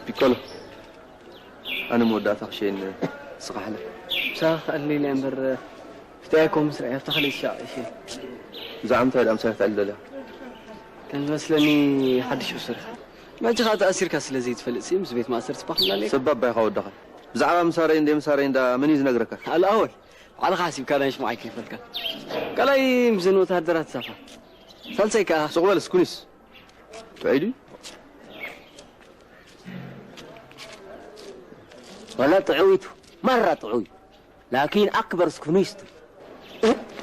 ፒኮሎ፣ ኣነ መወዳእታ ክሸይን ስኻሕለ። ምሳኻ ክኣልለይ እምበር፣ ፍታያኮ ምስ ርኣያ ኣብታ ካልኣይቲ ሻዕ እሺ። ብዛዕባ ምንታይ ደኣ ምሳይ ክትዕልል ደልያ? ከም ዝመስለኒ ሓድሽ እሱር ኢኻ። ሕጂ ኸኣ ተኣሲርካ ስለ ዘይትፈልጥ ሲ ምስ ቤት ማእሰርቲ ባኽ ምናለይ? ሰብ ባባ ኢኻ ወድኻ። ብዛዕባ ምሳረይ እንደ ምሳረይ እንዳ መን እዩ ዝነግረካ? ኣልኣወል፣ ባዕልኻ ሓሲብካ ናይ ሽምዓይ ከይፈልካ። ካልኣይ ምስዘን ወተሃደራት ዛፋ። ሳልሳይ ከኣ ስቕ በል እስኩኒስ። ጥዑይ ድዩ? ወላ ጥዑይ ቱ፣ ማራ ጥዑይ። ላኪን ኣክበር ስኩኒስቱ።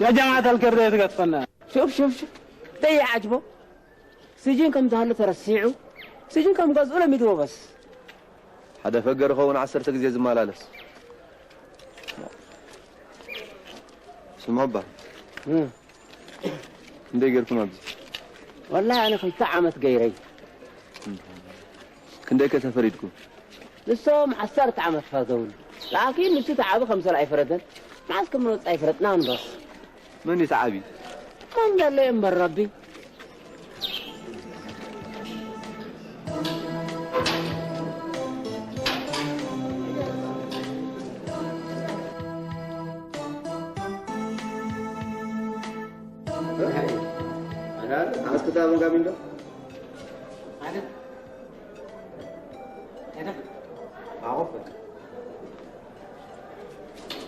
يا جماعة الكردية تقطفنا. شوف، شوف، شوف. ده يعجبه. سجين كم تهلو ترسيعه. سجين كم قاز أولى مدوبس. ሓደ ፈገር ኸውን ዓሰርተ ግዜ ዝመላለስ። ስምዑ እባ። እም። ክንደይ ገይርኩም ኣብዚ? ወላሂ ኣነ ክልተ ዓመት ገይረይ። ክንደይ ከ ተፈሪድኩም? ንሶም ዓሰርተ ዓመት ፈረደውኒ። ላኪን ንሱ ተዓቢ ከም ሰልኣይ ፈረደን። መዓስ ከም ንወጽእ ኣይፈለጥናን በስ። መን እዩ ተዓቢ? መን ዘሎ እምበር ረቢ። ኣስክታ በንጋሚንዶ?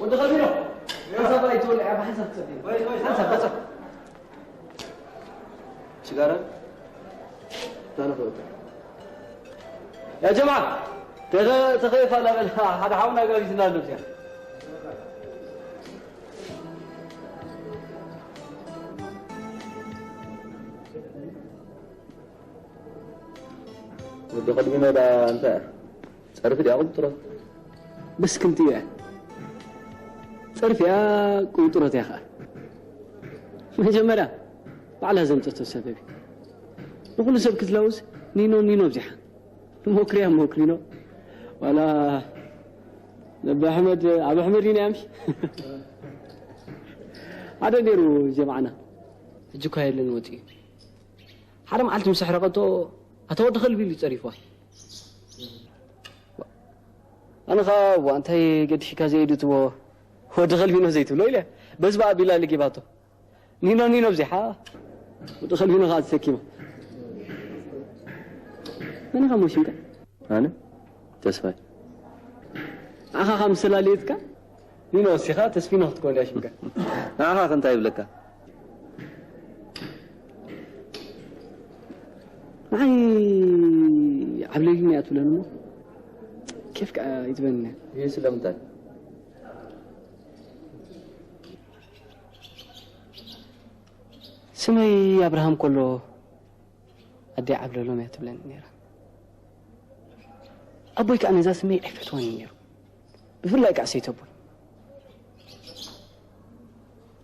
ወዲ ኸቢሮ፣ ሓንሳብ ኣይትወልዕ፣ ሓንሳብ ትሰዲ። ሓንሳብ፣ ሓንሳብ። ሽጋራ? ታንፎ። ያ ጀማዓ፣ ተኸ-፣ ተኸይፋ ላበል፣ ሓደ ሓውና ጋቢዝና ኣሎ እዚኣ። ወዲ ቅድሚኖ ዳ እንታይ? ጸርፊ ድያ ቁንጥሮት? በስ ክልቲኡ እያ። ጸርፊ እያ፣ ቁንጥሮት እያ ኸኣ። መጀመርያ ባዕላ ዘምጸቶ ሰበብ እዩ። ንኹሉ ሰብ ክትለውስ ኒኖ፣ ኒኖ ኣብዚሓ። ሞክርያ ሞክሪኖ። ዋላ ነቢ ኣሕመድ፣ ኣብ ኣሕመድ ኢና ምሽ? ሓደ ነይሩ ጀማዓና። ሕጂ እኳ የለን ወጺኡ። ሓደ መዓልቲ ምስ ኣሕረቐቶ፣ ኣታ ወዲ ከልቢ ኢሉ ጸሪፍዋ። ኣነ ኸኣ፣ "እዋ፣ እንታይ ገዲፍካ ዘይድትዎ ወዲ ከልቢ ነው ዘይትብሎ?" ኢለ፣ በዚ ብኣቢላ ልጊባቶ። ኒኖ፣ ኒኖ፣ ብዚሓ ወዲ ከልቢ ነው ኸኣ ተሰኪማ። መን ኢኻ እሞ ሽምካ? ኣነ? ተስፋይ። ንዓኻ ካብ ምስ ተላለየትካ፣ ኒኖ ወሲኻ ተስፊኖ ክትከውን እያ ሽምካ። ንዓኻ ከ እንታይ ይብለካ? ንዓይ ዓብለሊ እያ ትብለኒ እሞ፣ ኬፍ ከኣ ይትበኒ እያ። ይህ ስለምንታይ? ስመይ ኣብርሃም ከሎ፣ ኣደይ ዓብለሎም እያ ትብለኒ ነይራ። ኣቦይ ከኣ ነዛ ስመይ ኣይፈትዋን ነይሩ። ብፍላይ ከኣ ሰይተቦይ።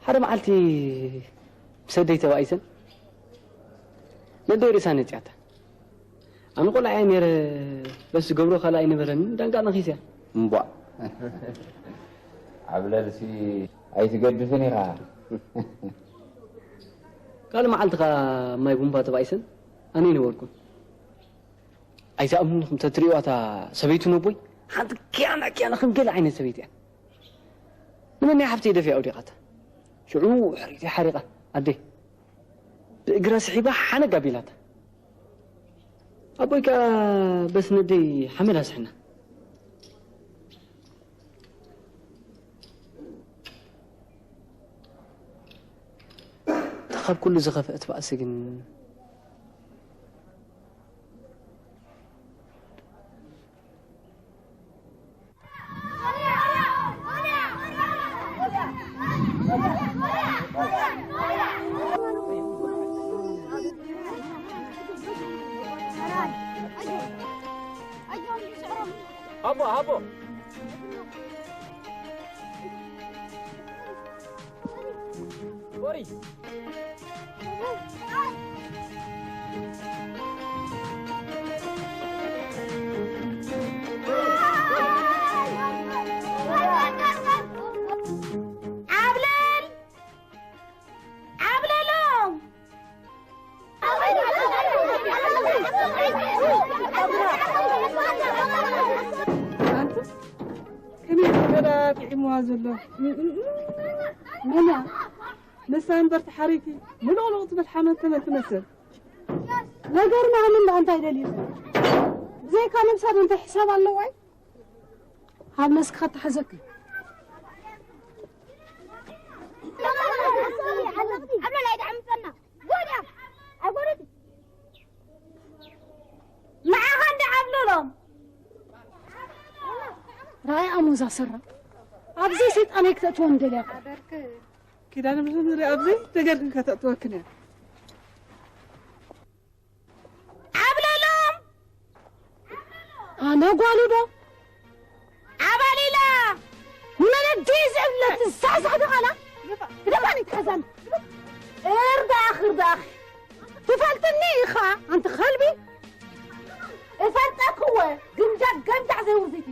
ሓደ መዓልቲ ምስ ኣደይ ተባኢሰን፣ ነደይ ርእሳ ነጺያታ። ኣነ ቆልዓ እየ ነይረ፣ በስ ዝገብሮ ካልእ ኣይነበረንን፣ ዳንጋ ነኺሰ እያ። እምቧእ። ዓብለልሲ ኣይትገድፍን ኢኻ። ካልእ መዓልቲ ኸኣ ማይ ቡምባ ተባኢሰን፣ ኣነ ኣይነበርኩን። ኣይትኣምኑን ኢኹም ተትርእዩዋ እታ ሰበይቱ ነቦይ፣ ሓንቲ ኪያና ኪያና ከም ገለ ዓይነት ሰበይቲ እያ። ንመን እያ ሓፍተይ ደፊኣ ወዲቓታ። ሽዑ ሕሪት እያ ሓሪቓ፣ ኣደይ ብእግራ ስሒባ ሓነግ ኣቢላታ። ኣቦይ ከኣ በስ ነደይ ሓመድ ኣስሕና። እታ ካብ ኩሉ ዝኸፍአት ባእሲ ግን፣ ሃቦ፣ ሃቦ። ሶሪ። ዓብለል! ዓብለሎም! ዘሎ መና ንሳ እምበር ተሓሪኪ ምሉቕሉቕ ትብል ሓመድ ተመን ትመስል። ነገርና ምን ደኣ እንታይ ደልዩ? ብዘይካ ነብሳ ዶ እንታይ ሕሳብ ኣለዋ? ኣብ መስክ ከተሓዘኪ። ንዓኻ እንደ ዓብለሎም። ራእይ ኣሞዛ ሰራ። ኣብዚ ሰይጣን ኣይክተእትዎም ደልያ። ኪዳነ ምሕረት ንርኢ ኣብዚ ነገር ግን ከተእትወክን እያ። ዓብለሎም። ኣነ ጓሉ ዶ? ዓባሊላ። ንመን ድዩ ዝዕብለት ዝሳሳሕ ዶ ቃላ? ግደፋኒ ትሓዛኒ። እርዳኽ፣ እርዳኽ። ትፈልጥኒ ኢኻ ኣንቲ ከልቢ። እፈልጠክወ ግምጃ ገምጃዕ ዘይውርዚቲ።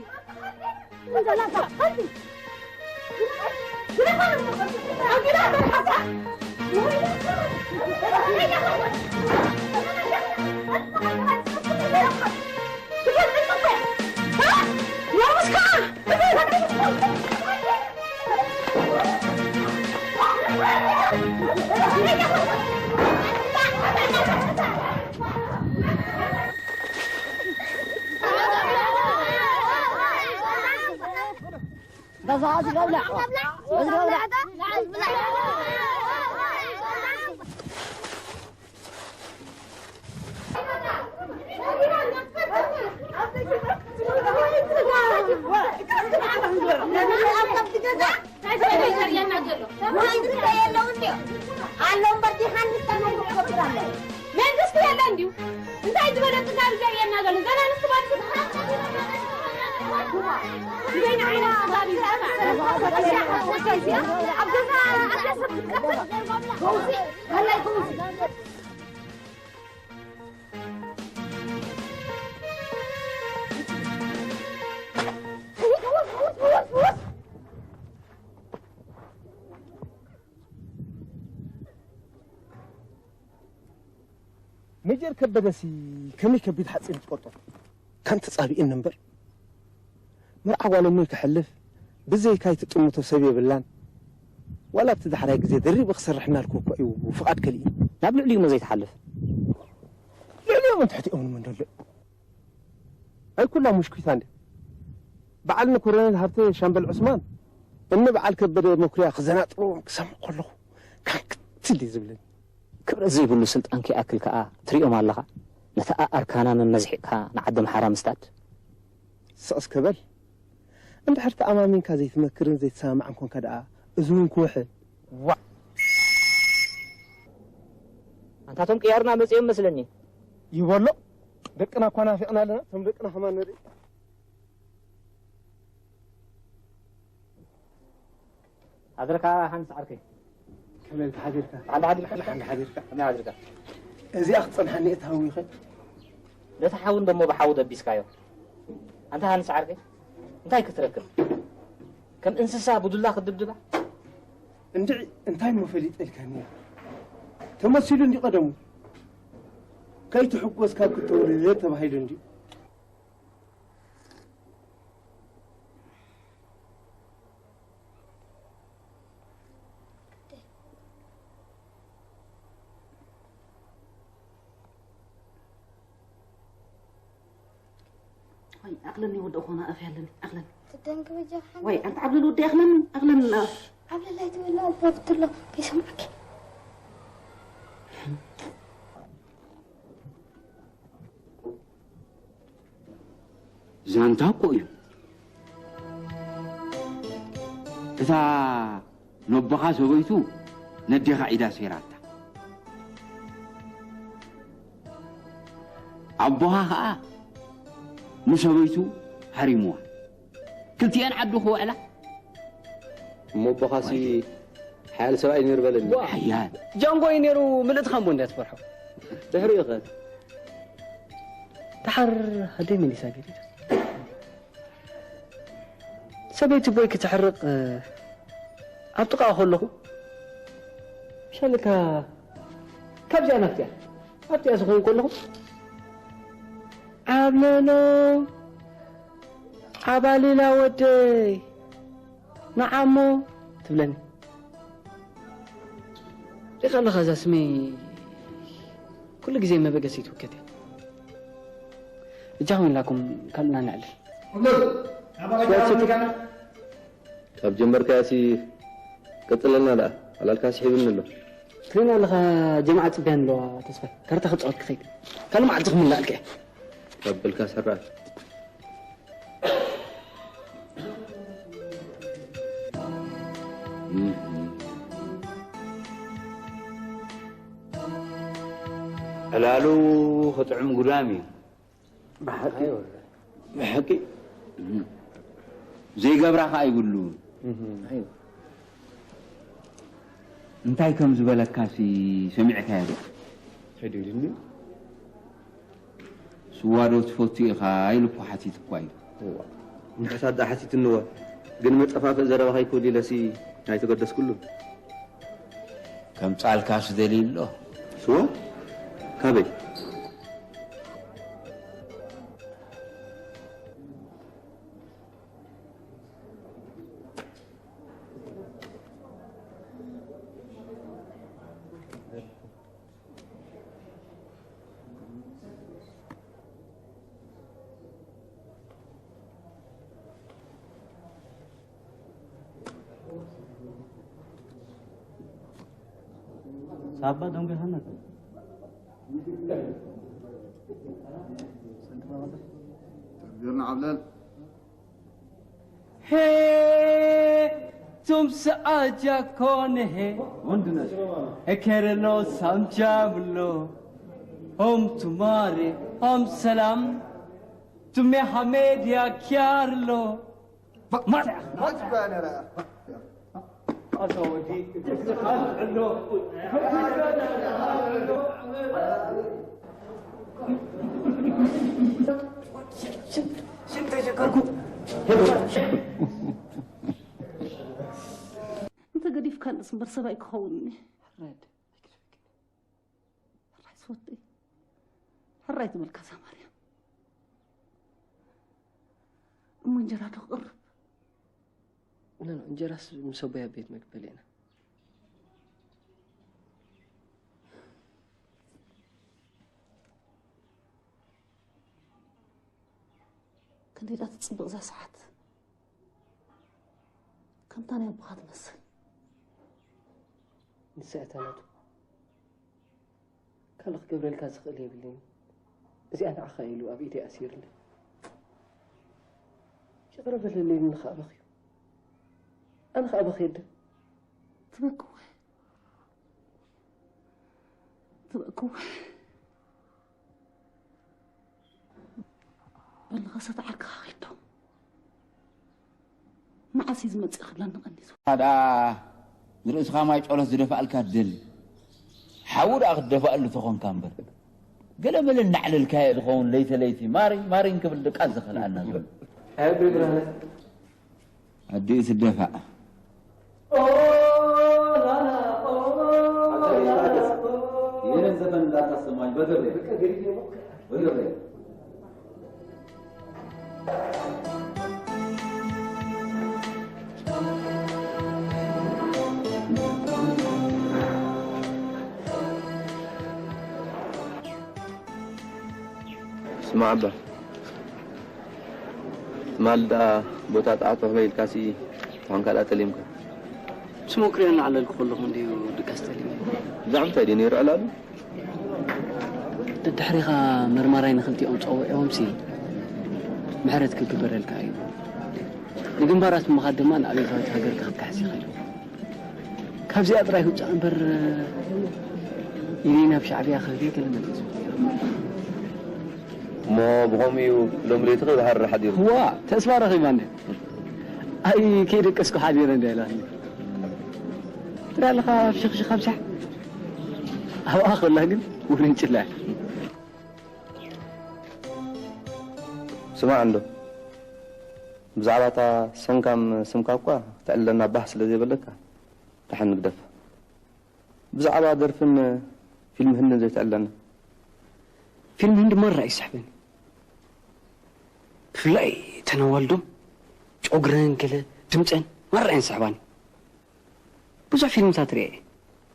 መንግስቲ የለን ድዩ? እንታይ ዝበለ ጥጋብ ዘርእየና ዘሎ? ገና ንስባት ሜጀር ከበደሲ ከመይ ከቢድ ሓፂን ትቆርጦ? ከም ተፃቢእኒ እምበር መርዓ ጓል እሞይ ከሕልፍ ብዘይካይ ትጥምቶ ሰብ የብላን። ዋላ ኣብቲ ዳሕራይ ግዜ ደሪበ ክሰርሕ እናልኩ እኮ እዩ ፍቓድ ከሊእኒ። ናብ ልዕሊኡ እሞ ዘይትሓልፍ? ልዕሊኦም ትሕቲኦም ንመን ደሎ? ኣይ ኩላ ሙሽኪታ እንድያ። በዓል እኒ ኮሎኔል ሃብተ ሻምበል ዑስማን እኒ በዓል ከበደ መኩርያ ክዘናጥርዎም ክሰምዕ ከለኹ ካንክት እንድዩ ዝብለኒ። ክብረት ዘይብሉ ስልጣን ከይኣክል ከኣ ትሪኦም ኣለኻ ነታ ኣኣርካና መመዝሒቕካ ንዓዲ ኣምሓራ ምስዳድ። ስቕ እስከ በል እንድሕር ተኣማሚንካ ዘይትመክርን ዘይትሰማማዕን ኮንካ ደኣ እዚ እውን ክውሕድ። ዋእ። ኣንታ እቶም ቅያርና መጺኦም መስለኒ። ይበሎ ደቅና እኳ ናፊቕና ኣለና እቶም ደቅና ከማን ንርኢ። ሓድርካ ሓንስ ዓርከይ። ከመይ ኢልካ ሓዲርካ? ብሓንዳ ሓዲርካ? ብሓንዳ ሓዲርካ? ከመይ ሓዲርካ? እዚኣ ክትጸንሓኒ እየ ተሃዊኸ። ነቲ ሓዊ እንደሞ ብሓዊ ደቢስካዮ። ኣንታ ሃንስ ዓርከይ፣ እንታይ ክትረክብ? ከም እንስሳ ብዱላ ክትድብድባ? እንድዒ እንታይ እሞ ፈሊጠ ኢልካኒ? ተመሲሉ እንዲ ቀደሙ። ከይትሕጎስ ካብ ክትተውርር ተባሂሉ እንዲ። ወይ ኣቕለኒ ወዲ እኾና ኣፍ ያለኒ ኣቕለኒ ትደንግበጃ ሓን ወይ ኣንተ ዓብለል ወዲ ኣቕለኒ ኣቕለኒ ኣፍ ዓብለላይ ትበላ ኣልፋ ብትሎ ከይሰምዓኪ ዛንታ እኮ እዩ። እታ ነቦኻ ሰበይቱ ነዴኻ ኢዳ ሰይራታ። ኣቦኻ ኸኣ ንሰበይቱ ሃሪምዋ። ክልቲኤን ዓዱ ክውዕላ። እሞ ኣቦኻሲ ሓያል ሰብኣይ ነይሩ በለኒ። ሓያል። ጃንጎ እዩ ነይሩ ምልእትኻ እሞ እንድያ ትፈርሖ። ድሕሪኡ ኸ? ደሓር ኣደይ መሊሳ ገዲዳ። ሰበይቲ ቦይ ክትሕርቕ ኣብ ጥቓኡ ከለኹ ሻለካ ካብዚኣ ናብቲኣ ኣብቲኣ ዝኾን ከለኹ ዓብለሎ ዓባሊላ ወደይ ንዓሞ ትብለኒ ሪኻ ኣለኻ። እዛ ስመይ ኩሉ ግዜ መበገሲ ትውከት እያ። እጃኹም ኢላኩም ካልእና ነዕልል። ካብ ጀመርካያሲ ቀጽለልና ደኣ፣ ኣላልካ ስሒብኒ ኣሎ። ትሪና ኣለኻ፣ ጀማዓ ጽብያን ኣለዋ። ተስፋ ካርታ ክጻወት ክኸይድ፣ ካልእ መዓልቲ ክምላእልካ እየ። ካብ በልካ ሰራ። ዕላሉ ክጥዕም ጉዳም እዩ። ብሓቂ። ብሓቂ ዘይገብራ ከኣ ይብሉ። እንታይ ከም ዝበለካሲ ሰሚዕካዮ ዶ? እንታይ ደልኒ? ስዋ ዶ ትፈቱ ኢኻ ኢሉ እኮ ሓቲት እኳ እዩ። እዋ፣ ንሕሳት ደኣ ሓቲትንዎ። ግን መጠፋፍእ ዘረባ ከይክብል ኢለሲ ኣይተገደስኩሉ። ከምጻልካስ ደልዩ ኣሎ። ስዋ? ካበይ? ሳባ ደንጉ ይሃና። ተግቢርና ዓብለል። ሄ ቱም ሰኣጃ ኮነ ሄ ወንድነት። ኤከረሎ ሳምጃ ብሎ ሆም ቱማሬ ሆም ሰላም ቱሜ ሐሜድ ያኪያርሎ። እንተ ገዲፍካ ንስ እምበር ሰብ ኣይክኸውን። ሕራይ ዝወደይ፣ ሕራይ ትበልካ እዛ ማርያም። እሞ እንጀራ ዶ ክቕርብ? ኖ፣ ኖ፣ እንጀራስ ምስ ኣቦይ ኣብ ቤት መግቢ በሊዕና። ክንደይ ደኣ ትጽብቕ እዛ ሰዓት። ከምታ ናይ ኣቦኻ ትመስል። ንሳ እያ እታ ናቱ። ካልእ ክገብረልካ ዝኽእል የብለይን። እዚኣ ንዓኻ ኢሉ ኣብ ኢደይ ኣሲርኒ። ይቕረ በለለይ ኢሉኒ ከኣ በኽዩ። ኣነ ከኣ በኽየ ኣደ። ትበክወ። ትበክወ። በልኻ ሰተ ዓርክኻ ኺድ ዶ? መዓስ እዩ ዝመጽእ ክብለኒ ቀኒሱ። ደኣ ንርእስኻ ማይ ጸሎት ዝደፋእልካ ትደሊ። ሓዊ ደኣ ክትደፋእሉ ተኾንካ እምበር። ገለ መለ እናዕለልካዮ ዝኸውን ለይተ ለይቲ ማሪኝ ማሪኝ ክብል ድቃስ ዝኸልኣና ዘሎ። ኣይ ኣቦይ ብርሃነ። ኣዲኡ ትደፋእ። ኦ ላላ፣ ኦ ላላ፣ ኦ ላላ። የኔን ዘፈን እንዳታሰማኝ በገብሬ። በገብሬ። ስማዕ እባ፣ ትማል ደኣ ቦታ ጣዕቶ ክበይ ኢልካሲ ትኾንካ ደኣ ጠሊምካ። ምስ መኩርያ እናዕለልኩ ከለኹ እንድዩ ድቃስ ጠሊመ። ብዛዕባ እንታይ ድዩ ነይሩ ዕላሉ? ደድሕሪኻ መርማራይ ንኽልቲኦም ጸዊዕዎምሲ ምሕረት ክግበረልካ እዩ። ንግንባራት ብምኻድ ድማ ንኣብዮታዊት ሃገርካ ክትክሕስ ኢኻ ኢሉ። ካብዚኣ ጥራይ ክውጻእ እምበር፣ ኢደይ ናብ ሻዕብያ ክህብ እየ ገለ መለ እዩ ዝብል። እሞ ብኸምኡ እዩ ሎም ለይቲ ከይበሃርር ሓዲሩ። እዋ፣ ተስፋ ረኺባ እንደ። ኣይ፣ ከይደቀስኩ ሓዲረ እንደ ኢላትኒ። ትርኢ ኣለኻ፣ ፍሽኽሽኽ ኣብዚሓ። ኣብኣ ከላ ግን ውርንጭላ እያ። ስማዕ እንዶ፣ ብዛዕባ እታ ሰንካም ስምካ እኳ ክተዕልለና ባህ ስለ ዘይበለካ፣ ደሓን ንግደፋ። ብዛዕባ ደርፍን ፊልም ህንድን ዘይተዕልለና። ፊልም ህንዲ ማራ እዩ ዝስሕበኒ። ብፍላይ እተን ኣዋልዶም ጨጉረን ገለ ድምፀን ማራ እየን ስሕባኒ። ብዙሕ ፊልምታት ርእየ እየ።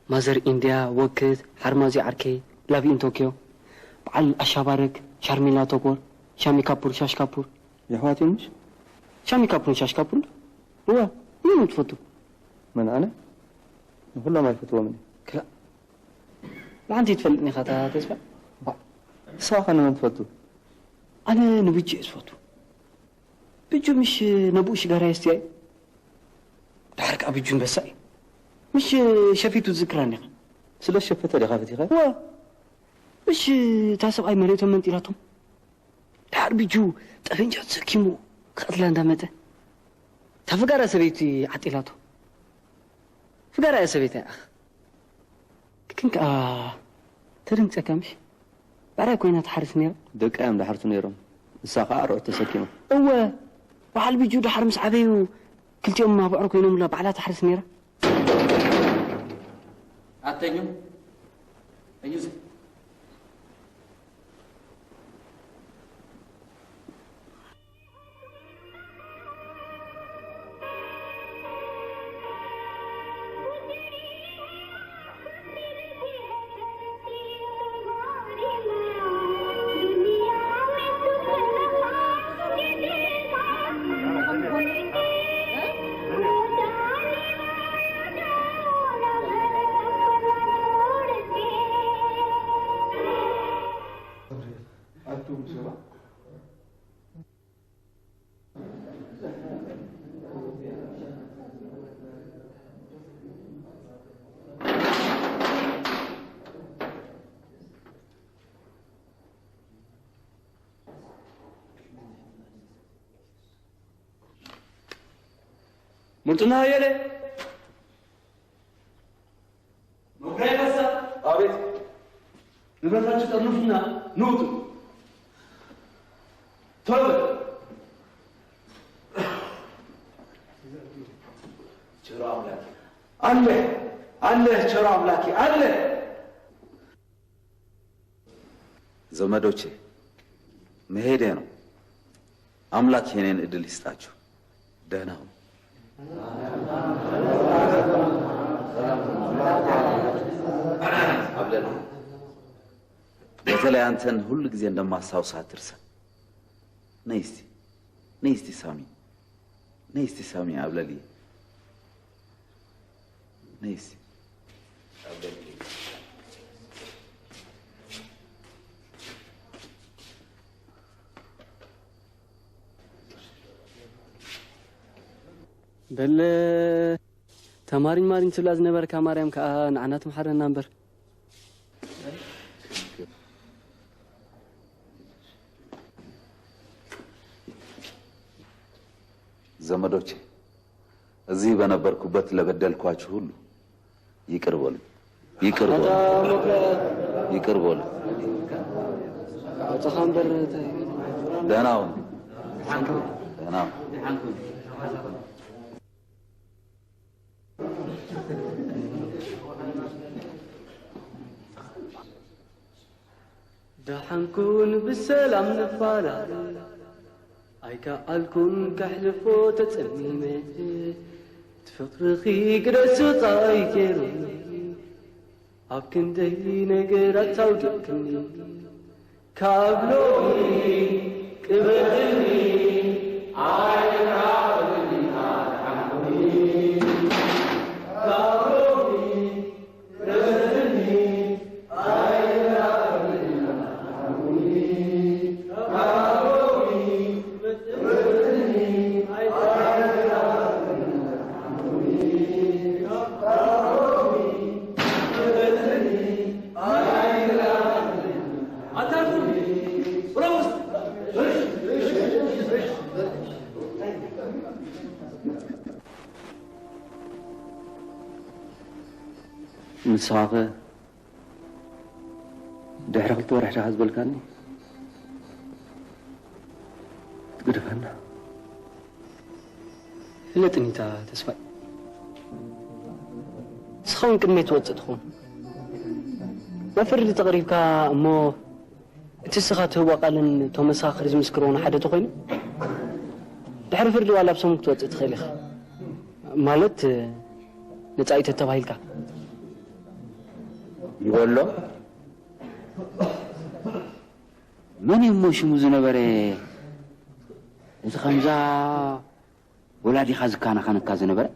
ማዘር ኢንድያ፣ ወክት፣ ሓርማዚ ዓርከይ፣ ላቭ ኢን ቶኪዮ፣ በዓል ኣሻባረክ፣ ሻርሚላ ቶኮር፣ ሻሚ ካፑር፣ ሻሽ ካፑር። የሕዋት እዮም ምሽ? ሻሚ ካፑርን ሻሽ ካፑርን ዶ? እወ፣ መን ትፈቱ? መን ኣነ? ንኹሎም ኣይፈትዎምን እየ። ክላእ። ንሓንቲ ትፈልጥኒ ኢኻ እታ ተስፋ? ባ፣ ንስኻ ከ ንመን ትፈቱ? ኣነ ንብጁ እየ ዝፈቱ። ብጁ ምሽ ነብኡ ሽጋራ የስትያ እዩ። ድሓር ከኣ ብጁ ኣንበሳ እዩ። ምሽ ሸፊቱ ትዝክራኒ ኢኻ። ስለ ሸፈተ ዲኻ ፈቲኻ? እወ። ምሽ እታ ሰብኣይ መሬቶም መንጢላቶም። ድሓር ብጁ ጠፈንጃ ተሰኪሙ ክቐትላ እንዳመጸ። እታ ፍጋራ ሰበይቲ ዓጢላቶ። ፍጋራ እያ ሰበይቲ እያ። ግን ከኣ ተደንግጸካ ምሽ? ብዕራይ ኮይና ትሓርስ ነይራ። ደቃ እዮም ዝሓርሱ ነይሮም። ንሳ ከኣ ኣርዑት ተሰኪማ። እወ፣ በዓል ብጁ ድሓር ምስ ዓበዩ ክልቲኦም ኣብዕር ኮይኖምላ ባዕላ ትሓርስ ነይራ። ኣተኙ። ተኙ። ሙልጥና ኣየለ። መኩሪያ ካሳ። ኣቤት። ንብረታችሁ ጠርንፉና ንውጡ። ቶሎ በል። ቸሮ ኣምላኬ ኣለ፣ ኣለ፣ ቸሮ ኣምላኬ ኣለ። ዘመዶቼ፣ መሄዴ ነው። አምላክ የኔን እድል ይስጣችሁ። ደህና ሁኑ። አብለል፣ በተለይ አንተን ሁል ጊዜ እንደማስታውስ አትርሳ። ነይ እስቲ፣ ነይ እስቲ ሳሚ፣ ነይ እስቲ ሳሚ፣ አብለልዬ፣ ነይ እስቲ። በለ ተማሪኝ ማሪኝ ትብላ ዝነበርካ ማርያም ከኣ ንዓና ትምሓረና እምበር። ዘመዶቼ፣ እዚህ በነበርኩበት ለበደልኳችሁ ሁሉ ይቅር በሉ፣ ይቅር በሉ፣ ይቅር በሉ። አውጣኻ እምበር ተ- ደህና ሁኑ። ደህና ሁኑ። ደሓን ኩን ብሰላም ንፋላል ኣይከኣልኩን ከሕልፎ ተጸሚመ እቲ ፍቕርኺ ግደ ስቓይ ገይሩኒ ኣብ ክንደይ ነገራት ኣውዲቕክኒ ካብ ሎሚ ቅበርኒ ኣይራኸብኒ ኣድሓንኩኒ ካብ ሎሚ ንስኻኸ ድሕሪ ክልተ ወርሒ ዲኻ ዝበልካኒ ክትግድፈና? ፍለጥኒታ ተስፋይ፣ ንስኻ እውን ቅድመይ ትወጽእ ትኸውን። ናብ ፍርዲ ተቕሪብካ እሞ እቲ ንስኻ ትህቦ ቃልን እቶም መሰኻኽር ዝምስክርዎን ሓደ ተኾይኑ፣ ድሕሪ ፍርዲ ዋላ ብሰሙን ክትወጽእ ትኽእል ኢኻ። ማለት፣ ነጻ እዩ ተተባሂልካ። ይበሎ። መን እዩ እሞ ሽሙ ዝነበረ? እቲ ከምዛ ወላዲኻ ዝካናኸነካ ዝነበረ?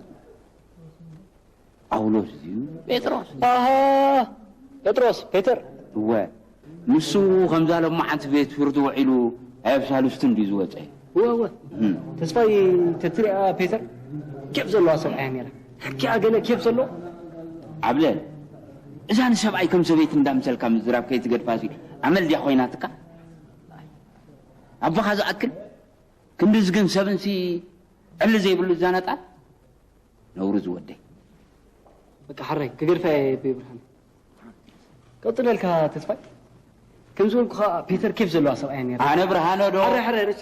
ጳውሎስ ድዩ? ጴጥሮስ? ኣሃ፣ ጴጥሮስ፣ ፔተር። እወ፣ ንሱ ከምዛ ሎማዓንቲ ቤት ፍርዲ ውዒሉ ኣብ ሳልስቱ እንድዩ ዝወጸ። እወ፣ እወ። እም። ተስፋይ፣ ተትሪኣ ፔተር፣ ኬፍ ዘለዋ ሰብኣይ እያ ነይራ። ሓቂኣ ገለ ኬፍ ዘለዎ። ዓብለል፣ እዛ ንሰብኣይ ከም ሰበይቲ እንዳምሰልካ ምዝራብ ከይትገድፋሲ ኣመል ድያ ኮይናትካ? ኣቦኻ ዝኣክል ክንድዚ ግን ሰብንሲ ዕሊ ዘይብሉ እዛ ነጣል ነውሪ ዝወደይ። በቃ ሓራይ ክገድፋ እየ ቤ ብርሃን። ቀጽለልካ ተስፋይ። ከም ዝበልኩኻ ፒተር ኬፍ ዘለዋ ሰብኣይ ነይሩ። ኣነ ብርሃነ ዶ? ሓራይ ሓራይ ርስ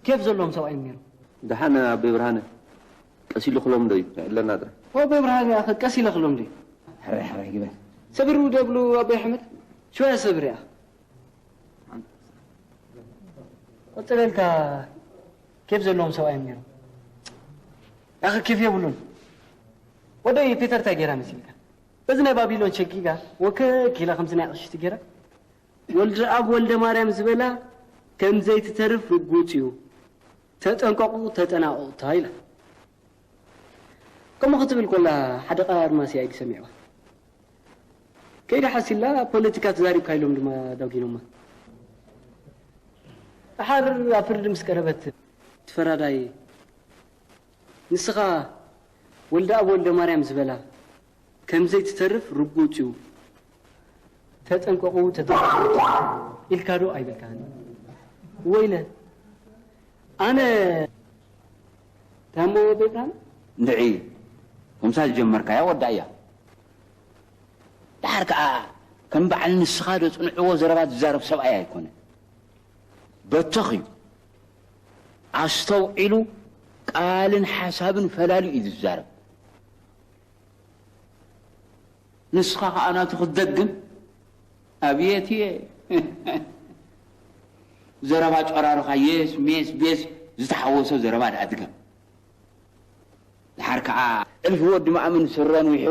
ኬፍ ዘለዎም ሰብኣይ ነይሩ። ደሓን ኣቤ ብርሃነ፣ ቀስ ኢሉ ክሎም ዶ እዩ? ዕለና ጥራይ። ወቤ ብርሃነ፣ ኣኸ ቀስ ኢለ ክሎም ዶ እዩ? ሕራይ ሕራይ ግበር። ሰብር ውደ ብሉ ኣቤ ኣሕመድ። ሽወያ ሰብር እያ። ቀጽለልካ፣ ኬፍ ዘለዎም ሰብኣይ እዮም ነይሮም። ኣኸ ኬፍ የብሉን። ወደይ ፒተር እንታይ ገይራ መሲልካ? በዚ ናይ ባቢሎን ሸጊጋ ወከክ ኢላ ከምዚ ናይ ኣቕሽቲ ገይራ። ወልደ ኣብ ወልደ ማርያም ዝበላ ከም ዘይትተርፍ ርጉጽ እዩ። ተጠንቀቑ፣ ተጠናቐቑታ ኢላ። ከምኡ ክትብል ኮላ ሓደ ቃል ኣድማሲ ኣይዲ ሰሚዕዋ። ከይዳ ሓሲላ ፖለቲካ ተዛሪብካ ኢሎም ድማ ዳጒኖማ። ደሓር ኣብ ፍርዲ ምስ ቀረበት እቲ ፈራዳይ ንስኻ ወልደ ኣብ ወልደ ማርያም ዝበላ ከም ዘይትተርፍ ርጉጽ እዩ። ተጠንቀቑ፣ ተጠንቀቑ ኢልካ ዶ ኣይበልካን? ወይለ ኣነ ታሞ ቤታን እንድዒ ከምሳ ዝጀመርካያ ወዳእያ። ደሓር ከኣ ከም በዓል ንስኻ ዶ ጽንዕዎ ዘረባ ዝዛረብ ሰብኣይ ኣይኮነን። በተኽ እዩ። ኣስተውዒሉ ቃልን ሓሳብን ፈላልዩ እዩ ዝዛረብ። ንስኻ ከኣ ናቱ ክትደግም ኣብየት እየ። ዘረባ ጨራርኻ የስ ሜስ ቤስ ዝተሓወሶ ዘረባ ደኣ ድገም። ድሓር ከኣ እልፊ ወዲ ማእምን ስረ ንዊሑ፣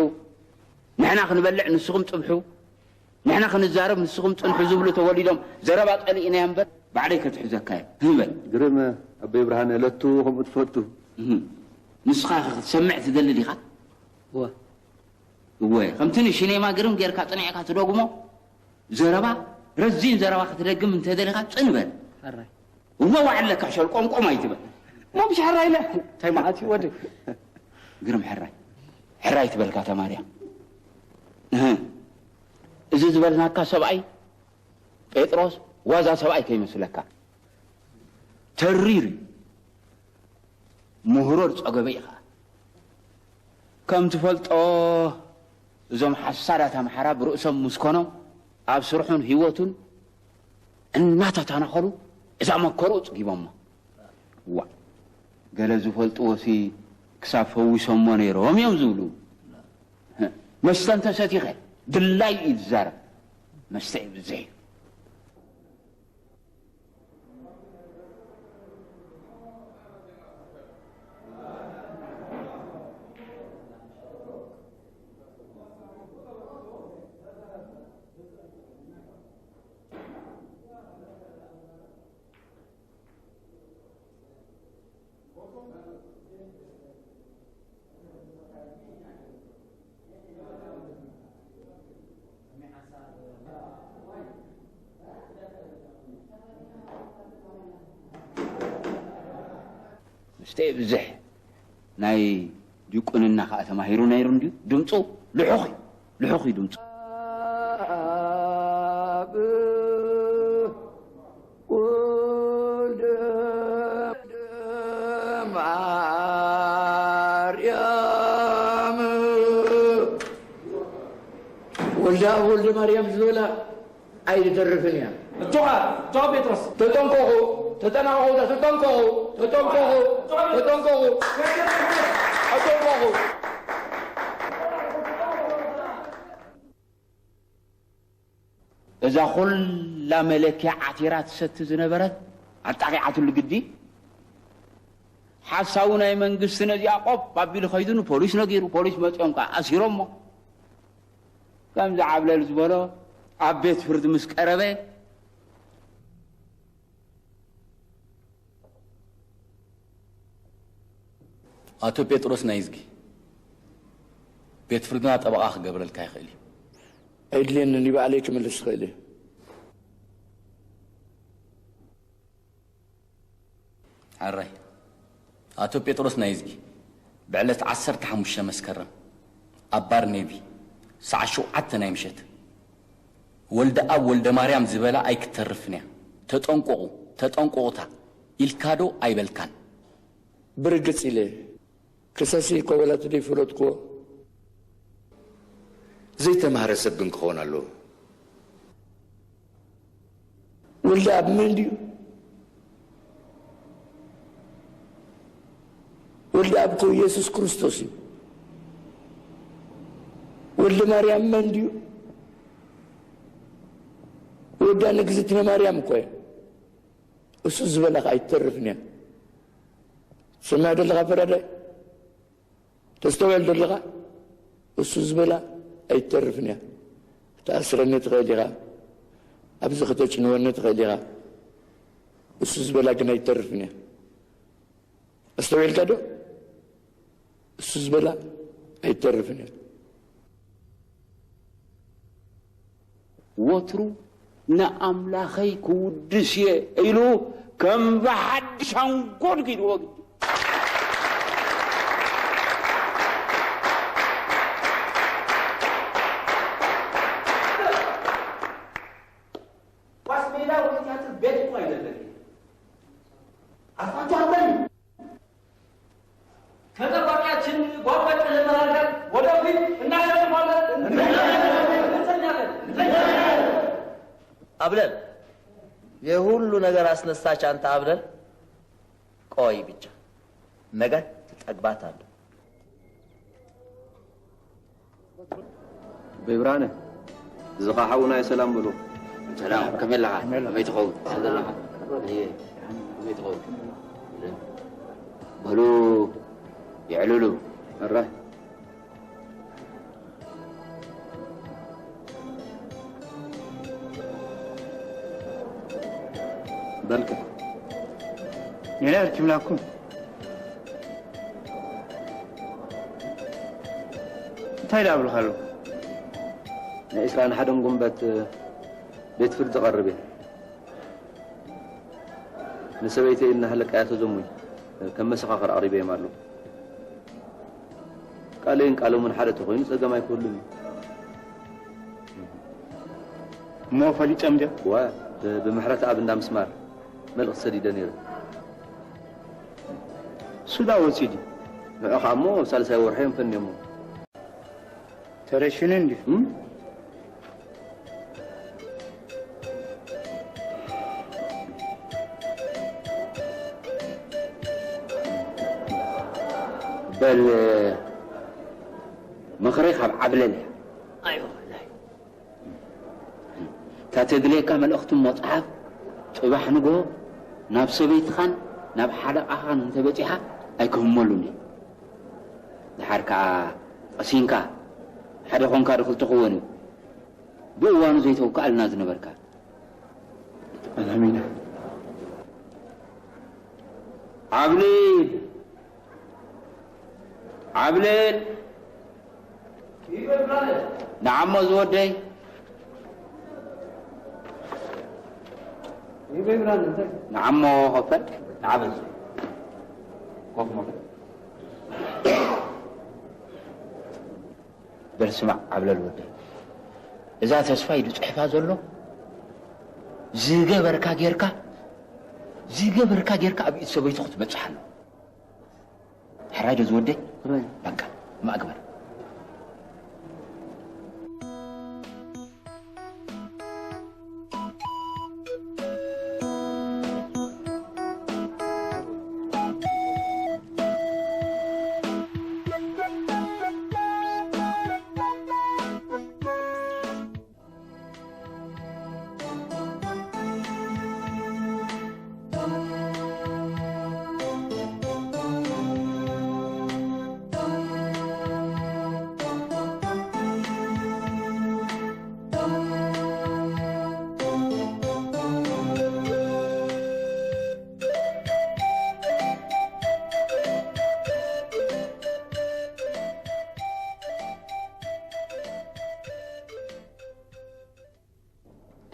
ንሕና ክንበልዕ ንስኹም ጽብሑ፣ ንሕና ክንዛረብ ንስኹም ጽንሑ ዝብሉ ተወሊዶም ዘረባ ጸሊእናዮ እምበር ባዕለይ ከትሕዘካ እየ። ህም በል። ግርም ኣቦይ ብርሃነ ለቱ ከምኡ ትፈቱ። እህ። ንስኻ ከ ክትሰምዕ ትደሊ ዲኻ? እወ። እወ፣ ከምቲ ንሽኔማ ግርም ጌርካ ጽኒዕካ ትደግሞ ዘረባ፣ ረዚን ዘረባ ክትደግም እንተደሊኻ ጽን በል። ሕራይ። እሞ ዋዕለካ ሸል ቆምቆም ኣይትበል። እሞ ብሻሕራ ኢለ እንታይ መዓት እዩ ወዲ? ግርም ሕራይ። ሕራይ ትበልካ ተማርያ። እህ። እዚ ዝበልናካ ሰብኣይ ጴጥሮስ ዋዛ ሰብኣይ ከይመስለካ። ተሪር እዩ። ምሁሮ ዝጸገበ ኢኻ። ከም ትፈልጦ እዞም ሓሳዳት ኣምሓራ ብርእሶም ምስ ኮኖም ኣብ ስርሑን ህይወቱን እናተተናኸሉ እዛ መከርኡ ጽጊቦሞ። ዋ፣ ገለ ዝፈልጥዎሲ ክሳብ ፈዊሶሞ ነይሮም እዮም ዝብሉ። መስተ እንተሰቲኸ ድላይ እዩ ዝዛረብ። መስተ ይብዝሕ እዩ። መስተ የብዝሕ። ናይ ዲቁንና ከኣ ተማሂሩ ነይሩ እንድዩ። ድምፁ ልሑኽ እዩ። ልሑኽ እዩ ድምፁ። ኣብ ወልደ ማርያም፣ ወልደ ኣብ ወልደ ማርያም ዝበላ ኣይትተርፍን እያ። እጆኻ፣ እጆኻ ጴጥሮስ። ተጠንቀቑ፣ ተጠናቐቑ፣ ተጠንቀቑ፣ ተጠንቀቑ፣ ተጠንቀቑ፣ ተጠንቀቑ። እዛ ኹላ መለኪያ ዓቲራ ትሰቲ ዝነበረት ኣጣቒዓትሉ ግዲ። ሓሳዊ ናይ መንግስቲ ነዚኣ ቆብ ኣቢሉ ኸይዱ ንፖሊስ ነጊሩ፣ ፖሊስ መፂኦም ከዓ ኣሲሮሞ። ከምዚ ዓብለል ዝበሎ ኣብ ቤት ፍርዲ ምስ ቀረበ፣ ኣቶ ጴጥሮስ ናይዝጊ፣ ቤት ፍርድና ጠበቓ ክገብረልካ ይኽእል እዩ። ኣይድልየንን እዩ፣ ባዕለይ ክምልስ ይኽእል እየ። ሕራይ። ኣቶ ጴጥሮስ ናይዝጊ፣ ብዕለት ዓሰርተ ሓሙሽተ መስከረም ኣብ ባር ኔቪ ሰዓት ሸውዓተ ናይ ምሸት፣ ወልደኣብ ወልደማርያም ዝበላ ኣይክተርፍን እያ፣ ተጠንቀቑ፣ ተጠንቀቑታ ኢልካዶ ኣይበልካን? ብርግጽ ኢለ ክሰሲ ኮበላቱ ደይፈለጥክዎ ዘይተማህረ ሰብ ግን ክኸውን ኣለዎ። ወልደ ኣብ መን ድዩ? ወልደ ኣብ እኮ ኢየሱስ ክርስቶስ እዩ። ወልደ ማርያም መን ድዩ? ወዳ ንግዝእትነ ማርያም እኮ እያ። እሱ ዝበላ ከዓ ኣይትተርፍን እያ። ትሰምዕ ዘለኻ ፈራዳይ? ተስተውዕል ዘለኻ? እሱ ዝበላ ኣይትተርፍን እያ። ክትኣስረኒ ትኽእል ኢኻ። ኣብዚ ክተጭንወኒ ትኽእል ኢኻ። እሱ ዝበላ ግን ኣይትተርፍን እያ። ኣስተውዒልካ ዶ? እሱ ዝበላ ኣይትተርፍን እያ። ወትሩ ንኣምላኸይ ክውድስ እየ ኢሉ ከም ብሓድሽ ኣንጎድጒድዎ ግዲ። ኳስ ሜዳ ወይ ቲያትር ቤት እኮ ኣይደለን። ኣስፋልቱ ኣበል ተጠባቂያችን ጓባጭ ለመራጋት ወደፊት እናሸንፋለን። እንተኛለን። እንተኛለን። አብለል፣ የሁሉ ነገር አስነሳች አንተ አብለል። ቆይ ብቻ ነገ ትጠግባታለህ። ቤብራነ፣ እዚ ኸዓ ሓውና እዩ፣ ሰላም በሎ። ሰላም፣ ከመይ ኣለኻ? ከመይ ትኸውን? ሰላም ኣለኻ? እየ፣ ከመይ ትኸውን? በሉ፣ የዕልሉ። ሕራይ። በልከ። ሜዳ ኣርኪብናኩም። እንታይ ደኣ እብልካ ኣለኹ? ንዒስራን ሓደን ጉንበት ቤት ፍርዲ ቀርብ እየ። ንሰበይተይ እናሃለቃያ ተዘሙይ ከም መሰኻኽር ኣቕሪበዮም ኣለኹ። ቃለይን ቃሎምን ሓደ ተኾይኑ ጸገም ኣይክህሉን እዩ። እሞ ፈሊጦም ድዮም? ዋ፣ ብ- ብምሕረት ኣብ እንዳ ምስማር መልእኽቲ ሰዲደ ነይረ። ሱዳ ወፂኡ ድዩ? ንዑ ኸኣ እሞ ኣብ ሳልሳይ ወርሒ እዮም ፈንዮሞ። ተረሽኑ እንድዩ። እም? በል፣ ምኽሪ ካብ ዓብለል እያ። ኣይወ፣ ወላሂ። እታ ተድልየካ መልእኽቲ እሞ ጸሓፍ፣ ጽባሕ ንግሆ ናብ ሰበይትኻን ናብ ሓለቓኻን እንተበጺሓ ኣይክህመሉን እዩ። ድሓር ከኣ ቀሲንካ፣ ሓደ ኾንካ ዶ ክልተ ክወን እዩ። ብእዋኑ ዘይተውከኣልና ዝነበርካ። ኣላሚና። ዓብሊል! ዓብሊል! ንዓሞ ዝወደይ! ንዓሞ ኸፈል ንዓበዝ ኮፍ ሞ በል ስማዕ ዓብለል ወደይ፣ እዛ ተስፋይ ድጽሕፋ ዘሎ ዝገበርካ ጌርካ ዝገበርካ ጌርካ ኣብ ኢድ ሰበይቱ ክትበጽሕ ኣሎ። ሕራይ ዶ ዝወደይ? በቃ ማእግበር።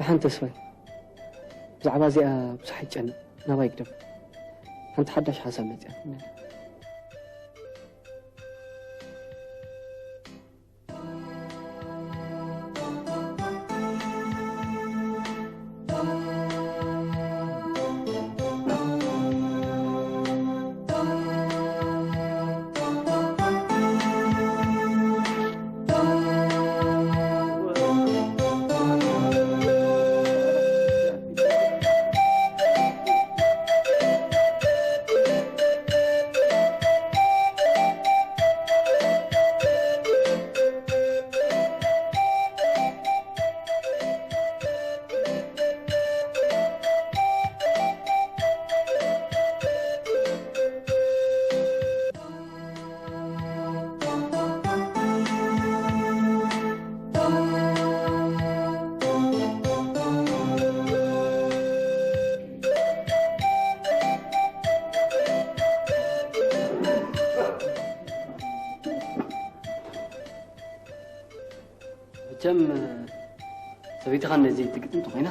ኣንተ ተስፋይ፣ ብዛዕባ እዚኣ ብዙሕ ኣይጨነቕ፣ ናባይ ግደፍ። ሓንቲ ሓዳሽ ሓሳብ መጺኣትኒ። መቸም ሰበይትኻ ነዚ ትግጥም ተኾይና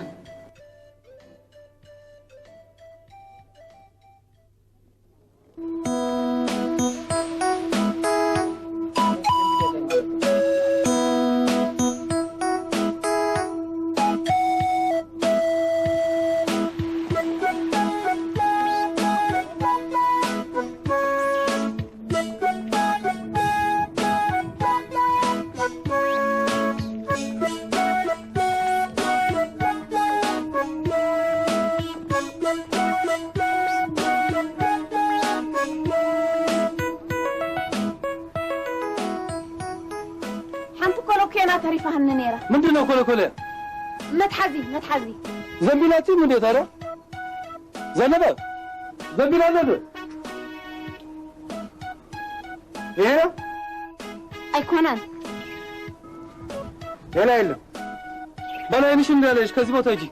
ሓንቲ ኮለኮና ተሪፋ ሃኒ ነይራ። ምንድን ነው ኮለኮለ? መትሓዚ፣ መትሓዚ። ዘንቢላቲ ምንድን ታዲያ? ዘነበ፣ ዘንቢል አለ እንዴ? ይሄ ነው? አይኮነን። ሌላ የለም። በላይነሽ እንዳለሽ ከዚህ ቦታ ሂጂ።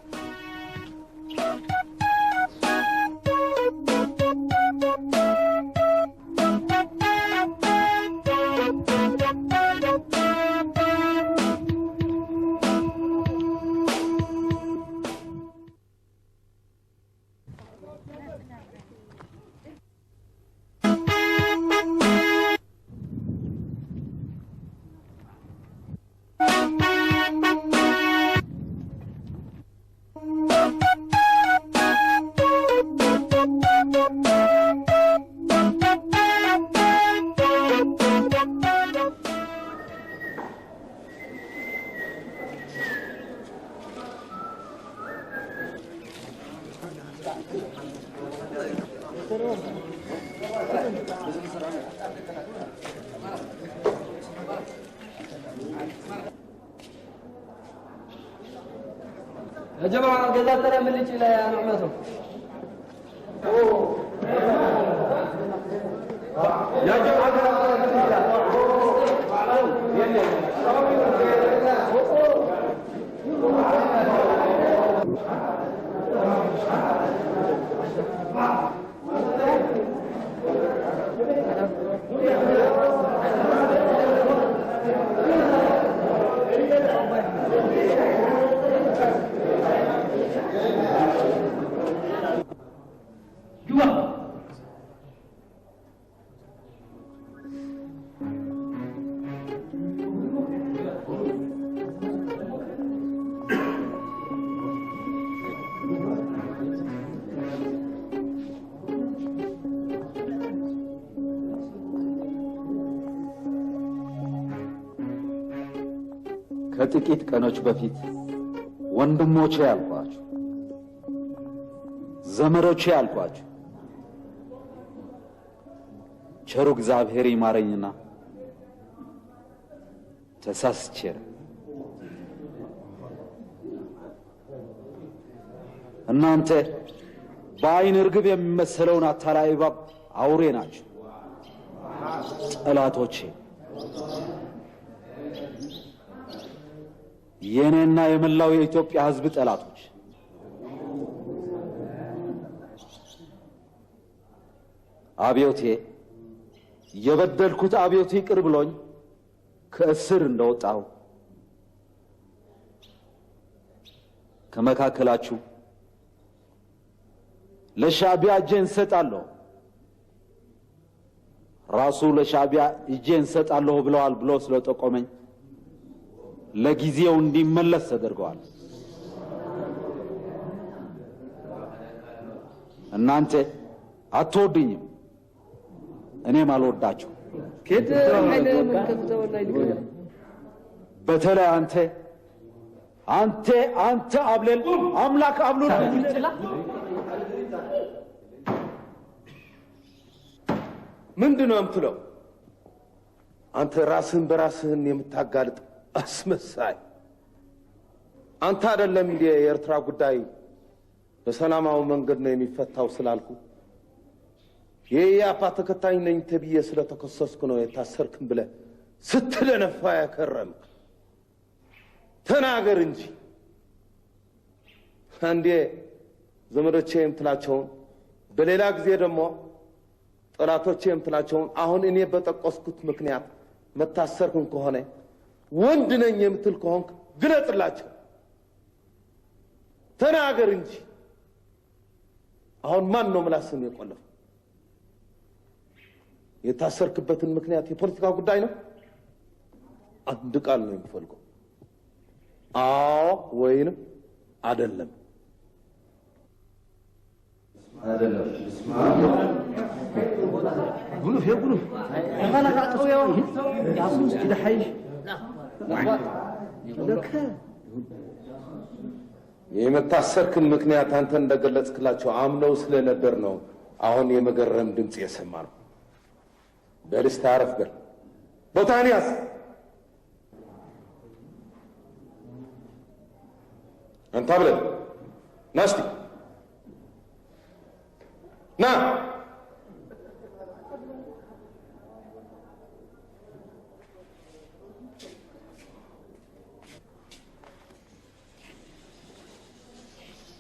يا جماعة، ገዛ ተራ ምልጭ ኢላ እያ ንዕመቶ። يا جماعة، ከጥቂት ቀኖች በፊት ወንድሞቼ ያልኳችሁ፣ ዘመዶቼ ያልኳችሁ፣ ቸሩ እግዚአብሔር ይማረኝና ተሳስቼ ነው። እናንተ በአይን እርግብ የሚመሰለውን አታላይ እባብ አውሬ ናችሁ፣ ጠላቶቼ። የእኔና የመላው የኢትዮጵያ ሕዝብ ጠላቶች። አብዮቴ፣ የበደልኩት አብዮቴ ይቅር ብሎኝ ከእስር እንደወጣሁ፣ ከመካከላችሁ ለሻዕቢያ እጄን እሰጣለሁ፣ ራሱ ለሻዕቢያ እጄን እሰጣለሁ ብለዋል ብሎ ስለጠቆመኝ ለጊዜው እንዲመለስ ተደርገዋል። እናንተ አትወዱኝም፣ እኔም አልወዳችሁ። ኬት ኃይለ መንከፍ ተወላይ ልክል። በተለይ አንተ፣ አንተ፣ አንተ አብለል አምላክ አብሉን። ምንድን ነው የምትለው? አንተ ራስህን በራስህን የምታጋልጥ አስመሳይ። አንተ አይደለም እንዴ የኤርትራ ጉዳይ በሰላማዊ መንገድ ነው የሚፈታው ስላልኩ፣ የኢያፓ ተከታይ ነኝ ተብዬ ስለተከሰስኩ ነው የታሰርክም ብለህ ስትደነፋ ያከረምክ? ተናገር እንጂ። አንዴ ዘመዶቼ የምትላቸውን፣ በሌላ ጊዜ ደግሞ ጠላቶቼ የምትላቸውን፣ አሁን እኔ በጠቀስኩት ምክንያት መታሰርክም ከሆነ፣ ወንድ ነኝ የምትል ከሆንክ ግለጽላቸው። ተናገር እንጂ። አሁን ማን ነው ምላስን የቆለፈው? የታሰርክበትን ምክንያት የፖለቲካ ጉዳይ ነው? አንድ ቃል ነው የምፈልገው። አዎ ወይንም አይደለም። አይደለም። ጉኑፍ፣ የጉኑፍ። የመታሰርክን ምክንያት አንተ እንደገለጽክላቸው አምነው ስለነበር ነው አሁን የመገረም ድምፅ የሰማነው። በል እስቲ አረፍ በል። ቦታህን ያዝ። አንተ ብለን ና እስቲ ና።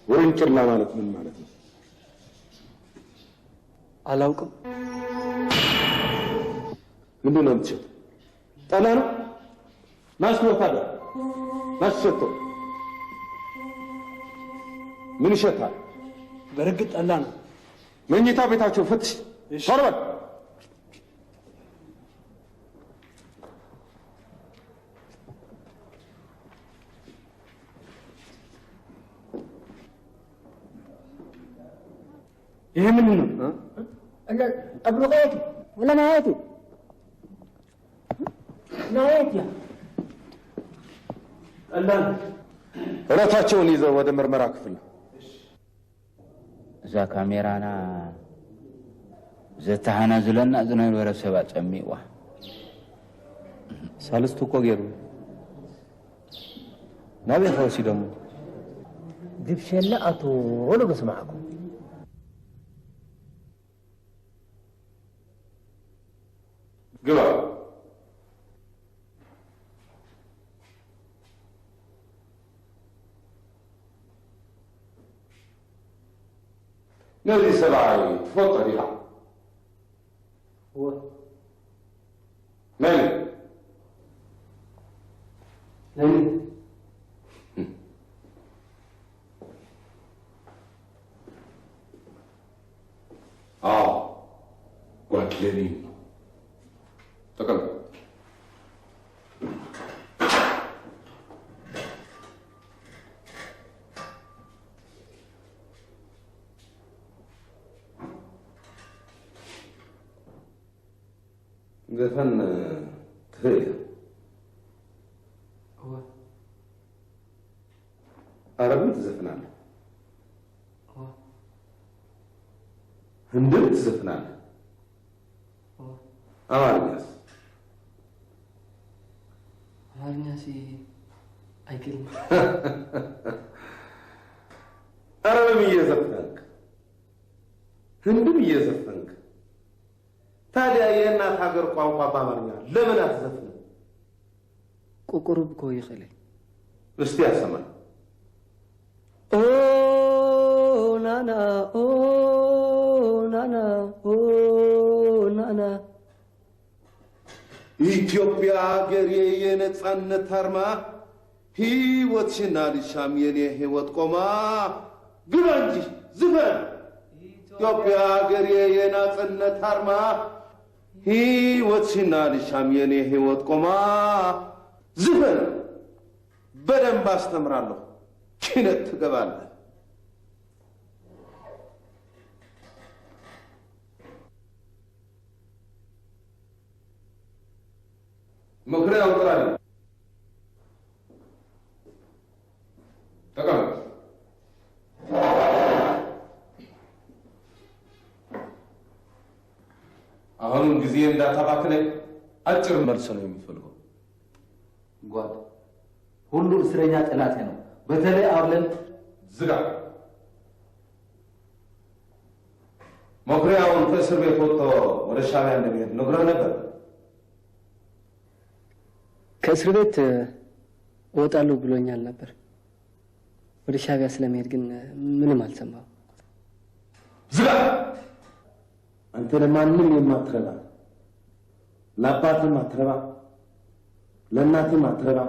ውርንጭላ ማለት ምን ማለት ነው? አላውቅም። ምንድን ነው የምትሸጥ? ጠላ ነው? ና እስኪ ወታደር፣ ና እስኪ ሸቶ። ምን ይሸታል? በእርግጥ ጠላ ነው። መኝታ ቤታቸው ፈትሽ። እሺ። ቶሎ በል። ይሄ ምንድን ነው? እ? አለ፣ አብሮ ከየት? ወላ ናየት? ናየት ያ? አላን። ሬሳቸውን ይዘው ወደ ምርመራ ክፍል። እዛ ካሜራና ዘተሓናዝለና ዝነበረ ሰብ ኣጸሚዋ። ሳልስቱ እኮ ገይሩ። ናበይ ከ ወሲዶሞ? ግብሸለ ኣቶ ወሎ በስማዕኩም። ግባ። ነዚ ሰብኣይ ትፈልጦ ዲኻ? እወ። መን እዩ? ለሚ። አዎ፣ ጓድ ለሚ ነው። ተቀመጥ። ዘፈን ትኽእል ኢኻ? እወ። ኣረብን ትዘፍን ኣለ? እወ። ህንድን ትዘፍን ኣለ? እወ። ኣማርኛስ? ኣማርኛሲ ኣይክእልን። ኣረብም እየዘፈንክ፣ ህንድም እየዘፈንክ፣ ታዲያ የእናት ሀገር ቋንቋ በአማርኛ ለምን አትዘፍንም? ቁቁሩብ እኮ ይኽእል እየ። እስቲ ያሰማን። ኦ ናና፣ ኦ ናና፣ ኦ ናና። ኢትዮጵያ ሀገሬ የነጻነት አርማ፣ ህይወት ሽና ልሻም የኔ ህይወት ቆማ ግባ እንጂ ዝፈን ኢትዮጵያ ሀገሬ የናጽነት አርማ ህይወት ሽና ልሻም የኔ ህይወት ቆማ ዝፈን በደንብ አስተምራለሁ። ኪነት ትገባለህ። ምኽሪ ኣውጥራለሁ። ተቀመጥ። አሁንም ጊዜ እንዳታባክነ አጭር መልስ ነው የምፈልገው። ጓድ፣ ሁሉ እስረኛ ጠላቴ ነው። በተለይ አብለን ዝጋ። መኩሪያውን ከእስር ቤት ወጥቶ ወደ ሻዕቢያ እንደሚሄድ ነግረህ ነበር? ከእስር ቤት እወጣለሁ ብሎኛል ነበር። ወደ ሻዕቢያ ስለመሄድ ግን ምንም አልሰማሁም። ዝጋ! አንተ ለማንም የማትረባ፣ ለአባትም አትረባ፣ ለእናትም አትረባ፣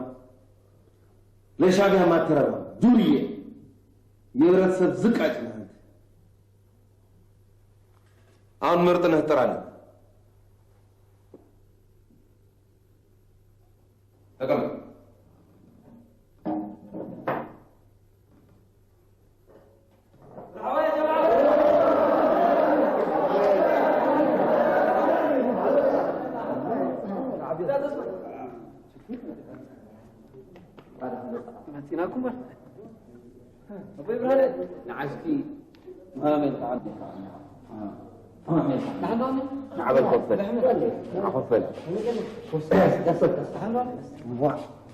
ለሻዕቢያም አትረባ፣ ዱርዬ፣ የህብረተሰብ ዝቃጭ ነህ አንተ። አሁን ምርጥ ነህ፣ ጥራልኝ። ተቀመጥ። መጺናኩም በል። ኣቦይ ብርሃነ፣ ንዓስኪ ማመን ተዓዲ። ማመን። ንዓበል ኮፈል። ንዓኾፈል። ኮፈል።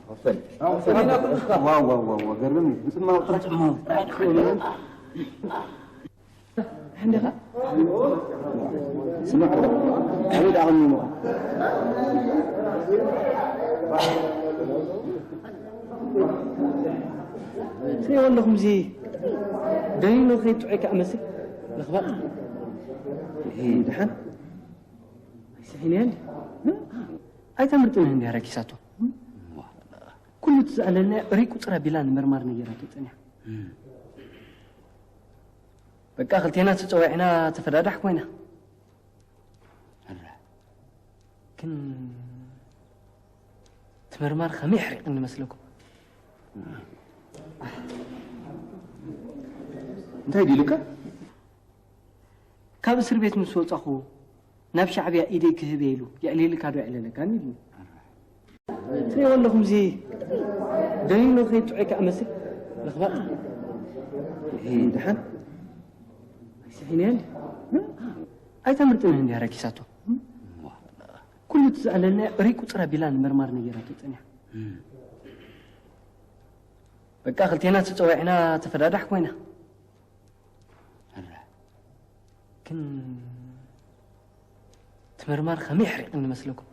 ኮፈል። ዋው፣ ዋው፣ ዋው፣ ዋው፣ ገርም እዩ። ብጽማው ጥራሕ። ጽማው ጥራሕ። ስማዕ፣ ኣበይ ደኣ ቀሚሙ? ትሪኦ ኣለኹም፣ እዚ ደኒኑ ከይድ ጥዑይ ከኣ መስል ለኽባጥ። ይሄ ደሓን ኣይስሒን እያ እንዲ? ኣይተምርጥን እንዲ ረኪሳቶ። ኩሉ ትስኣለና ሪቁ ጥረ ቢላ ንምርማር ነጌራቶ ጸኒሓ። በቃ ክልቴና ተጸዋዒና ተፈዳዳሕ ኮይና። ኣረ። ግን ትምርማር ከመይ ሕሪቕኒ መስለኩም? እንታይ ዲልካ? ካብ እስር ቤት ምስ ወጻኹ ናብ ሻዕብያ ኢደይ ክህብ እየ ኢሉ የዕሊልካ ዶ የዕለለካን ኢሉኒ። ትሪኦ ኣለኹም፣ እዚ ደኒኑ ከይድ ጥዑይ ከኣ መስል ለኽባጥ። ይሄ ደሓን ኣይስሒን እያ እንዲ? ኣይተምርጥን እንዲ ረኪሳቶ። ኩሉ ትስኣለና ሪቁ ጥረ ቢላ ንምርማር ነጌራቶ ጸኒሓ። በቃ ክልቴና ተጸዋዒና ተፈዳዳሕ ኮይና። ኣረ። ግን ትምርማር ከመይ ሕሪቕኒ መስለኩም?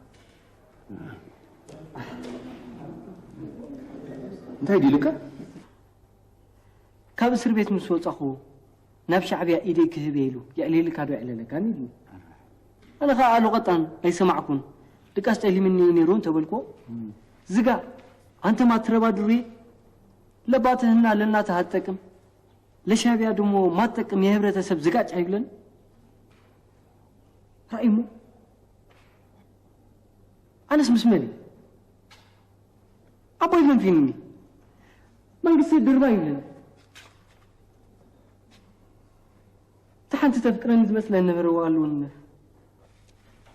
እንታይ ዲልካ? ካብ እስር ቤት ምስ ወጻኹ ናብ ሻዕብያ ኢደይ ክህብ እየ ኢሉ የዕሊልካ ዶ የዕለለካን ኢሉኒ። ኣነ ኸኣ ኣሉ ቀጣን ኣይሰማዕኩን። ድቃስ ጠሊምኒ ነይሩ እንተበልኩዎ፣ ዝጋ፣ አንተ ማትረባ ዱርዬ፣ ለባትህና ለእናትህ አትጠቅም፣ ለሻዕቢያ ደግሞ ማትጠቅም የህብረተሰብ ዝጋጭ ኣይብለን። ራእይሞ ኣነስ ምስ መን እዩ? ኣቦይ መንፊንኒ። መንግስቲ ድርባ ይብለኒ። እታ ሓንቲ ተፍቅረኒ ዝመስለ ነበረ፣ ዋሉ እውን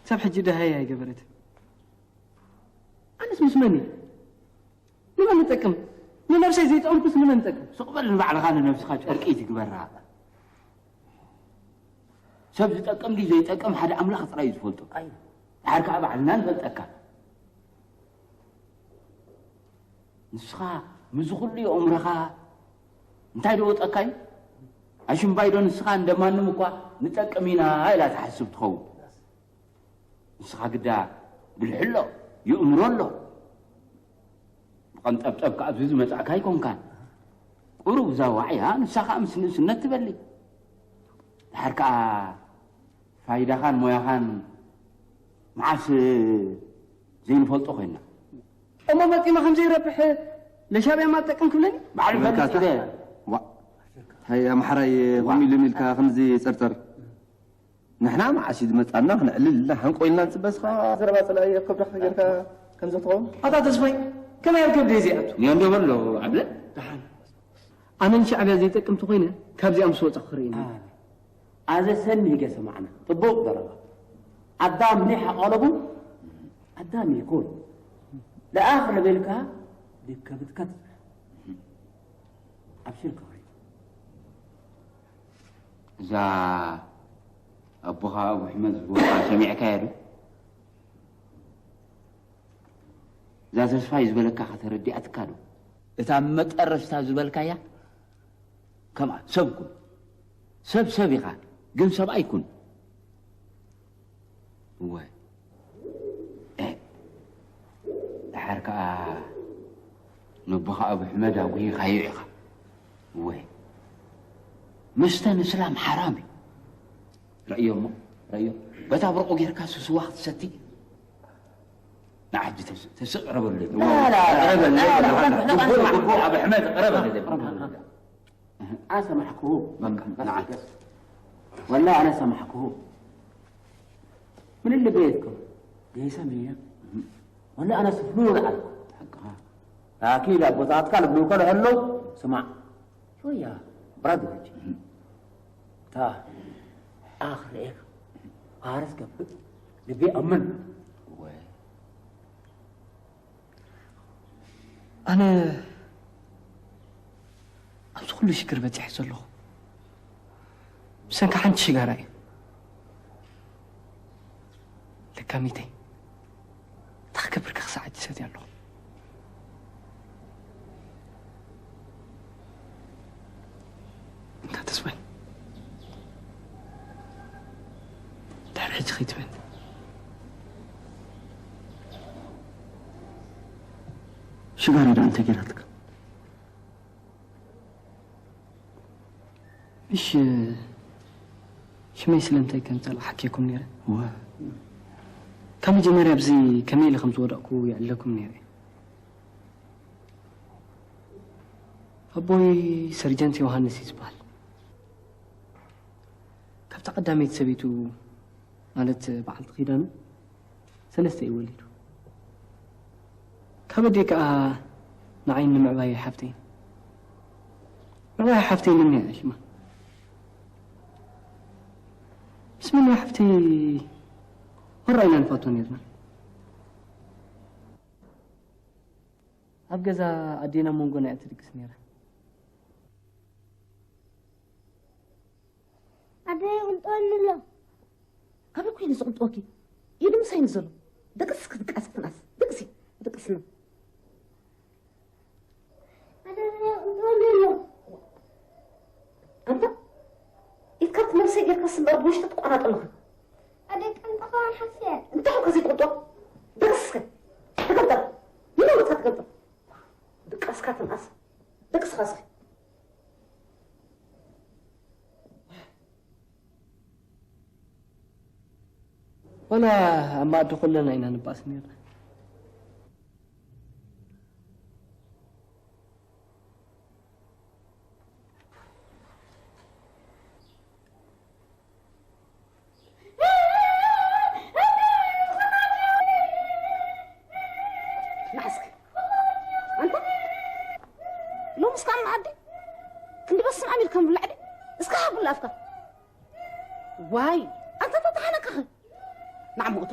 ክሳብ ሕጂ ደሃይ ኣይገበረትን። ኣነስ ምስ መን እየ? ንመን እጠቅም? ንነብሰይ ዘይጠቐምኩስ ንመን እጠቅም? ስቕ በል ንባዕልኻ ንነብስኻ ጨርቂ ትግበራ። ሰብ ዝጠቅም ድዩ ዘይጠቅም ሓደ ኣምላኽ ጥራይ እዩ ዝፈልጦ። ኣይ። ድሓር ከኣ ባዕልና ንፈልጠካ። ንስኻ ምስዚ ኩሉ የእምሮኻ እንታይ ዶ ወጠካ እዩ? ኣሽምባይ ዶ ንስኻ እንደማንም እኳ ንጠቅም ኢና ኢላ ትሓስብ ትኸውን? ንስኻ ግዳ ብልሒ ኣሎ፣ የእምሮ ኣሎ። ብቐንጠብጠብ ከኣ ኣብዚ ዝመጻእካ ኣይኮንካን። ቁሩብ እዛ ዋዕያ ንሳ ከኣ ምስ ንእስነት ትበሊ። ድሓር ከኣ ፋይዳኻን ሞያኻን መዓስ ዘይንፈልጦ ኮይንና። እሞ መጺና ከም ዘይረብሕ ለሻዕብያ ማ ትጠቅም ክብለኒ? ባዕሉ ፈልጥ ኢለ። ዋ፣ ሃይ ኣምሓራይ ከምኡ ኢሉ ኢልካ ከምዚ ጸርጸር። ንሕና መዓስ እዩ ዝመጻና? ክነዕልል ኢልና ሕንቆ ኢልና ንጽበ። እስኻ ዘረባ ጸላኢ ኣብ ከብድኻ ጌርካ ከምዚ ትኸውን? ኣታ ተስፋይ፣ ከመይ ኣብ ከብደይ ዘይኣቱ? እዮ እንዶ በሎ፣ ዓብለ። ደሓን። ኣነ ንሻዕብያ ዘይጠቅም ተኾይነ፣ ካብዚኣ ምስ ወጻኹ ክርኢ። ኣነ፣ ኣዘ ሰኒ ሂገ ሰማዕና። ጽቡቕ ዘረባ። ኣዳም ኒሕ ኣቐለቡ፣ ኣዳም ይኩን። ደኣ ክዕብልካ፣ ድከብትካ ትጽናሕ። ኣብሽር ክኸይ። እዛ ኣቦኻ ኣቡ ሕመድ ዝበልካ ሰሚዕካያ ዶ? እዛ ተስፋይ ዝበለካ ከተረዲኣትካ ዶ? እታ መጠረሽታ ዝበልካያ ከምኣ ሰብ ኩን። ሰብ ሰብ ኢኻ፣ ግን ሰብኣይ ኩን። እወ። እ፣ ደሓር ከኣ ነቦኻ ኣብ ሕመድ ኣጉሂኻዮ ኢኻ። እወ። መስተ ንስላም ሓራም እዩ። ረእዮ እሞ፣ ረእዮ። በታ ብርቑ ጌርካ ስዋ ክትሰቲ። ንዓዲ ተስ-፣ ተስቕ ረበለይ። ላ፣ ላ፣ ላ፣ ረበለይ። ላ፣ ላ፣ ላ፣ ላ፣ ላ፣ ግቡእ፣ ላ፣ ግቡእ ኣብ ሕመድ ረበለይ። ኣሰማሕክዎ። ንዓት። ወላ ኣነ ሰማሕክዎ። ምን ልበየትኩም? ገይሰ ምየ። ወላ ኣነ ስፍሉ ልዓል። ላኪን ኣቦታትካ ልብሉ ከሎ ሕሎ ስማዕ። ሾያ ብራድ ወጅ። ታ ኣኽሬክ። ኣረስ ገብእ። ልቤ ኣምን። ወይ። ኣነ ኣብዚ ኩሉ ሽግር በጺሐ ዘለኹ ብሰንኪ ሓንቲ ሽጋራ እዩ። ለካሚተይ፣ እንታይ ክገብር ክሳዕ ሕጂ ሰትየ ኣለኹ። እንካ ተስፋይ፣ ድሕሪ ሕጂ ከይትበል። ሽጋራ ደኣ እንታይ ገይራትካ? እሺ፣ ሽመይ ስለምንታይ ከም ዝጸላእ ሓኪየኩም ነይረ። እወ። ካብ መጀመርያ ኣብዚ ከመይ ኢለ ከም ዝወደቕኩ ይዕለኩም ነይረ። ኣቦይ ሰርጀንት ዮሃንስ እዩ ዝበሃል። ካብታ ቀዳመይቲ ሰበይቱ፣ ማለት በዓልቲ ኪዳኑ፣ ሰለስተ እዩ ወሊዱ። ካብ ኣደይ ከኣ ንዓይን ንምዕባይ ሓፍተይን። ምዕባይ ሓፍተይን እኒኣ ሽማ። ምስ ምንያ ሓፍተይ ወራ ኢና ንፋቶ ነርና። ኣብ ገዛ ኣዴና መንጎና እያ ትድቅስ ነይራ። ኣደይ ይቕልጠኒ ኣሎ። ኣበይ ኮይኑ ዝቕልጠወኪ? ኢዱ ምሳይ እዩ ዘሎ። ደቅስ ክትቃስ ትንኣስ። ደቅሲ፣ ደቅስና። ኣደይ ይቕልጠኒ ኣሎ። ኣንታ ኢድካ ኣብቲ ነብሰይ ጌርካ ስምበር ብውሽጢ ትቋናጠ ኣለኻ። ኣደይ ቀንጥኻ ሓስያ። እንታይ እኮ ዘይትቕልጦ? ደቅስከ። ተገልጠል። ይነውርካ ተገልጠል። ድቃስካ ትንኣስ። ደቅስኻ እስኪ። ዋላ ኣብ መኣዲ ኩለና ኢና ንባኣስ ነርና። ንዓስኪ ኣንታ ሎምስ ከኣ መኣዲ ክንዲ በስም ኣሚር ከም ብላዕ ድዩ? እስከ ሃብላ ኣፍካ። ዋይ ኣንታ ተተሓነቅኺ። ንዓሞ እቶ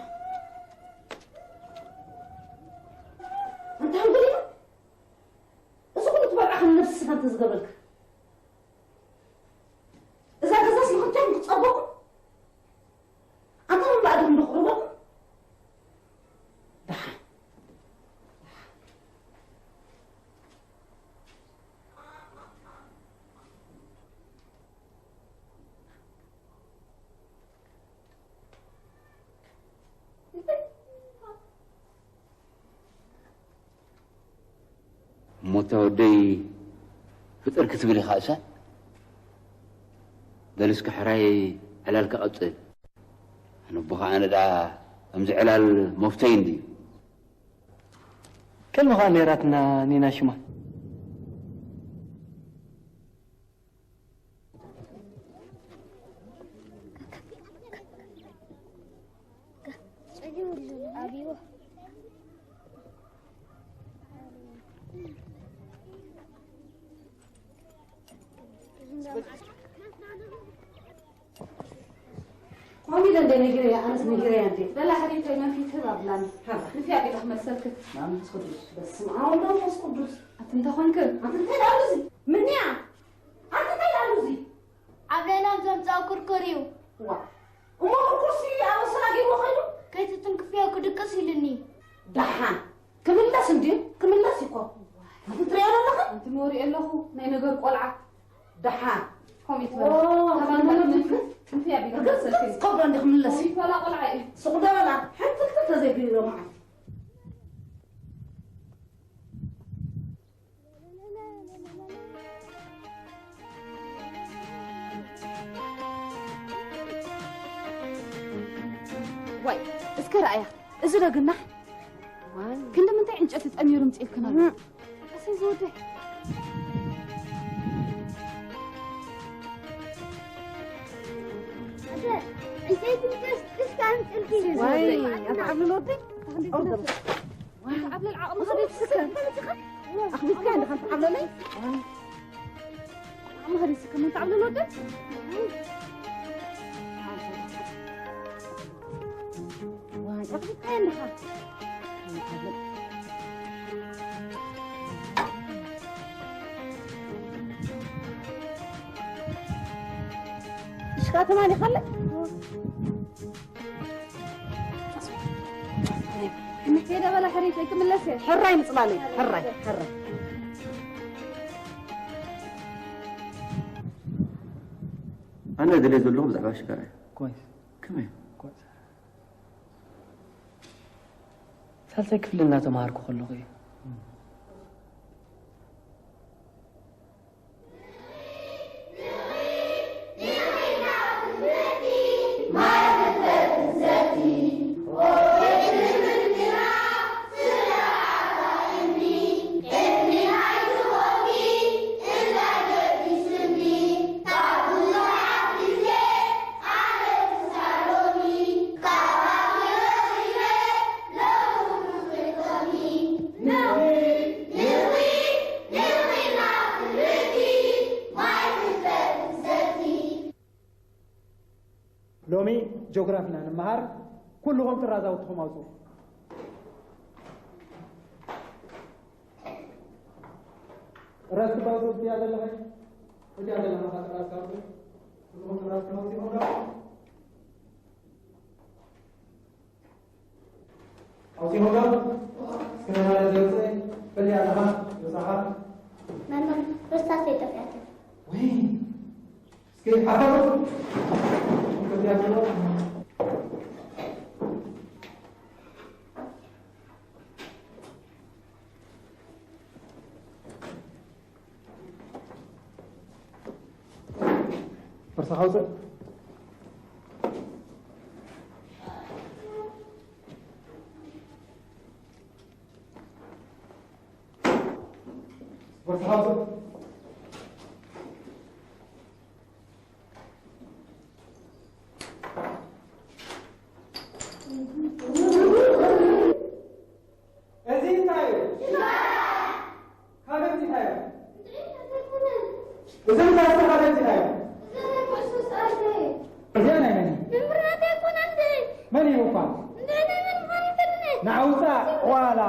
ኣንታ ሃንጎሊና እዚ ኩሉ ትበልዓ ከም ነብሲ ስጋ እንተዝገብረልካ እዛ ገዛስ ንኽልቴኹም ክትጸበኹም ኣንታ ምንባኣ ድኹም ዶ ክቕርበኩም? ደሓን። እሞ እታ ወደይ ፍጥር ክትብል ኢኻ እሳ? በል እስኪ ሕራይ ዕላልካ ቀጽል። ኣነ ኣቦኻ ኣነ ደኣ ከምዚ ዕላል መፍተይ እንድዩ። ከልሚ ኸኣ ነይራትና ኒና ሽማ። ኢለ እንደ ነጊረያ፣ ኣነስ ነጊረያ እንዴ። በላ ሕሪተይ መንፊት ህብ ኣብላኒ። ሃባ። ንፊያ ቢላ ክመልሰልክ። ማን መንፈስ ቅዱስ? በስመ ኣብ ወወልድ ወመንፈስ ቅዱስ። ኣቲ እንተ ኾንክ? ኣቲ እንታይ ደኣ ኣሉ እዚ? ምንያ? ኣቲ እንታይ ደኣ ኣሉ እዚ? ኣብ ሌላም ዘምጽኦ ኩርኩር እዩ። ዋ። እሞ ኩርኩርሲ ኣብ ኣሰና ገይርዎ ኸይዱ? ከይትትንክፍዮ ክድቅስ ኢሉኒ። ደሓን። ክምለስ እንድዩ? ክምለስ እዩ እኮ። ኣቲ ትሪኦ ኣለኻ? ኣንቲ መወሪኦ ኣለኹ። ናይ ነገር ቆልዓ። ደሓን። ከምኡ ይትበል። ኦ፣ ተባባል ከምኡ መንፈስ። እንትን እያ ቢላ ርግጽ መሰልከኝ። ክብሎ እንዲ ክምለስ እዩ። ከምኡ ይትበላ ቆልዓ እዩ። ሱቕ ዶ በላ? ሕንትልትል ተዘይቢሉ ሎምዓንቲ። ዋይ፣ እስከ ረኣያ። እዚ ዶ ግናሕ? ዋይ። ክንዲ ምንታይ ዕንጨቲ ጠሚሩ ምጽኢልክና ኣሎ? እም። ኣሰይ ዝወደይ። ኣደ፣ ዕንጨይቲ ምንታይ ስጥሽ ካን ጥልፊ? ኣሰይ ዋይ፣ ዝወደይ። ኣታ ዓብሉ ወደይ። ዋይ፣ ዓብሉ ዓቕሚ ኸደይ ትስከ። ኣኽሊፍካ እንደ ኸንት ዓብለለይ። ዓቕሚ ኸደይ ትስከ፣ ምን ተዓብሉ ወደይ? ዋይ፣ ኣኽሊፍካ እንደ ኸንት። እሽካ ተማሊ ኸለ? ሄደ በላ ሕሪተይ ክምለስ እየ። ሕራይ ምጽላለይ፣ ሕራይ፣ ሕራይ። ኣነ ደልየ ዘለኹ ብዛዕባ ሽጋራ እዩ። ኮይስ። ከመይ? ኮይስ። ሳልሳይ ክፍሊ እናተማሃርኩ ከለኹ እዩ። ሎሚ ጂኦግራፊ ኢና ንመሃር። ኩልኹም ጥራዝ ኣውጺኹም ኣውጽኡ። ጥራዝ ክባውጽኡ እዚኣ ዘለኻ፣ እዚኣ ዘለኻ ጥራዝ ካውጽኡ። ኩልኹም ጥራዝ ክነውጽኡ ዶ? ኣውጺእዎ ዶ? እስከ ነማለ ዘውጽእ በሊ ኣለኻ፣ ምሳኻ። መምህር፣ እርሳሰይ ጠፊኣትኒ። ወይ፣ እስኪ ሓፈሩ። ከዚኣ ብሎ። ቦርሳኻ ኣውፅእ። ቦርሳኻ ኣውፅእ። እዚ እንታይ እዩ? ካልእ እንታይ እዩ? እዚ ንታሕቲ ካልእ እንታይ እዩ? እዚኣ ናይ መን እዩ? መን እዩ እኳ? ንዓ ውፃእ ዋላ።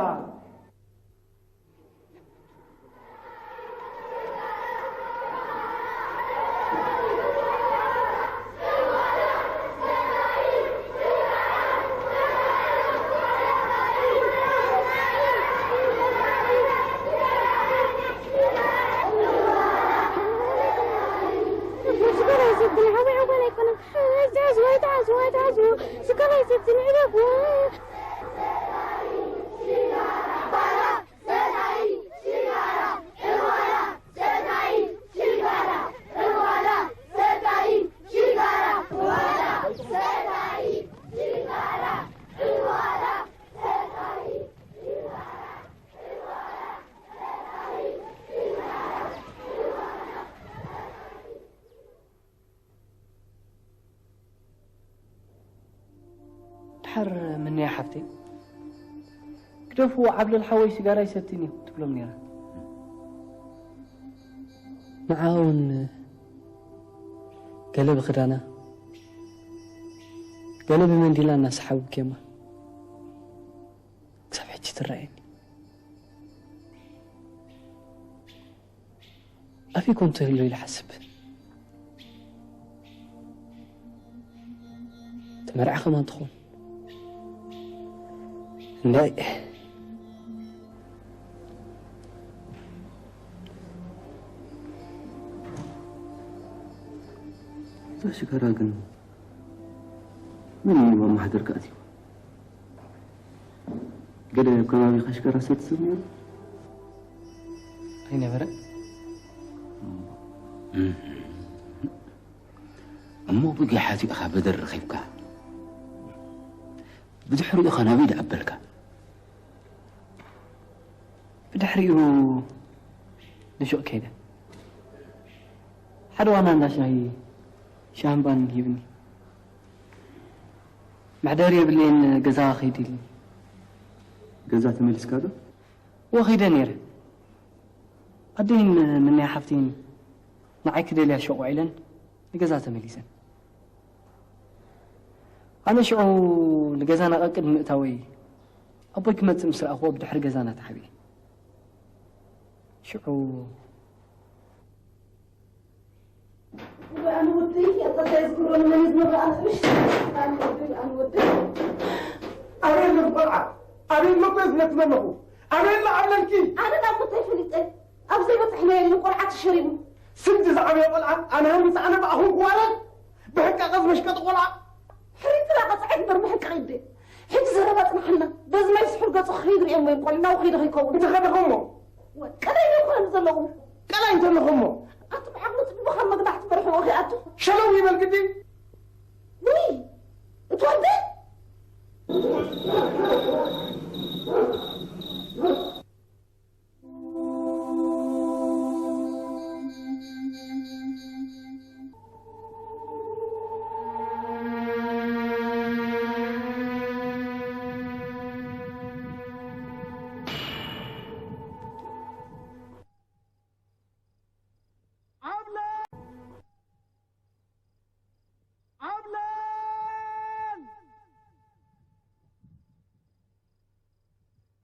ድሓር ምንያ ሓፍተይ፣ ግደፍዎ፣ ዓብለል ሓወይ ሲጋራ ኣይሰትን እዩ ትብሎም ነይራ። ንዓ እውን ገለ ብኽዳና፣ ገለ ብመንዲላ እናሰሓቡ ኬማ ክሳብ ሕጂ ትረኣየኒ። ኣበይ ኮን ትህሉ ኢለ ሓስብ። ተመርዓ ከማን ትኾን? እንዳይ። እዛ ሽጋራ ግን መን እዩ ኣብ ማሕደርካ ኣትዩ? ገለ ኣብ ከባቢኻ ሽጋራ ዝሰቲ ሰብ ነይሩ? ኣይነበረን። እሞ ብጊሓት ኢኻ በደር ረኺብካ? ብድሕሪኡ ኸ ናበይ ደኣ ኣበልካ? ብድሕሪኡ ንሹቕ ከይደ። ሓደ ዋና እንዳ ሻሂ ሻህምባን ሂብኒ። መሕደሪ የብለይን፣ ገዛ ኸይድ ኢልኒ። ገዛ ተመሊስካ ዶ? እወ፣ ኸይደ ነይረ። ኣደይን ንናይ ሓፍተይን ንዓይ ክደልያ ሹቕ ውዒለን ንገዛ ተመሊሰን። ኣነ ሽዑ ንገዛና ቀቅድሚ ምእታወይ ኣቦይ ክመጽእ ምስ ረኣኽዎ ብድሕሪ ገዛና ተሓቢኤ። ሽዑ እዋእ፣ ኣነ ወደይ፣ ኣታ እንታይ ዝገብሮ ንመን ዝነግሮ? ኣነ፣ እሽ፣ ኣነ ወደይ፣ ኣነ ወደይ። ኣበይ ኣሎ ቆልዓ? ኣበይ ኣሎ እኮ ዝብለኪ ዘለኹ? ኣበይ ኣሎ ዓብለልኪ? ኣነ ናብ ምንታይ ፈሊጠ? ኣብ ዘይበጻሕናዮ እዩ ቆልዓ ተሸሪቡ። ስንዲ ዝዓበየ ቆልዓ ኣነ ሃንጊ ኣነ ብኣኹም ክዋረድ? ብሕቃቐ ዝመሽቀጠ ቆልዓ? ሕሪት ላቐ ጸዓት እምበር ምሕቃቕ ይደ። ሕጂ ዘረባ ጽናሕና። በዚ ማይ ስሑል ገጹ ክኸይድ ርእዮም ወይም ቆልናው ከይደ ከይከውን። እንተ ኸደኹሞ? ወ-፣ ቀላይ ይኾን ዘለኹ። ቀላይ እንተለኹሞ? ኣቱም ዓቕሊ ትድቡ ካብ መግዳሕቲ በርሑ ወኺ ኣቱ። ሸለው ይበል ግዲ። ውይ፣ እቲ ወደይ?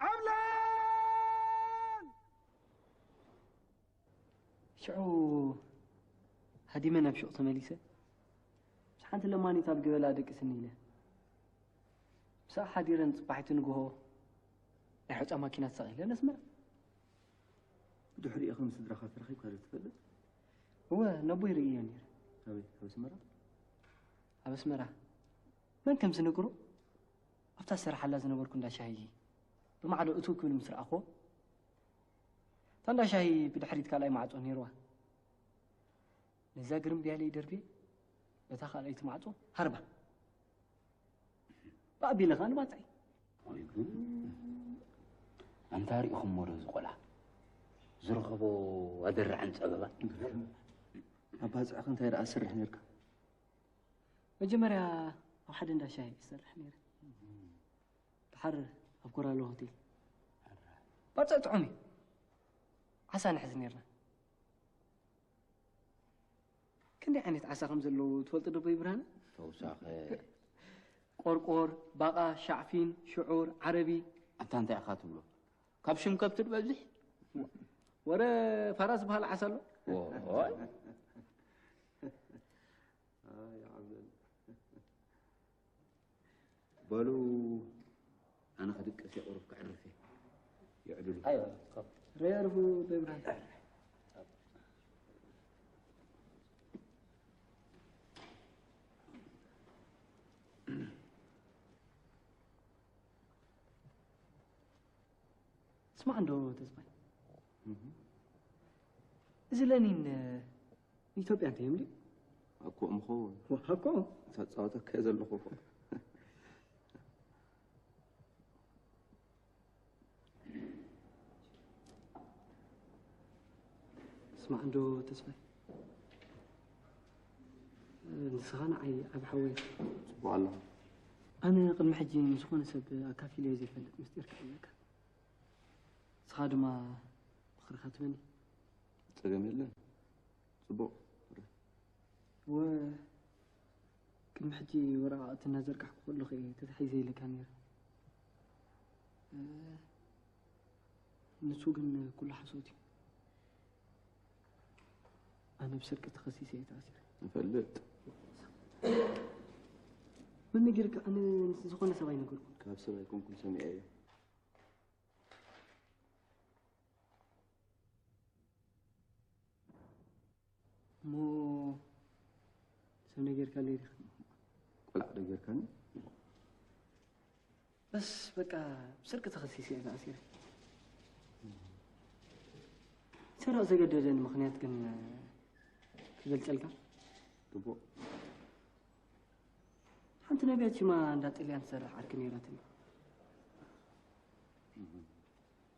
ዓብለል! ሽዑ ሃዲመ ናብ ሹቕ ተመሊሰ። ምስ ሓንቲ ለማኒት ኣብ ገበላ ደቂስኒ ኢለ። ምስኣ ሓዲረን ጽባሒቲ ንግሆ ናይ ሑጻ ማኪና ተሳቒለ ነስመራ። ብድሕሪኡ ከም ስድራኻ ተራኺብካ ዶ ትፈልጥ? እወ፣ ነቦይ ርእዮ ነይረ። ኣበይ? ኣብ ኣስመራ? ኣብ ኣስመራ። መን ከም ዝነግሮ፣ ኣብታ ዝሰርሓላ ዝነበርኩ እንዳ ሻሂ ብማዕዶ እትው ክብል ምስ ረኣኽዎ፣ እታ እንዳ ሻሂ ብድሕሪት ካልኣይ ማዕጾ ነይርዋ። ነዛ ግርም ብያለይ ደርብየ፣ በታ ካልኣይቲ ማዕጾ ሃርባ። ብኣቢለ ኸኣ ንባጽዕ። ወይ ጉድ! ኣንታ ርኢኹሞ ዶ እዚ ቆልዓ? ዝረኸቦ ኣደራዕን ጸበባን? ኣብ ባጽዕኺ እንታይ ደኣ ትሰርሕ ነርካ? መጀመርያ ኣብ ሓደ እንዳ ሻሂ እሰርሕ ነይረ። ድሓር ኣብ ኮራሎ ሆቴል። ባጽዕ ጥዑም እዩ። ዓሳ ንሕዝ ነይርና። ክንደይ ዓይነት ዓሳ ከም ዘለዉ ትፈልጡ ዶ ኣቦይ ብርሃነ? ተውሳኸ። ቆርቆር፣ ባቓ፣ ሻዕፊን፣ ሽዑር፣ ዓረቢ። ኣንታ እንታይ ኢኻ ትብሎ? ካብ ሽም ከብቲ ድበዝሕ? ወረ ፋራ ዝበሃል ዓሳ ኣሎ? ዎይ። ኣይ ዓብደል። በሉ ኣነ ክድቅስ እየ፣ ቁሩብ ከዕርፍ እየ። የዕልሉ። ኣይዋ፣ ኮፍ። ሬርፉ ደብረ። ስማዕ እንዶ ተስፋይ። እህ። እዚ ለኒን ንኢትዮጵያ እንታይ እዮም ድዩ? ሃኮ እምኾ። ሃኮ? ተጻወተካ እየ ዘለኹ እኮ። ስማዕ እንዶ ተስፋይ። ንስኻ ንዓይ ዓቢ ሓወይ። ጽቡቕ ኣለኹ። ኣነ ቅድሚ ሕጂ ንዝኾነ ሰብ ኣካፊለዮ ዘይፈልጥ ምስጢር ክሕብረካ። ንስኻ ድማ ምኽርኻ ትበኒ። ጸገም የለን። ጽቡቕ። ወ-፣ ቅድሚ ሕጂ ወረቓቕቲ እናዘርጋሕኩ ከለኹ እየ ተታሒዘ ኢለካ ነይረ። እ፣ ንሱ ግን ኩሉ ሓሶት እዩ። ኣነ ብስርቂ ተኸሲሰ እየ ተኣሲረ። ንፈልጥ። መን ነጊርካ? ኣነ ምስ ዝኾነ ሰብ ኣይነገርኩን። ካብ ሰብ ኣይኮንኩን ሰሚዐ እየ። እሞ ሰብ ነጊርካ ኣለይ ዲኻ? ቆልዓ ዶ ጌርካኒ? በስ በቃ ብስርቂ ተኸሲሰ እየ ተኣሲረ። ሰረቕ ዘገደደኒ ምኽንያት ግን ክገልጸልካ? ግቡእ። ሓንቲ ነቢያት ሽማ እንዳ ጥልያን ትሰርሕ ዓርኪ ነይራትኒ።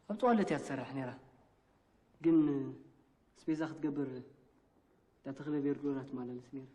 ኣብ ጸዋለት እያ ትሰርሕ ነይራ። ግን ኣስቤዛ ክትገብር እንዳ ተኽለ ቬርጎራ ትመላለስ ነይራ።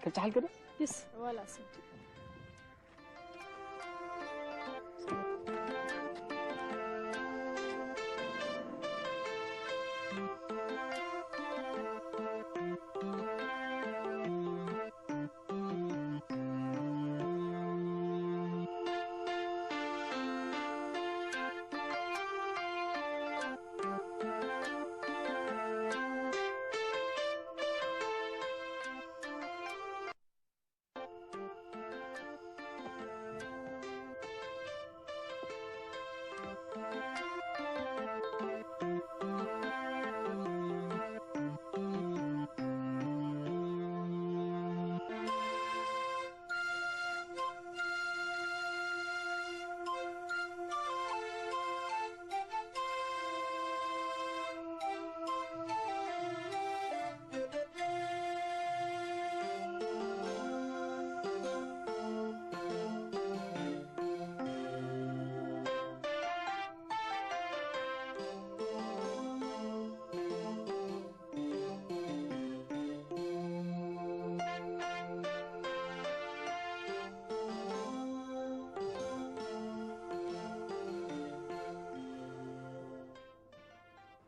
ከብጽሓልኪ ዶ? ይስ፣ ዋላ ስድ።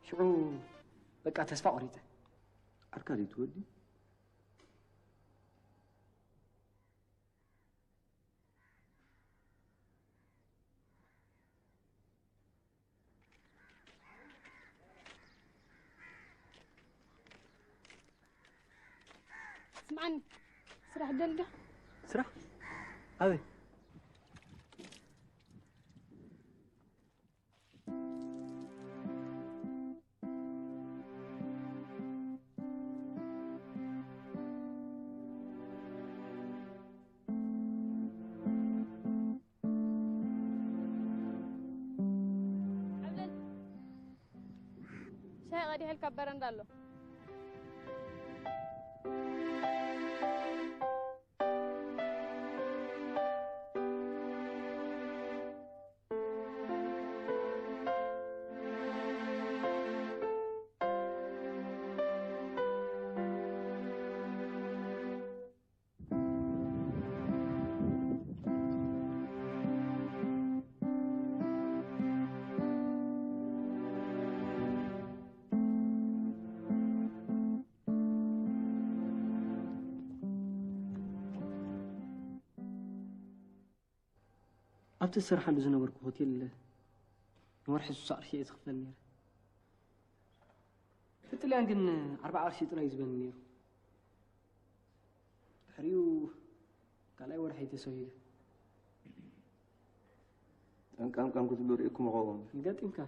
ሽዑ በቃ ተስፋ ቆሪጸ። ዓርካ ድዩ ትወዲ? ስምዓኒ፣ ስራሕ ደልዳ? ስራሕ? ኣበይ? ዓብደል፣ ሻሂ ቀዲሐልካ ኣብ በረንዳ ኣሎ። ኣብቲ ዝሰርሓሉ ዝነበርኩ ሆቴል ንወርሒ ስሳ ቅርሺ እየ ዝኽፈል ነይረ። እቲ ጥልያን ግን ኣርባዓ ቅርሺ ጥራይ እዩ ዝበኒ ነይሩ። ድሕሪኡ ካልኣይ ወርሒ ተሰሂሉ። ጠንቃምቃም ክትብሉ ርኢኩም ኸውን። ገጢምካ።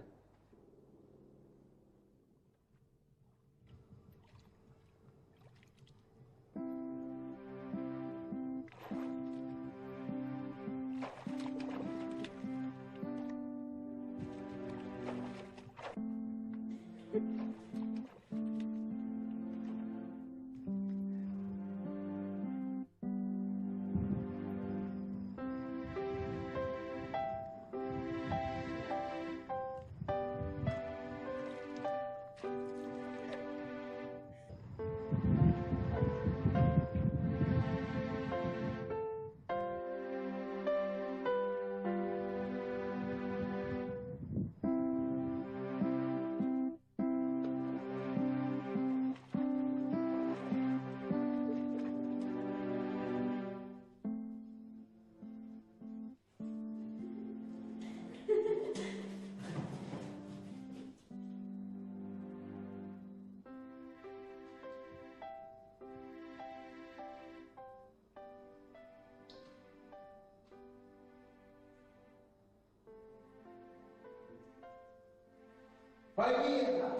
Vai via!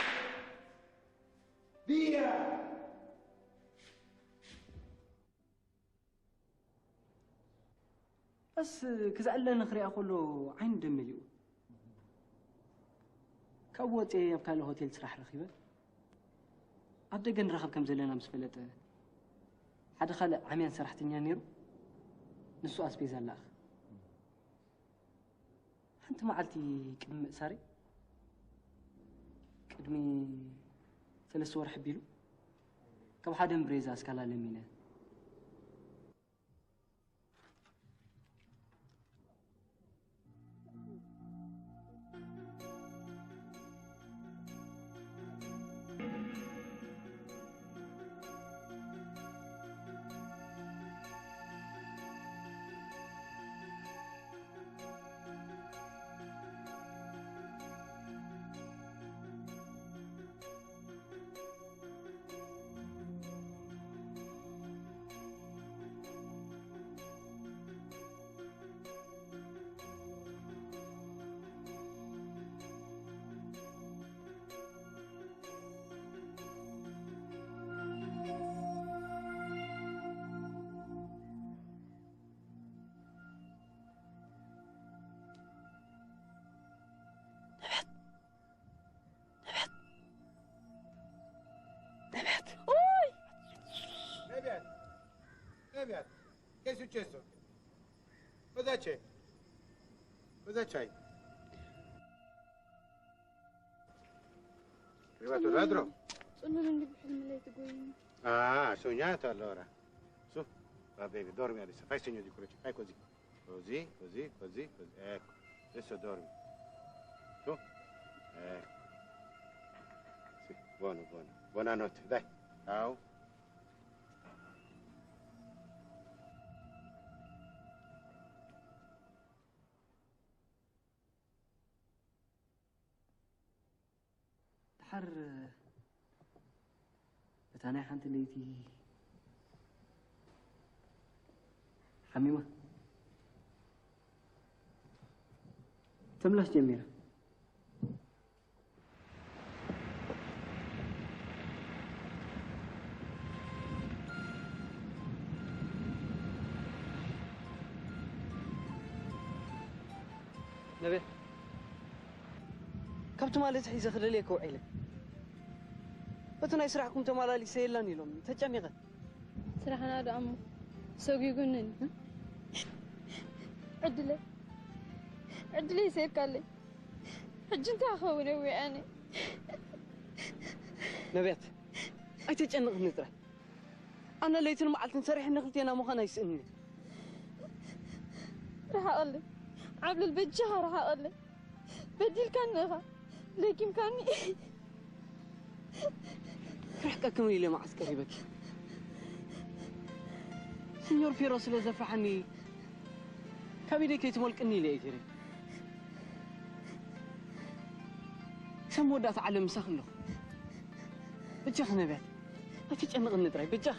Via! በስ ክዝኣለኒ ክሪኣ ከሎ ዓይኒ ደም መሊኡ። ካብኡ ወፅየ ኣብ ካልእ ሆቴል ስራሕ ረኺበ። ኣብ ደገ ንራኸብ ከም ዘለና ምስ ፈለጠ፣ ሓደ ካልእ ዓምያን ሰራሕተኛ ነይሩ፣ ንሱ ኣስቤዛ ለኣኸ። ሓንቲ መዓልቲ ቅድሚ ምእሳረይ፣ ቅድሚ ሰለስተ ወርሒ ኣቢሉ፣ ካብ ሓደ እምብሬዛ ኣስካላ ለሚነ። ነቢያት! ነቢያት! ነቢያት! ነቢያት! Che è successo? Cosa c'è? Cosa c'hai? È arrivato il ladro? Sono venuto per il letto, Guglielmo. Ah, ha sognato allora. Su, va bene, dormi adesso. Fai segno di croce. Fai così. Così, così, così, così. Ecco. Adesso dormi. Su. Ecco. Sì, buono, buono. Buonanotte, dai. Ciao. ድሓር በታ ናይ ሓንቲ ለይቲ ሓሚማ ተምላስ ጀሚራ። ነቤ፣ ካብ ትማሊ ኣትሒዘ ክደልየኪ ውዒለ። በቲ ናይ ስራሕኩም ተመላሊሰ የላን ኢሎም ተጨኒቐ። ስራሕና ደኣ እሞ ሰጒጉኒ። ዕድለይ፣ ዕድለይ ሰይርካለይ። ሕጂ እንታይ ክኸውን እየ ኣነ? ነብያት፣ ኣይተጨንቕኒ ጥራይ። ኣነ ለይትን መዓልትን ሰሪሐ ንክልቴና ምዃን ኣይስእንን። ርሓቐለይ ዓብለል፣ በጃኻ ርሓቐለይ። በዲልካኒ ኢኻ፣ ለኪምካኒ። ክርሕቀክን ኢለ መዓስ ቀሪበኪ? ሲኞር ፒሮ ስለ ዘፍርሓኒ ካብ ኢደይ ከይትሞልቅኒ ኢለ እየ ገይረ። ክሳብ መወዳእታ ዓለም ምሳኺ ኣለኹ። በጃኺ ነብያት፣ ኣይትጨንቕኒ ጥራይ፣ በጃኺ።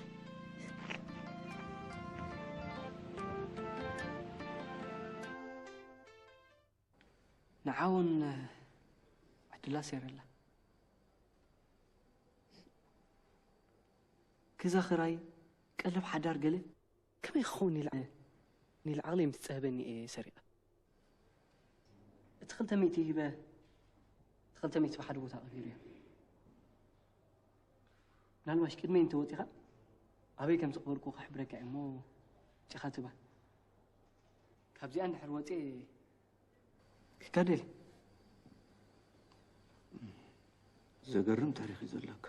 ንዓውን ዕድላ ሰይረላ። ገዛ ክራይ፣ ቀለብ ሓዳር ገለ ከመይ ክኸውን ኢለ፣ ንኢለ ዓቕለይ ምስ ጸበኒ እየ ሰሪቐ። እቲ ክልተ ሚእቲ ሂበ፣ እቲ ክልተ ሚእቲ ብሓደ ቦታ ቀቢረዮ። ምናልባሽ ቅድመይ እንተወጺኻ ኣበይ ከም ዝቕበርኩ ክሕብረካ እየ እሞ ጭኻ ትባል። ካብዚኣ እንድሕር ወጺኤ ክጋደል። ዘገርም ታሪኽ እዩ ዘለካ።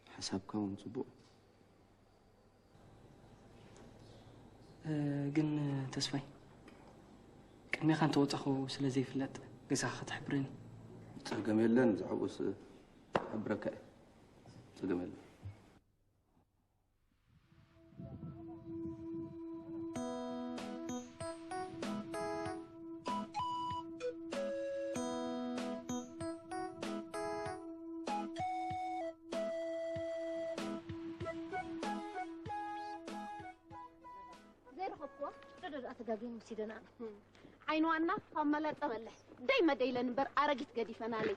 ሓሳብካ እውን ጽቡቕ። እ፣ ግን ተስፋይ፣ ቅድሜኻ እንተወጻኹ ስለ ዘይፍለጥ ገዛኻ ክትሕብረኒ። ጸገም የለን፣ ብዛዕባኡስ ክሕብረካ እየ። ጸገም የለን። ዘይረኸብኩዋ ዶ ደኣ ተጋግየ ወሲደና። ዓይኒ ዋና ካብ መላጸ በልሕ። ደይ መደይለን እምበር ኣረጊት ገዲፈናለይ።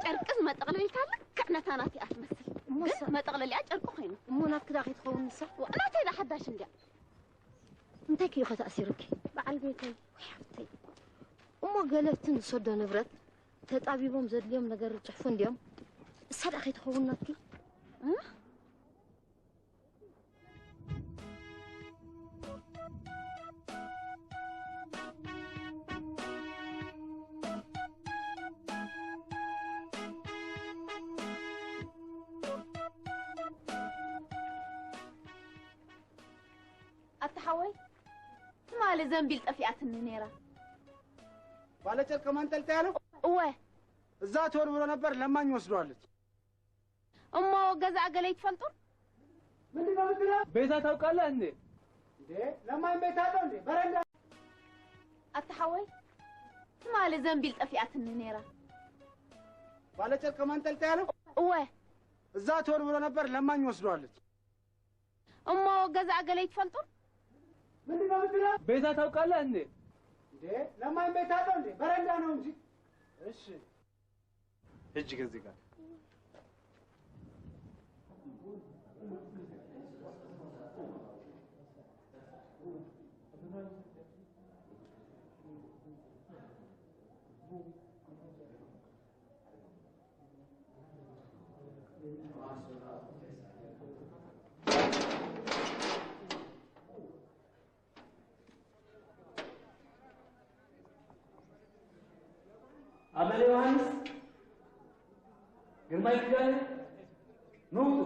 ጨርቅስ መጠቕለሊታ ልክዕ ነታ ናቲኣ ትመስል። እሞ ግን ሳ- መጠቕለሊኣ ጨርቂ ኮይኑ። እሞ ናትኪ ዳ ከይትኸውን ንሳ? ዋ፣ ናተይ ዳ ሓዳሽ እንድያ። እንታይ ክዩ ከተኣሲሩኪ? በዓል ቤተይ። ወይ ሓፍተይ። እሞ ገለ እቲ ንሰዶ ንብረት ተጣቢቦም ዘድልዮም ነገር ጽሕፉ እንድዮም። እሳ ዳ ከይትኸውን ናትኪ? እ? ኣታ ሓወይ፣ ትማሊ ዘንቢል ጠፊኣትኒ ነይራ። ባለ ጨርቅ መንጠልጠያ ነው? እወ። እዛ ትወርውሮ ነበር፣ ለማኝ ወስደዋለች። እሞ ገዛ ገለ ይትፈልጡ? ምንድን ነው የምትለው? ቤዛ ታውቃለህ እንዴ? እንዴ፣ ለማኝ ቤት አለው እንዴ? በረንዳ። ኣታ ሓወይ፣ ትማሊ ዘንቢል ጠፊኣትኒ ነይራ። ባለ ጨርቅ መንጠልጠያ ነው? እወ። እዛ ትወርውሮ ነበር፣ ለማኝ ወስደዋለች። እሞ ገዛ ገለ ይትፈልጡ? ምንድን ነው የምትለው? ቤዛ ታውቃለህ እንዴ? እንዴ፣ ለማኝ ቤት አለው እንዴ? በረንዳ ነው እንጂ። እሺ። ሕጂ ገዚእ ጋር ኣመለ ዮሃንስ፣ ግርማይ ኪዳነ፣ ንውጡ።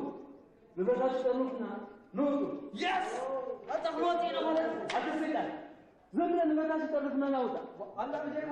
ንበታች ጠርኑፍና ንውጡ። የስ! ኣታ ክንወጽእ ኢና ማለት። ኣትስቃይ። ዝም ብለን ንበታች ጠርኑፍና ናውጣ። ኣላ ብጀካ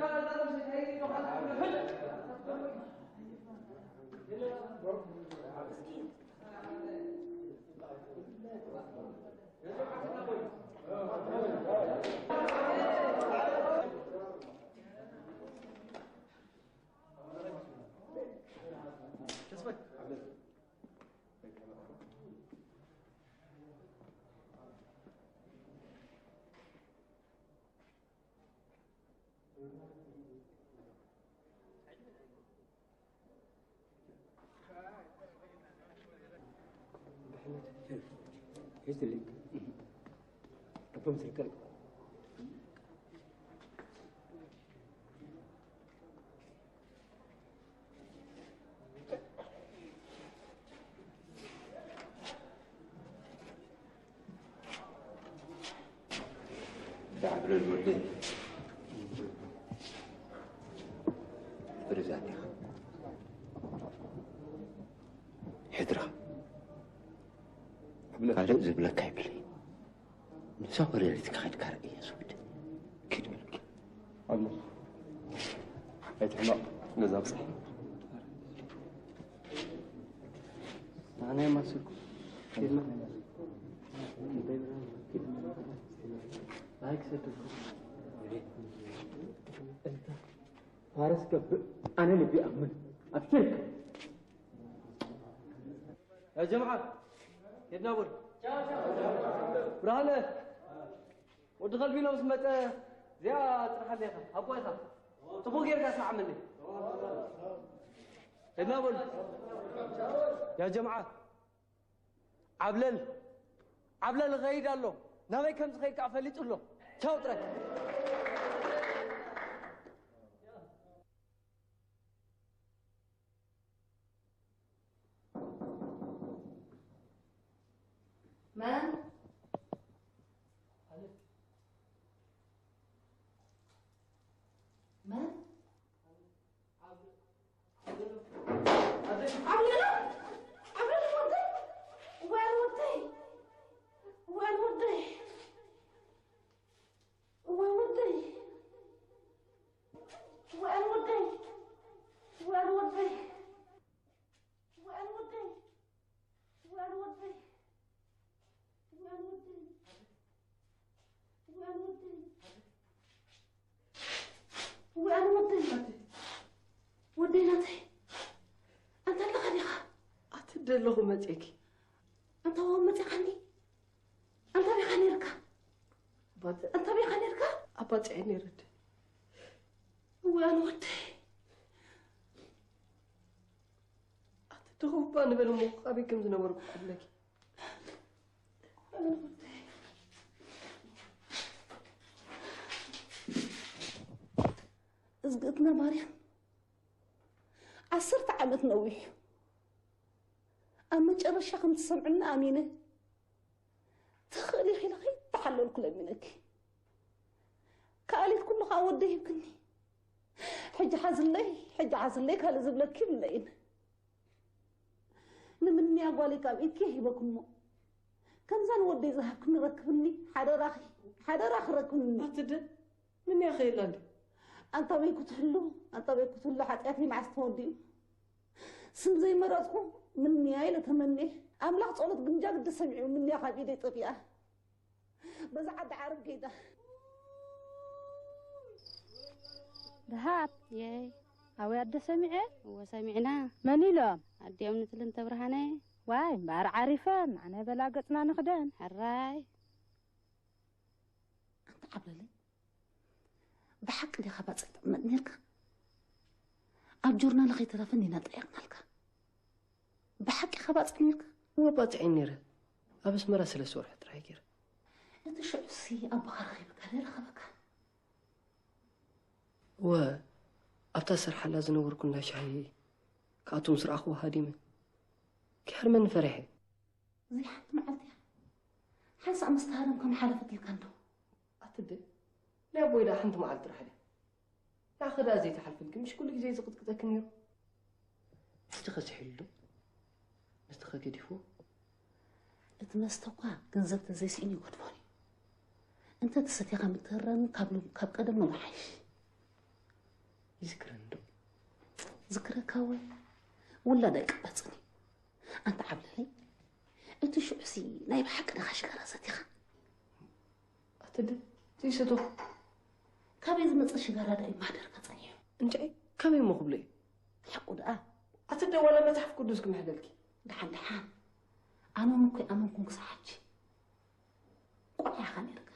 ዳዕብለል ወደይ። ርዛት ኢኻ። ሕድራ። ካልእ ዝብለካ የብለይ። ንሳ ወረሪት ክኸድካ ርእየ ዝወድ። ኪድ በልኪ። ኣሎ። ኣይትሕመቕ። ገዛ ብጽሕ። ኣነ የማስልኩ። ኬድና። እንታይ ብላ? ኬድና። ኣይ ክሰደልኩ። እንታ ማረስ ገብእ ኣነ ልቢ ኣምን ኣብሽርክ። يا جماعة، የድና ቦል። ብርሃነ፣ ወዲ ከልቢኖ ምስ መጸ እዚኣ ጥራሕ ኣለኻ፣ ኣቦ ኢኻ። ጽቡቕ ጌርካ ስማዕ መኒ። የድና ቦል። يا جماعة، ዓብለል፣ ዓብለል ኸይድ ኣሎ። ናበይ ከም ዝኸይድ ከኣ ፈሊጡ ኣሎ። ቻው ጥራይ። መን? መን? ዓብለላ! ዓብለላ ወደይ! እዋይ ወደይ! እዋይ ወደይ! እዋይ ወደይ! እዋይ ወደይ! እዋይ ወደይ! እዋይ ወደይ! እዋይ ወደይ! እዋይ ወደይ! እዋይ ወደይ! እዋይ ወደይ! ወደይ ናተይ! ኣንታ ኣለኻ ዲኻ? ኣቲ ደለኹ መጼኪ። ኣንታ ዋው መጼኻኒ? ኣንታ ቤኻ ነርካ? ኣባጽ-፣ ኣንታ ቤኻ ነርካ? ኣባጽዐ ነይረ ኣደ። እዋን ወደይ! ኣቲ ደኹባ ንበል እሞ ካበይ ከም ዝነበርኩ ክብለኪ። እዝግእትና ማርያም፣ ዓሰርተ ዓመት ነዊሑ። ኣብ መጨረሻ ከም ትሰምዕና ኣሚነ። ትኽእሊ ኢኺ ኢለ ከይተሓለልኩ ለሚነኪ። ከኣሊት ኩሉ ከኣ ወደይ ሂብክኒ። ሕጂ ሓዝለይ፣ ሕጂ ሓዝለይ ካልእ ዝብለኪ የብለይን። ንምንያ ጓለይ ካብ ኢድኪ ሂበክሞ። ከምዛ ንወደይ ዝሃብክኒ ረክብኒ፣ ሓደራኺ፣ ሓደራኺ ረክብኒ። ኣትደ፣ ምንያ ኸይላ እንዲ? ኣንታ በይ ክትህሉ፣ ኣንታ በይ ክትህሉ ሓጢኣተይ መዓስ ተወዲኡ? ስም ዘይመረጽኩ ምንያ ኢለ ተመንየ። ኣምላኽ ጸሎት ግምጃ ግዲ ሰሚዑ ምንያ ካብ ኢደይ ጠፊኣ። በዛ ዓዲ ዓረብ ከይዳ። ደሃብ። የይ፣ ኣወይ ኣደ ሰሚዐ? እወ ሰሚዕና። መን ኢሎም? ኣዲኦም ንትልንተ ብርሃነ። ዋይ፣ እምበኣር ዓሪፈን፣ ኣነ በላ ገጽና ንኽደን። ሕራይ። ኣንታ ዓብለለይ፣ ብሓቂ ዲኻ ባጽዕ ትቕመጥ ኔርካ? ኣብ ጆርናል ከይተረፈ እንዲና ጠየቕናልካ። ብሓቂ ኢኻ ባጽዕ ኔርካ? እወ፣ ባጽዕ እየ ኔረ። ኣብ ኣስመራ ሰለስተ ወርሒ ጥራይ ገይረ። እቲ ሽዑሲ ኣቦኻ ረኺብካ ዶ ኣይረኸበካን? እወ፣ ኣብታ ዝሰርሓላ ዝነበርኩ እንዳ ሻሂ ክኣቱ ምስ ረኣኽዎ ሃዲመ። ክሕርመኒ ፈሪሐ። እዚኣ ሓንቲ መዓልቲ እያ። ሓንሳእ ምስ ተሃረምካ ምሓለፈትልካ እንዶ። ኣቲ ኣደ፣ ናይ ኣቦይ ደኣ ሓንቲ መዓልቲ ጥራሕ ድያ? ንዓኺ ደኣ ዘይትሓልፈልኪ፣ ምሽ ኩሉ ግዜ ዝቕጥቅጠኪ ነይሩ? ሕጂ ኸ ስሒሉ ዶ? መስተ ኸ ገዲፍዎ? እቲ መስተ እኳ ገንዘብ ተዘይስኢኑ ይገድፎን እዩ። እንተ ትሰትያ ከም እትህረም ካብ ሎም-፣ ካብ ቀደም ሎም ሓይሽ። ይዝክረኒ ዶ? ዝክረካ እወ፣ ውላድ ኣይቅበጽን እዩ። ኣንታ ዓብለለይ፣ እቲ ሽዑሲ ናይ ብሓቂ ዲኻ ሽጋራ ሰቲኻ? ኣቲ ኣደ፣ ዘይሰተኹ። ካበይ ዝመጸ ሽጋራ ደኣ እዩ ማህደርካ ጸኒሑ? እንድዒ፣ ካበይ እሞ ክብሎ እዩ? ሓቁ ደኣ። ኣቲ ኣደ፣ ዋላ መጽሓፍ ቅዱስ ክምሕደልኪ። ደሓን ደሓን። ኣነ እውን እኮ ኣይኣመንኩን ክሳዕ ሕጂ። ቆልዓ ኢኻ ነይርካ።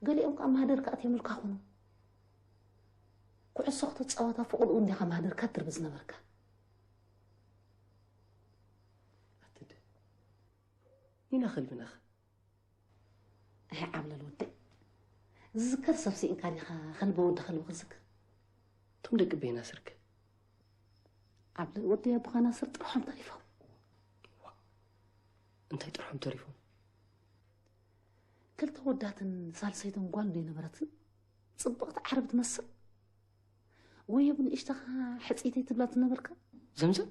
ገሊኦም ከኣ ማህደርካ ኣትዮምልካ ኾኑ። ኩዕሶ ክትጻወት ኣብ ፍቕድኡ እንዲኻ ማህደርካ ትድርቢ ዝነበርካ። ኣቲ ኣደ፣ ኒና ከልብናኸ? ኣይ ዓብለል ወደይ፣ ዝዝከር ሰብ ስኢንካ ዲኻ ከልቢ ወዲ ከልቢ ክትዝክር? እቶም ደቂ ኣቦይ ናስር ከ? ዓብለል ወደይ ኣቦኻ ናስር ጥርሖም ተሪፎም። እንታይ ጥርሖም ተሪፎም? ክልተ ወዳትን ሳልሰይትን ጓል ዶ ኣይነበረትን? ጽብቕቲ ዓረብ ትመስል። ወይ ኣብ ንእሽተኻ ሕጽይተይ ትብላ ትነበርካ? ዘምዘም?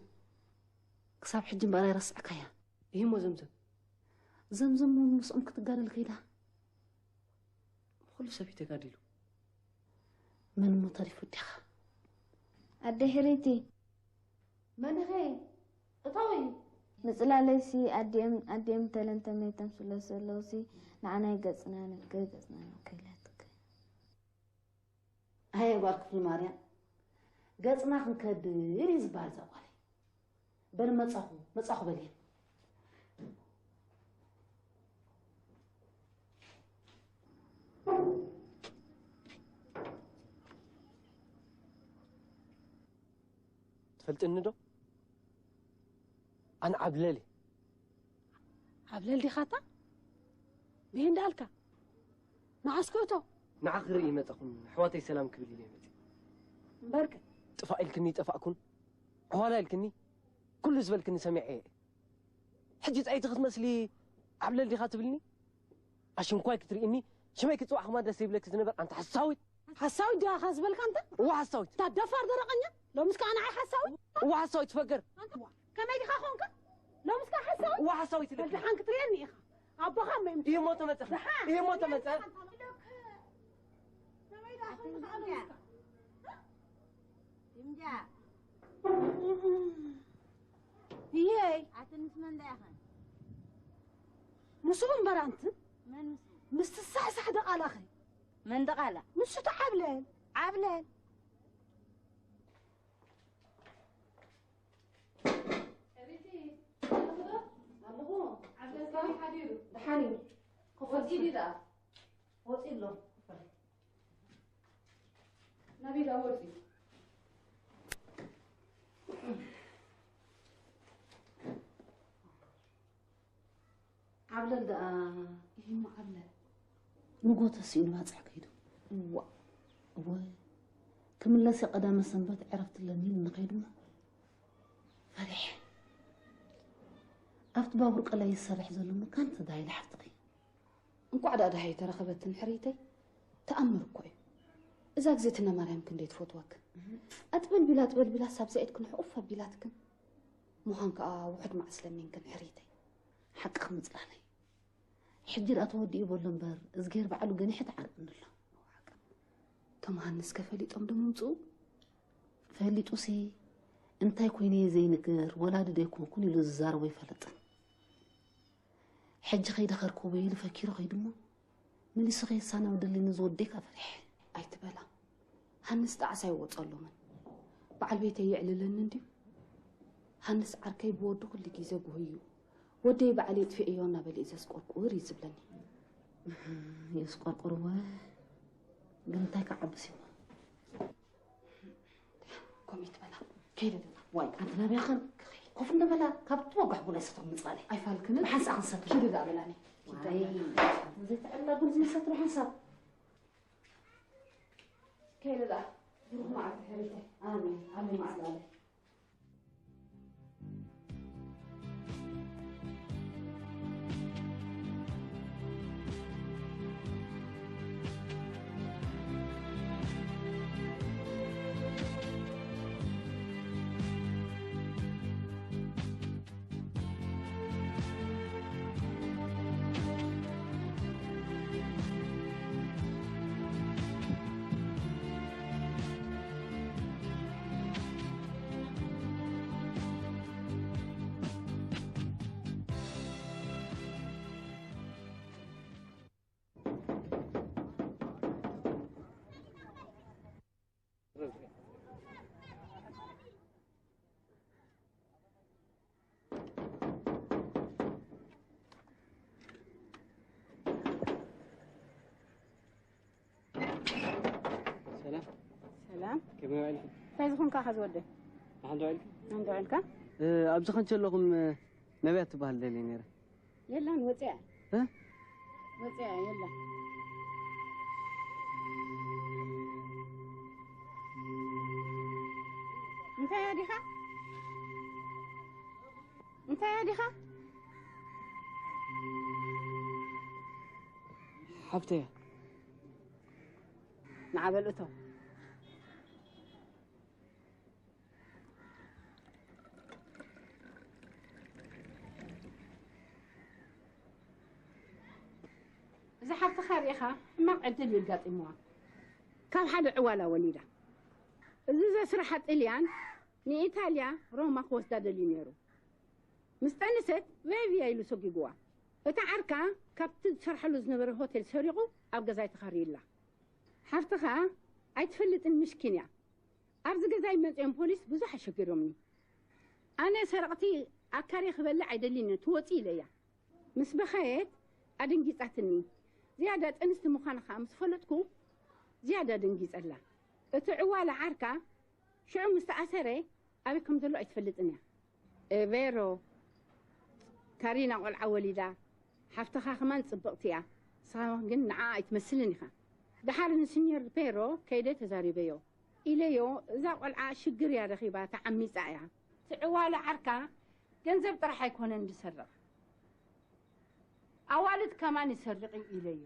ክሳብ ሕጂ እምበኣር ኣይረስዕካያ። ይህ እሞ ዘምዘም? ዘምዘም እውን ምስኦም ክትጋደል ከይዳ። ኩሉ ሰብ እዩ ተጋዲሉ። መን እሞ ተሪፉ ዲኻ? ኣደ ሄሪቲ። መን ኢኺ? እታዊ? ምጽላለይሲ ኣዲኦም፣ ኣዲኦም ተለንተመይቶም ስለ ዘለውሲ ንዓናይ ገጽና ንግር፣ ገጽና ንግር ኢላትክ። ኣየ ጓል ክፍሊ ማርያም፣ ገጽና ክንከድር እዩ ዝበሃል እዛ ጓለይ። በል መጻኹ፣ መጻኹ በልየን። ትፈልጥኒ ዶ? ኣነ ዓብለል እየ። ዓብለል ዲኻ እታ? ብሄ እንዳልካ? ንዓስኮ እቶ? ንዓ ክርኢ መጻኹን፣ ኣሕዋተይ ሰላም ክብል ኢለ መጺእ። እምበርከ? ጥፋእ ኢልክኒ ጠፋእኩን፣ ኣዋላ ኢልክኒ፣ ኩሉ ዝበልክኒ ሰሚዐ እየ። ሕጂ ጸይቲ ክትመስሊ ዓብለል ዲኻ ትብልኒ? ኣሽንኳይ ክትርእኒ፣ ሽመይ ክጽዋዕ ከማን ደስ ይብለኪ ዝነበር ኣንቲ ሓሳዊት። ሓሳዊት ዲኻ ዝበልካ ኣንተ? እዋ ሓሳዊት። እታ ደፋር ደረቐኛ፣ ሎምስ ከኣ ንዓይ ሓሳዊት? እዋ ሓሳዊት ፈገር። ኣንተ ከመይ ዲኻ ኾንካ? ሎምስ ከኣ ሓሳዊት? እዋ ሓሳዊት ኢለኪ። ደሓን ክትርእየኒ ኢኻ። ኣቦኻ እሞ ይምጽእ። ይሞ ተመጸ። ደሓን። ይሞ ተመጸ። ከመይ ዲኻ ኾንካ? ሎምስ ከኣ? ይምጃ። ይሄ ኣቲ ምስ መን ደኣ ኢኸን? ምስኡ እምበር ኣንቲ። መን ምስኡ? ምስቲ ሳሕሳሕ ደቓላኸ? መን ደቓላ? ንሱ እቲ ዓብለል። ዓብለል። ሪቲ፣ ኣለኹ ዶ? ኣለኹ። ዓብለል ከመይ ሓዲሩ? ደሓን እዩ። ኮፍ ወፂኡ ድዩ ደኣ? ወፂኡ ኣሎ። ናበይ ደኣ ወፂኡ? ዓብለል ደኣ እዩ እሞ ዓብለል። ንጎ ተሲኡ ንባጽዕ ከይዱ። እዋ። እወ። ክምለስ ቀዳመ ሰንበት ዕረፍቲ ኣለኒ ኢሉ ንኸይዱ እሞ ፈሪሐ። ኣብቲ ባቡር ቀላይ ይሰርሕ ዘሎ እሞ ካንተ ዳይለ ሓፍትኺ። እንቋዕ ደኣ ደሃይ ተረኸበትን ሕርይተይ፣ ተኣምር እኮ እዩ። እዛ ግዜ ትነ ማርያም ክንደይ ትፈትወክን። ኣጥበልቢላ ኣጥበልቢላ ሳብ ዘኤድክን ሕቑፍ ኣቢላትክን። ምዃን ከኣ ውሑድ መዓስ ለሚንክን ሕርይተይ። ሓቅኺ ምጽላለይ። ሕጂ ደኣ ተወዲኡ በሎ እምበር፣ እዝግሄር ባዕሉ ገኒሑ ተዓርብኒ ኣሎ። እቶም ሃንስ ከ ፈሊጦም ዶ ምምጽኡ? ፈሊጡሲ እንታይ ኮይነ እየ ዘይንገር፣ ወላዲ ዶ ኣይኮንኩን ኢሉ ዝዛረቦ ኣይፈለጠን። ሕጂ ከይደ ከርክቦ ኢሉ ፈኪሩ ከይዱ እሞ፣ መሊሱ ከየሳናብደለይ ነዚ ወደይ ከኣ ፈሪሐ። ኣይትበላ። ሃንስ ጣዕሳ ኣይወጸሎምን። በዓል ቤተይ የዕልለኒ እንድዩ። ሃንስ ዓርከይ ብወዱ ኩሉ ግዜ ጉህዩ። ወደይ ባዕለይ ጥፊኤዮ እናበለ እዩ ዘስቆርቁር እዩ ዝብለኒ። እህ፣ የስቆርቁርወ። ግን እንታይ ክዓብስ እዩ? ከምኡ ይትበላ። ከይደ ደላ። ዋይ፣ ኣንቲ ናበይ ኸን? ኮፍ እንደ በላ፣ ካብ ትወጋሕ ቡን ኣይሰተኹ ምጽባለ። ኣይፋልክንን? ብሓንሳእ ክንሰትር። ኪዲ ደኣ በላኒ። ዋይ፣ ዘይተዕላ ቡን ዝሰትር ሓንሳብ። ከይደ ደኣ። ብሩኽ መዓልቲ ሕርይተይ። ኣሜን። ኣሜን መዓልቲ ኣለ። ሰላም። ሰላም። ከመይ ውዒልኪ? እንታይ ዝኾንካ ከ ዝወደይ? ደሓን ዶ ውዒልኪ? ደሓን ዶ ውዒልካ? እ፣ ኣብዚ ከንቺ ኣለኹም፣ እ፣ ነቢያ ትበሃል ደልየ ነይረ። የላን፣ ወፂኣ። እ? ወፂኣ፣ የላን። እንታይ እያ ዲኻ? እንታይ እያ ዲኻ? ሓፍተይ እያ። ንዓ በል እቶ። እዛ ሓፍትኻ ርኢኻ ሕማቕ ዕድል እዩ ኣጋጢምዋ። ካብ ሓደ ዕዋላ ወሊዳ። እዚ ዘስርሓ ጥልያን ንኢታልያ ሮማ ክወስዳ ደልዩ ነይሩ። ምስ ጠንሰት ቬቪያ ኢሉ ሰጒግዋ። እታ ዓርካ ካብቲ ዝሰርሓሉ ዝነበረ ሆቴል ሰሪቑ ኣብ ገዛይ ተኻርዩላ። ሓፍትኻ ኣይትፈልጥን፣ ምሽኪን እያ። ኣብዚ ገዛይ መፅኦም ፖሊስ ብዙሕ ኣሸጊሮምኒ። ኣነ ሰረቕቲ ኣካርየ ክበልዕ ኣይደልን እየ፣ ትወፂ ኢለያ። ምስ በኸየት ኣደንጊፃትኒ። ዝያዳ ጥንስቲ ምዃና ከዓ ምስ ፈለጥኩ ዝያዳ ደንጊፀላ። እቲ ዕዋላ ዓርካ ሽዑ ምስ ተኣሰረ ኣበይ ከም ዘሎ ኣይትፈልጥን እያ። እ፣ ቬሮ፣ ካሪና ቆልዓ ወሊዳ፣ ሓፍትኻ ከማን ጽብቕቲ እያ። ንስኻ ግን ንዓኣ ኣይትመስልን ኢኻ። ደሓር ንስኒዮር ፔሮ ከይደ ተዛሪበዮ ኢለዮ፣ እዛ ቆልዓ ሽግር እያ ረኺባ፣ ተዓሚጻ እያ። ትዕዋለ ዓርካ ገንዘብ ጥራሕ ኣይኮነን ዝሰርቕ፣ ኣዋልድ ከማን ይሰርቕ እዩ ኢለዮ።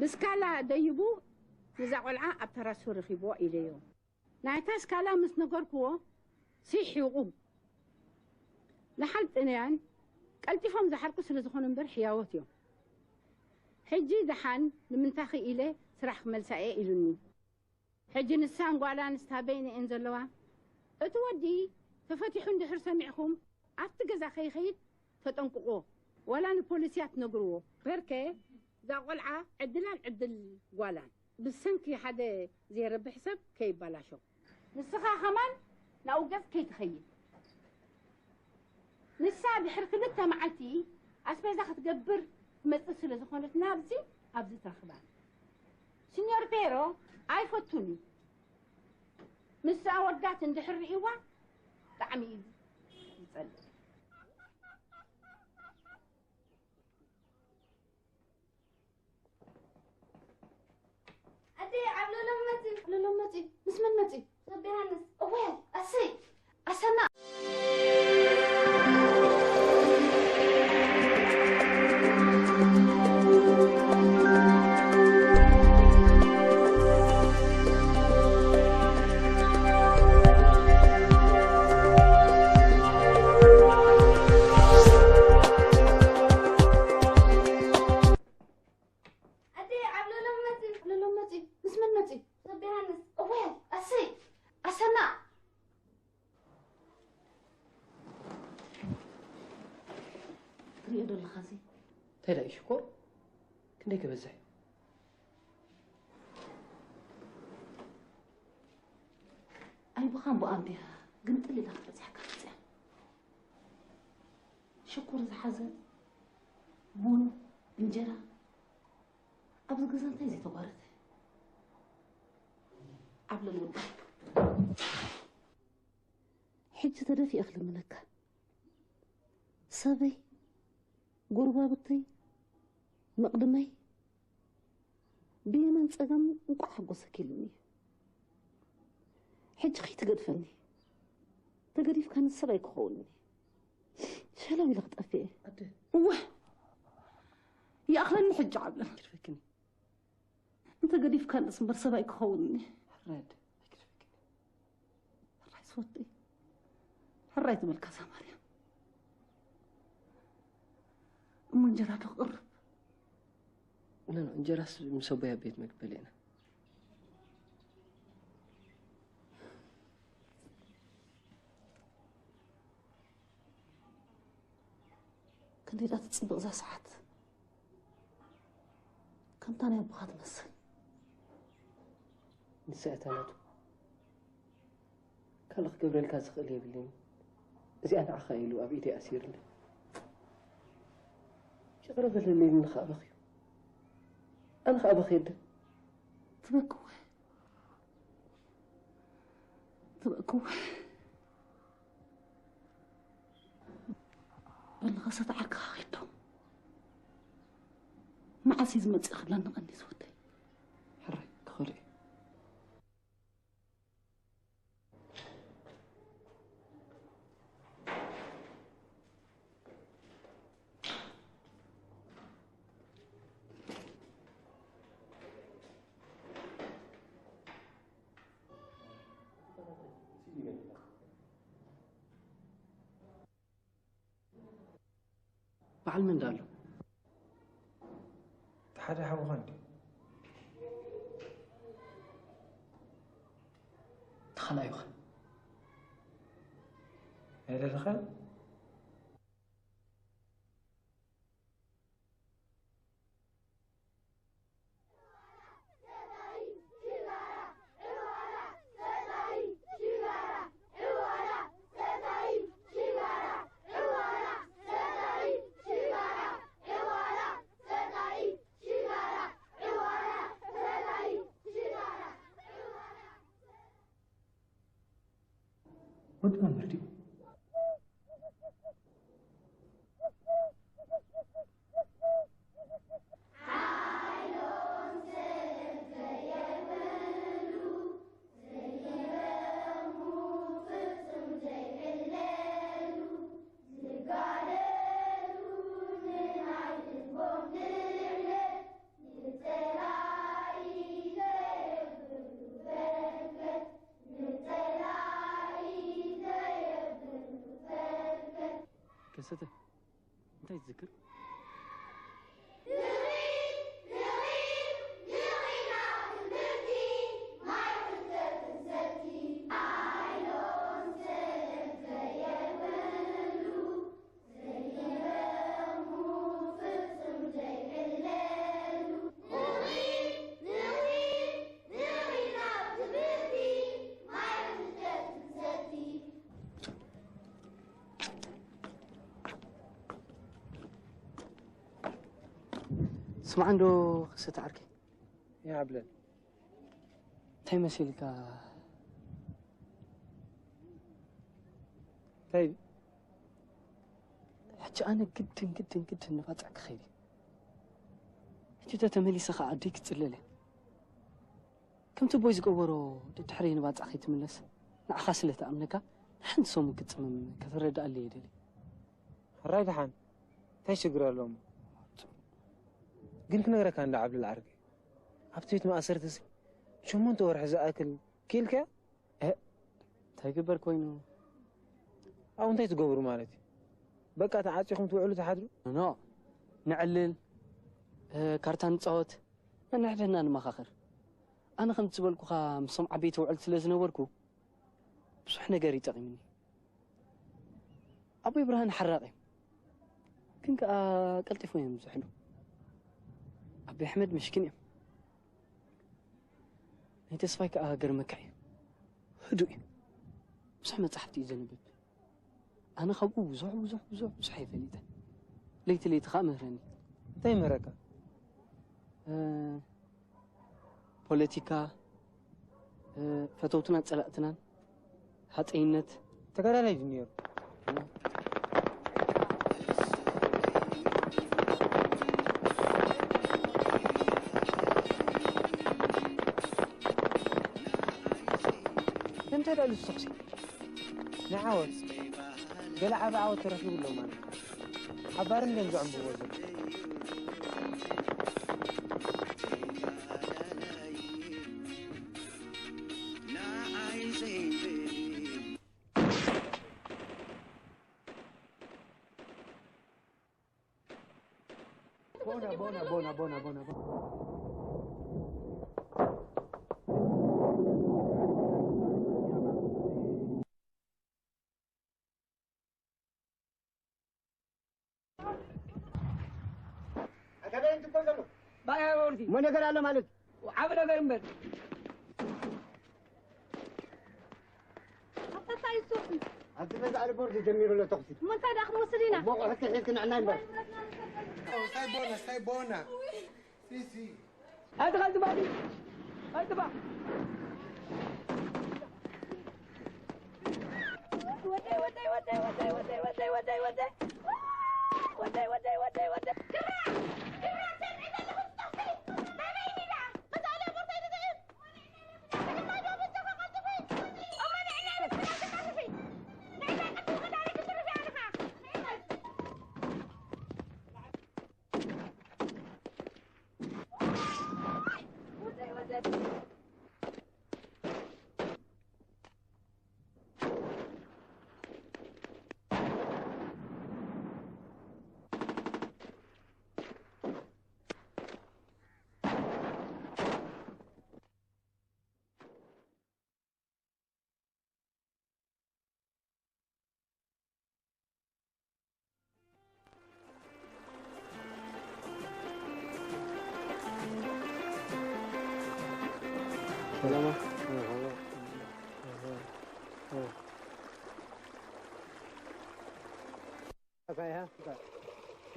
ብስካላ ደይቡ ንዛ ቆልዓ ኣብ ተራሱ ረኺብዎ ኢለዮ። ናይታ ስካላ ምስ ነገርክዎ፣ ስሒቑ። ደሓን ጥንያን ቀልጢፎም ዝሓርቁ ስለ ዝኾኑ እምበር ሕያዎት እዮም። ሕጂ ደሓን ንምንታኺ ኢለ ስራሕ ክመልሳ እየ ኢሉኒ። ሕጂ ንሳን ጓላን ስታ በይነን እየን ዘለዋ። እቲ ወዲ ተፈቲሑ እንድሕር ሰሚዕኹም፣ ኣብቲ ገዛ ከይኸይድ ተጠንቅቑዎ። ዋላ ንፖሊስያ ትነግርዎ። በርከ እዛ ቆልዓ ዕድላን ዕድል ጓላን። ብሰንኪ ሓደ ዘይረብሕ ሰብ ከይባላሾ። ንስኻ ከማን ናብኡ ገጽ ከይትኸይድ። ንሳ ድሕሪ ክልተ መዓልቲ ኣስቤዛ ክትገብር ትመጽእ ስለ ዝኾነት ናብዚ ኣብዚ ትረኽባ። ሲኞር ፔሮ ኣይፈቱን እዩ። ምስ ኣወዳት እንድሕር ርእይዋ ብጣዕሚ እዩ ዝጸልእ። ኣደይ፣ ዓብለሎም መጺ። ዓብለሎም መጺ? ምስ መን መጺ? ሰብ ዮሃንስ። እወ፣ ኣሰይ፣ ኣሰና። ኣደይ፣ ዓብለሎም መጺ። ዓብለሎም መጺ? ምስ መን መጺ? ሰብ ዮሃንስ። እወ፣ ኣሰይ፣ ኣሰና። ትሪኦ ዶ ኣለኻ እዚ? እንታይ ደኣ እዩ ሽኮር? ክንደይ ክበዝሕ እዩ? ኣይ ብኻን ብኣን ድያ? ግምጥል ኢላ ክትበጽሓካ መጽያ። ሽኮር ዝሓዘ ቡን፣ እንጀራ፣ ኣብዚ ገዛ እንታይ ዘይተጓረተ? ዓብለል ወዳ። ሕጂ ተደፊኤ ክልምነካ። ሰበይ፣ ጎረባብተይ፣ መቕድመይ፣ ብየማን ጸጋም እንቋዕ ሓጎሰኪ ኢሉኒ እዩ። ሕጂ ከይትገድፈኒ። ተገዲፍካኒ ሰብ ኣይክኸውንን እየ። ሸለው ኢለ ክጠፍእ እየ። ኣደ። እወ! ይኣኽለኒ ሕጂ ዓብለል። ግድፈክኒ። እንተ ገዲፍካንስ እምበር ሰብ ኣይክኸውንን እየ። ሕራይ ኣደ፣ ኣይግድፈክኒ። ሕራይ ዝወደይ። ሕራይ ዝበልካ እዛ ማርያም። እሞ እንጀራ ዶ ክቕርብ? ኖ፣ ኖ፣ እንጀራስ ምስ ኣቦይ ኣብ ቤት መግቢ በሊዕና። ክንደይ ደኣ ትጽብቕ እዛ ሰዓት። ከምታ ናይ ኣቦኻ ትመስል። ንሳ እታ ናቱ። ካልእ ክገብረልካ ዝኽእል የብለይን። እዚኣ ንዓኻ ኢሉ ኣብ ኢደይ ኣሲሩለይ። ይቕረ በለለይ ኢሉኒ ከኣ በኽዩ። ኣነ ከኣ በኽየ ኣደ። ትበኪ እወ። ትበኪ እወ። በልኻ ሰተዓካ ኸይዶ። መዓስ እዩ ዝመጽእ ክብለኒ ቀኒ ዝወደይ። ሕራይ ክኸዶ እዩ። በዓል መን ደኣ ኣሎ? እቲ ሓደ ሓውኻ እንድዩ። እቲ ካልኣዩኸ? ኣይደለኻን? ወዲ መምህር ድዩ? ከሰተ፣ እንታይ ትዝክር? ስማዕ እንዶ ክሰተ ዓርከይ። ይዓብለል። እንታይ መሲልካ? እንታይ? ሕጂ ኣነ ግድን፣ ግድን፣ ግድን ንባጽዕ ክኸይድ እየ። ሕጂ ተተመሊሰ ኸዓ ኣደይ ክትጽለል እያ። ከምቲ ቦይ ዝገበሮ ደድሕረይ ንባጽዕ ከይትምለስ ንዓኻ ስለ ትኣምነካ ንሓንቲ ሰሙን ክትጽመም ከተረድኣለይ እየ ደልየ። ሕራይ ደሓን፣ እንታይ ሽግር ኣለዎ? ግን ክነግረካ እንዳ ዓብለል ዓርከይ፣ ኣብቲ ቤት ማእሰርትሲ ሸሞንተ ወርሒ ዝኣክል ክኢልካዮ? እ፣ እንታይ ይግበር ኮይኑ? ኣብኡ እንታይ ትገብሩ ማለት እዩ? በቃ ተዓጺኹም ትውዕሉ ትሓድሩ? ኖ፣ ነዕልል፣ እ፣ ካርታ ንጻወት፣ ነንሕድሕድና ንመኻኸር። ኣነ ከምቲ ዝበልኩኻ ምስቶም ዓበይቲ ውዕል ስለ ዝነበርኩ ብዙሕ ነገር እዩ ጠቒሙኒ። ኣቦይ ብርሃን ሓራቕ እዮም፣ ግን ከኣ ቀልጢፎም እዮም ዝሕሉ። ኣቦይ ኣሕመድ መሽኪን እዮም። ናይ ተስፋይ ከኣ ገርመካ እዩ፣ ህዱእ እዩ። ብዙሕ መጻሕፍቲ እዩ ዘንብብ። ኣነ ካብኡ ብዙሕ፣ ብዙሕ፣ ብዙሕ፣ ብዙሕ እየ ፈሊጠ። ለይቲ ለይቲ ከኣ ምህረኒ። እንታይ ይምህረካ? እ፣ ፖለቲካ፣ እ፣ ፈተውትናን ጸላእትናን፣ ሃጸይነት። ተጋዳላይ ድዩ ነይሩ? ንምንታይ ደኣ ኢሉ ተተኹሲ? ንዓወት። ገለ ዓቢ ዓወት ተረኺቡ ኣሎ ማለት እዩ። ኣብ ባርን ድዮም ዘዕንብብዎ ዘለዉ? Bona, bona, bona, bona, bona, bona. ኣታ እንታይ ትኮን ዘሎ? ባያ ወርቲ። ሞ ነገር ኣሎ ማለት? ዓቢ ነገር እምበር። ኣታ እንታይ እዩ ተኹሲ? ኣብቲ ገዛ ኣልቦርድ ጀሚሩ ኣሎ ተኹሲ። እሞ እንታይ ደኣ ክንወስድ ኢና? እሞ ኣቑሑት ሒዝኪ ንዕናይ እምበር። ስታይ ቦና፣ ስታይ ቦና። ሲ፣ ሲ። ኣቲ ካልቲ ባዲ። ኣቲ ባ። ወደይ፣ ወደይ፣ ወደይ። ወደይ፣ ወደይ፣ ወደይ፣ ወደይ፣ ወደይ። ወደይ፣ ወደይ፣ ወደይ፣ ወደይ። ግራ፣ ግራ፣ ሰምዒ ዘለኹ ትጠፍኢ። ናበይ ኢላ? መሳለ ቦርሳይ ተዘይብ። ሰላማ።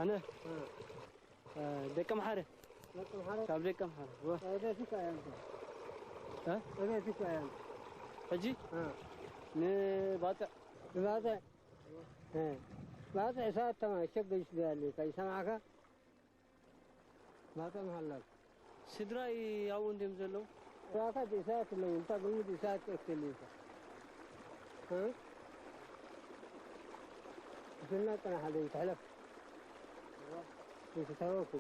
ኣነ ደቂ ኣምሓረ። ደቂ ኣምሓረ? ካብ ደቂ ኣምሓረ። ወ- እቤትካ እያ እንተ። እ? እቤትካ እያ እንተ። ሕጂ? እ። ንባጽዕ። ንባጽዕ። እ። ባጽዕ ሰዓት ተማ-፣ ሸገሽ ትበሊ፣ ከይሰማዕካ። ባጽዕ መሃላል። ስድራይ ኣብኡ እንድዮም ዘለዉ? ስድራኻ ዲሳት ኣለዉ፣ እንታ ግምት ዲሳት ቀትል እዩ። እ? ብስና ጽናሕ ኣለዉ፣ ትሕለፍ። እሺ፣ ተረኩ።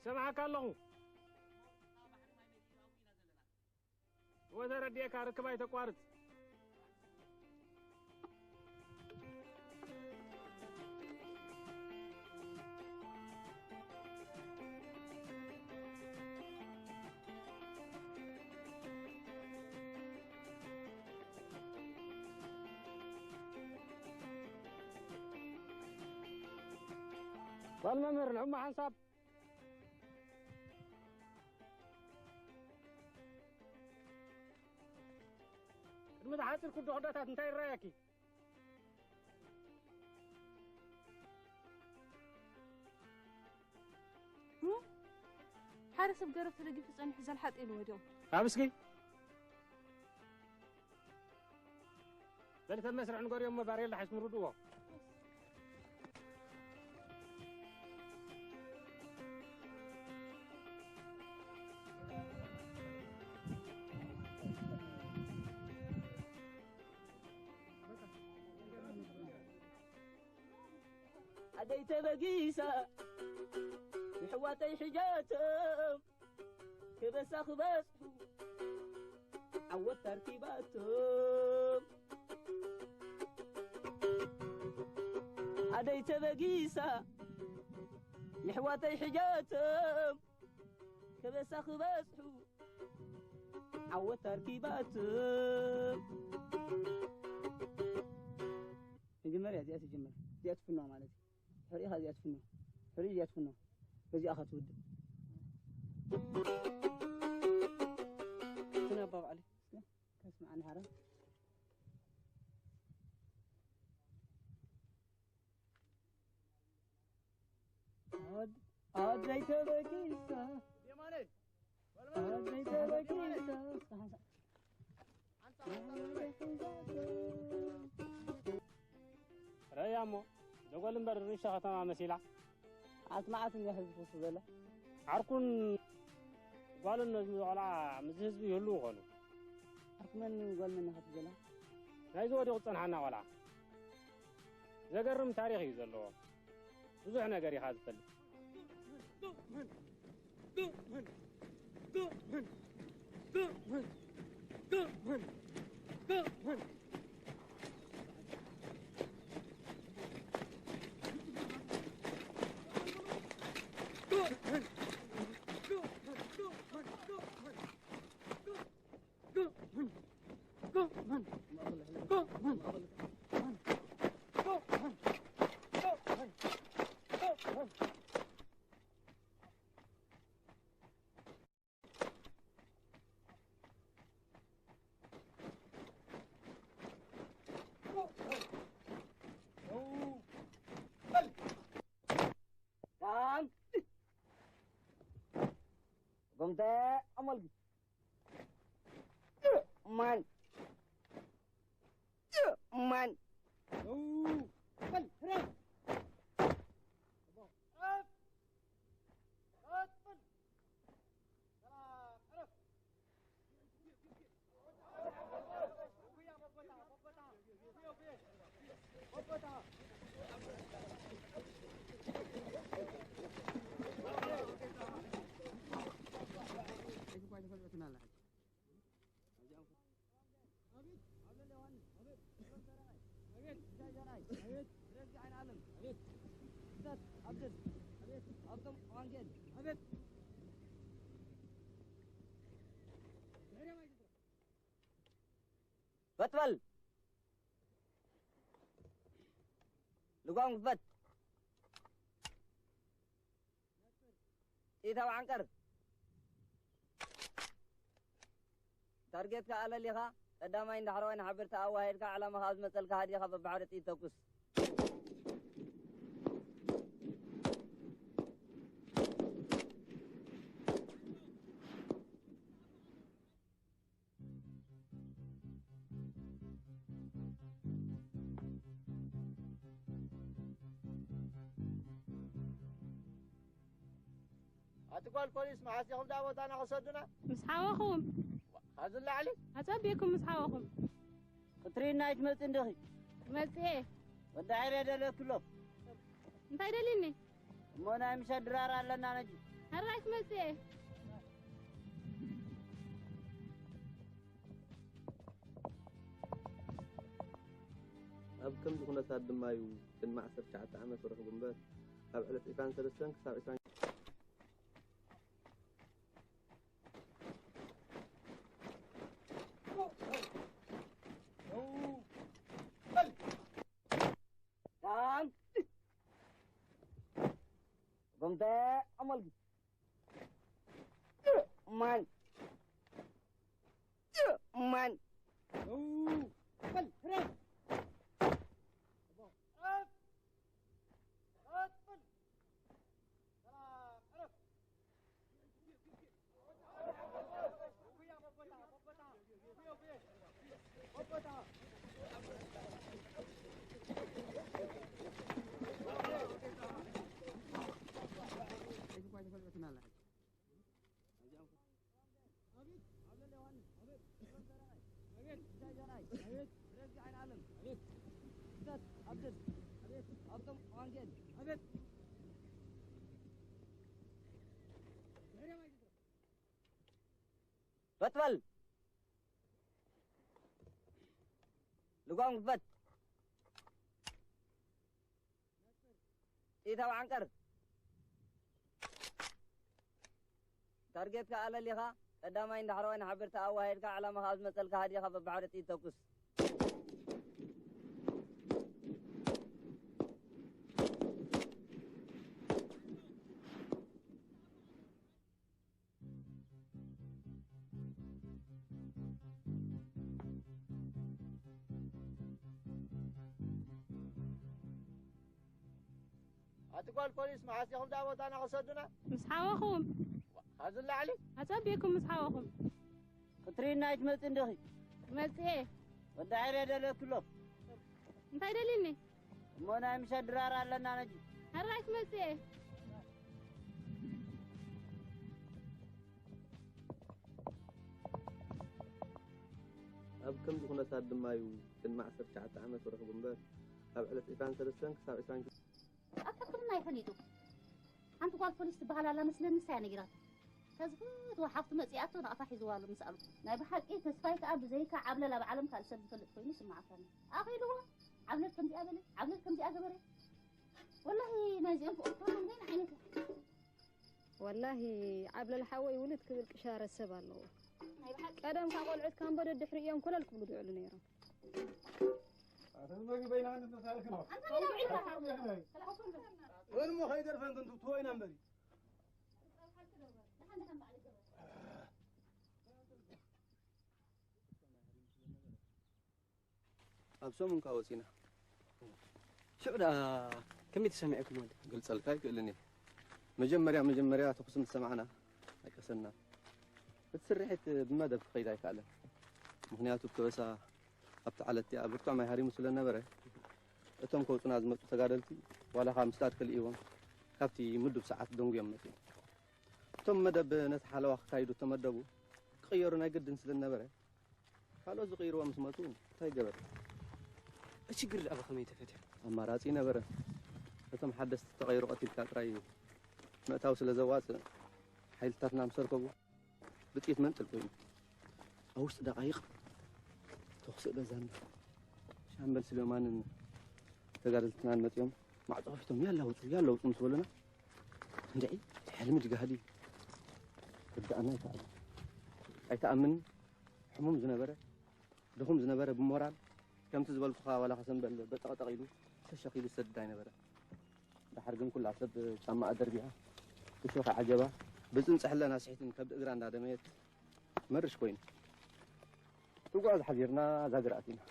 ሰማዕካ ኣለኹ። እወ ተረዲኤካ፣ ርክብ ኣይተቋርጽ። ጓል መምህር፣ ንሕማ ሓንሳብ። ቅድሚ ዝሓጽር ኩዶ ኩዶታት እንታይ ይረኣየኪ? እ? ሓደ ሰብ ገረብ ተደጊፉ ጸኒሑ ዘልሓጥ ኢሉ ወዲቑ። ኣብ እስኪ። በል፣ ተብ መስርዕ ንገርዮ እሞ ባሬላ ሓይስ ምሩድዎ። ኣደይ ተበጊሳ ንሕዋተይ ሕጃቶም ከበሳ ክበጽሑ ዓወት ኣርኪባቶም። ኣደይ ተበጊሳ ንሕዋተይ ሕጃቶም ከበሳ ክበጽሑ ዓወት ኣርኪባቶም። መጀመርያ እዚኣ ትጅመር፣ እዚኣ ትፍኖ ማለት እዩ። ሕሪኻ እዚኣ ትፍኖ፣ ሕሪ እዚኣ ትፍኖ፣ በዚኣ ኸትውድእ። ስነ ኣባባዕሊ። እስከ ከስምዓኒ ሓራ። ኣድ-፣ ኣደይ ተበጊሳ። ኣደይ ተበጊሳ። እስከ ሓንሳ-፣ ረእያ እሞ፣ ደጎል እምበር ርሻ ከተማ መሲላ። ኣስማዓት እንዲያ ህዝቢ ክሱ ዘላ። ዓርኩን ጓልን ነዚ ቆልዓ ምስዚ ህዝቢ ይህልዉ ይኾኑ። ዓርኩ መን ጓል መን ኢኻ ትብላ? ናይዚ ወዲቑ ዝጸንሓና ቆልዓ። ዘገርም ታሪኽ እዩ ዘለዎ። ብዙሕ ነገር ኢኻ ዝፈልጥ። ጎምተ ኣመልኪ። ማን። ማን። በጥበል ልጓም ክፈት። ጥይት ኣብ ዓንቀር። ታርጌትካ ኣለሊኻ ቀዳማይ እንዳሕረዋይ ንሓበርቲ ኣዋሂድካ ዕላማኻ ኣብ ዝመፀልካ ሃዲኻ በብሓደ ጥይት ተኩስ። ኣቲ ጓል ፖሊስ፣ መዓስ ኢኹም ደኣ ቦታና ክሰዱና? ምስ ሓወኹም። ካብዚ ላዕሊ? ኣጸቢኩም ምስ ሓወኹም። ክትርእይና ኣይትመጽእ እንዲኺ? መጽኤ። ወዲ ዓይረ ደለክሎ። እንታይ ደሊኒ? እሞ ናይ ምሸት ድራር ኣለና ነጂ። ሕራይ ክመጽእ እየ። ኣብ ከምዚ ኩነታት ድማ እዩ ቅድሚ ዓሰርተ ትሽዓተ ዓመት ረኺቡ እምበር፣ ካብ ዕለት ዒስራን ሰለስተን ክሳብ ዒስራን ጎምተ ኣመልኪ ማን ማን በጥበል ልጓም ክፈት። ጥይት ኣብ ዓንቀር። ታርጌትካ ኣለሊኻ ቀዳማይ እንዳሕረዋይ ንሓበርቲ ኣዋሂድካ ዕላማኻ ኣብ ዝመፀልካ ሃዲኻ በብሓደ ጥይት ተኩስ። ኣቲ ጓል ፖሊስ፣ መዓስ ኢኹም ደኣ ቦታና ክሰዱና? ምስ ሓወኹም። ካብዚ ላዕሊ? ኣጸቢኩም ምስ ሓወኹም። ክትርእይና ኣይትመጽእ እንዲኺ? መጽኤ። ወዲ ዓይረ ደለክሎ። እንታይ ደሊኒ? እሞ ናይ ምሸት ድራር ኣለና ነጂ። ሕራይ ክመጽእ እየ። ኣብ ከምዚ ኩነታት ድማ እዩ ቅድሚ ዓሰርተ ትሽዓተ ዓመት ረኺቡ እምበር፣ ካብ ዕለት ዒስራን ሰለስተን ክሳብ ዒስራን ኣታ ኩልና ይፈሊጡ። ሓንቲ ጓል ፖሊስ ትበሃል ኣላ መስለኒ፣ ንሳ እያ ነጊራቶ። ተዝፈትዋ ሓፍቱ መጺኣቶ ንኣፋ ሒዝዋ ኣሎ ምስ ኣሉ። ናይ ብሓቂ ተስፋይ ከኣ ብዘይካ ዓብለል ኣብ ዓለም ካልእ ሰብ ዝፈልጥ ኮይኑ ይስምዓካኒ። ኣኺልዎ፣ ዓብለል ከምዚኣ በለ፣ ዓብለል ከምዚኣ ገበረ። ወላሂ ናይዚኦም ክቕተሎም ገይን ዓይነት እያ። ወላሂ ዓብለል ሓወይ ውልድ ክብል ቅሻረ ሰብ ኣለዎ። ናይ ብሓቂ ቀደም ካብ ቆልዑት ካብ እምበዶ ድሕሪ እዮም ኮለል ክብሉ ዝውዕሉ ነይሮም። ኣንተ ምግቢ በይና እንተሳልክ ነው። ኣንተ በይና ውዒልካ። ወንሞ ከይደርፈን ክንቱ ትወይና እምበሪ። ኣብ ሰሙን ከኣ ወጺና። ሽዑ ደኣ ከመይ ተሰሚዕኩም ወዲ? ገልጸልካ ኣይክእልን እየ። መጀመርያ መጀመርያ ተኹሲ ምስ ሰማዕና ኣይቀሰናን። እቲ ስርሒት ብመደብ ክኸይድ ኣይከኣለን። ምኽንያቱ እቲ ከበሳ ኣብቲ ዓለት እቲኣ ብርቱዕ ማይ ሃሪሙ ስለ ነበረ፣ እቶም ከውጹና ዝመጹ ተጋደልቲ ዋላ ካብ ምስዳድ ከልእይዎም ካብቲ ምዱብ ሰዓት ደንጉዮም መጺኦም። እቶም መደብ ነቲ ሓለዋ ክካይዱ እተመደቡ ክቕየሩ ናይ ግድን ስለ ነበረ፣ ካልኦት ዝቕይርዎ ምስ መጹ እንታይ ይገበር? እቲ ሽግር ደኣ ብኸመይ ተፈትሑ? ኣማራጺ ነበረ። እቶም ሓደስቲ ተቐይሩ ቀቲልካ ጥራይ ምእታው ስለ ዘዋጽእ፣ ሓይልታትና ምስ ኣርከቡ ብጥይት መንጥል ኮይኑ። ኣብ ውሽጢ ደቓይቕ ተኹሲ በዛና። ሻምበል ስሌማንን ተጋደልትናን መጺኦም ማዕጾ ከፊቶም ያላውጡ ያላውጡ ምስ በሉና እንድዒ ሕልሚ ድጋህዲ ክርድኣና ኣይከኣልን። ኣይትኣምን ሕሙም ዝነበረ ድኹም ዝነበረ ብሞራል ከምቲ ዝበልኩኻ ዋላ ከሰንበል በጠቕጠቕ ኢሉ ሸሸኽ ኢሉ ዝሰድድ ኣይነበረ። ደሓር ግን ኩላ ሰብ ጫማኣ ደርቢያ እሾኻ ዓጀባ ብጽንጽሕለን ኣስሒትን ከብዲ እግራ እንዳደመየት መርሽ ኮይኑ ትጓዝ ሓዚርና እዛ ግርኣት ኢና።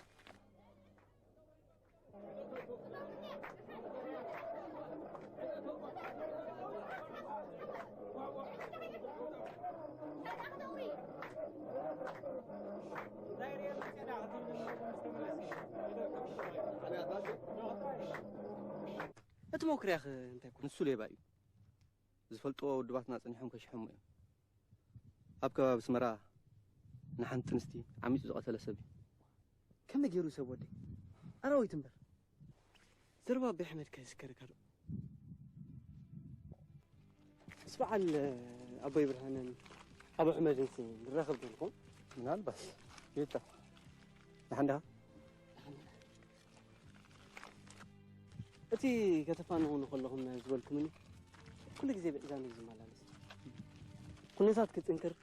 እቲ መኩርያኽ እንታይ ኮን? ንሱ ሌባ እዩ። ዝፈልጥዎ ውድባትና ጸኒሖም ከሽሕሙ እዮም። ኣብ ከባቢ ኣስመራ ንሓንቲ ጥንስቲ ዓሚጹ ዝቐተለ ሰብ እዩ። ከመይ ገይሩ ሰብ ወደይ? ኣራዊት እምበር። ዘረባ ኣቢ ኣሕመድ ከ ይዝከረካ ዶ? ምስ በዓል ኣቦይ ብርሃንን ኣቦ ኣሕመድን ሲ ንራኸብ ዶ ንኾን? ምናልባት። ቤታ። ደሓን ዲኻ? ደሓን። እቲ ከተፋንዉኒ ከለኹም ዝበልኩምኒ ኩሉ ግዜ ብእዛን እዩ ዝመላለስ። ኩነታት ክጽንክር፣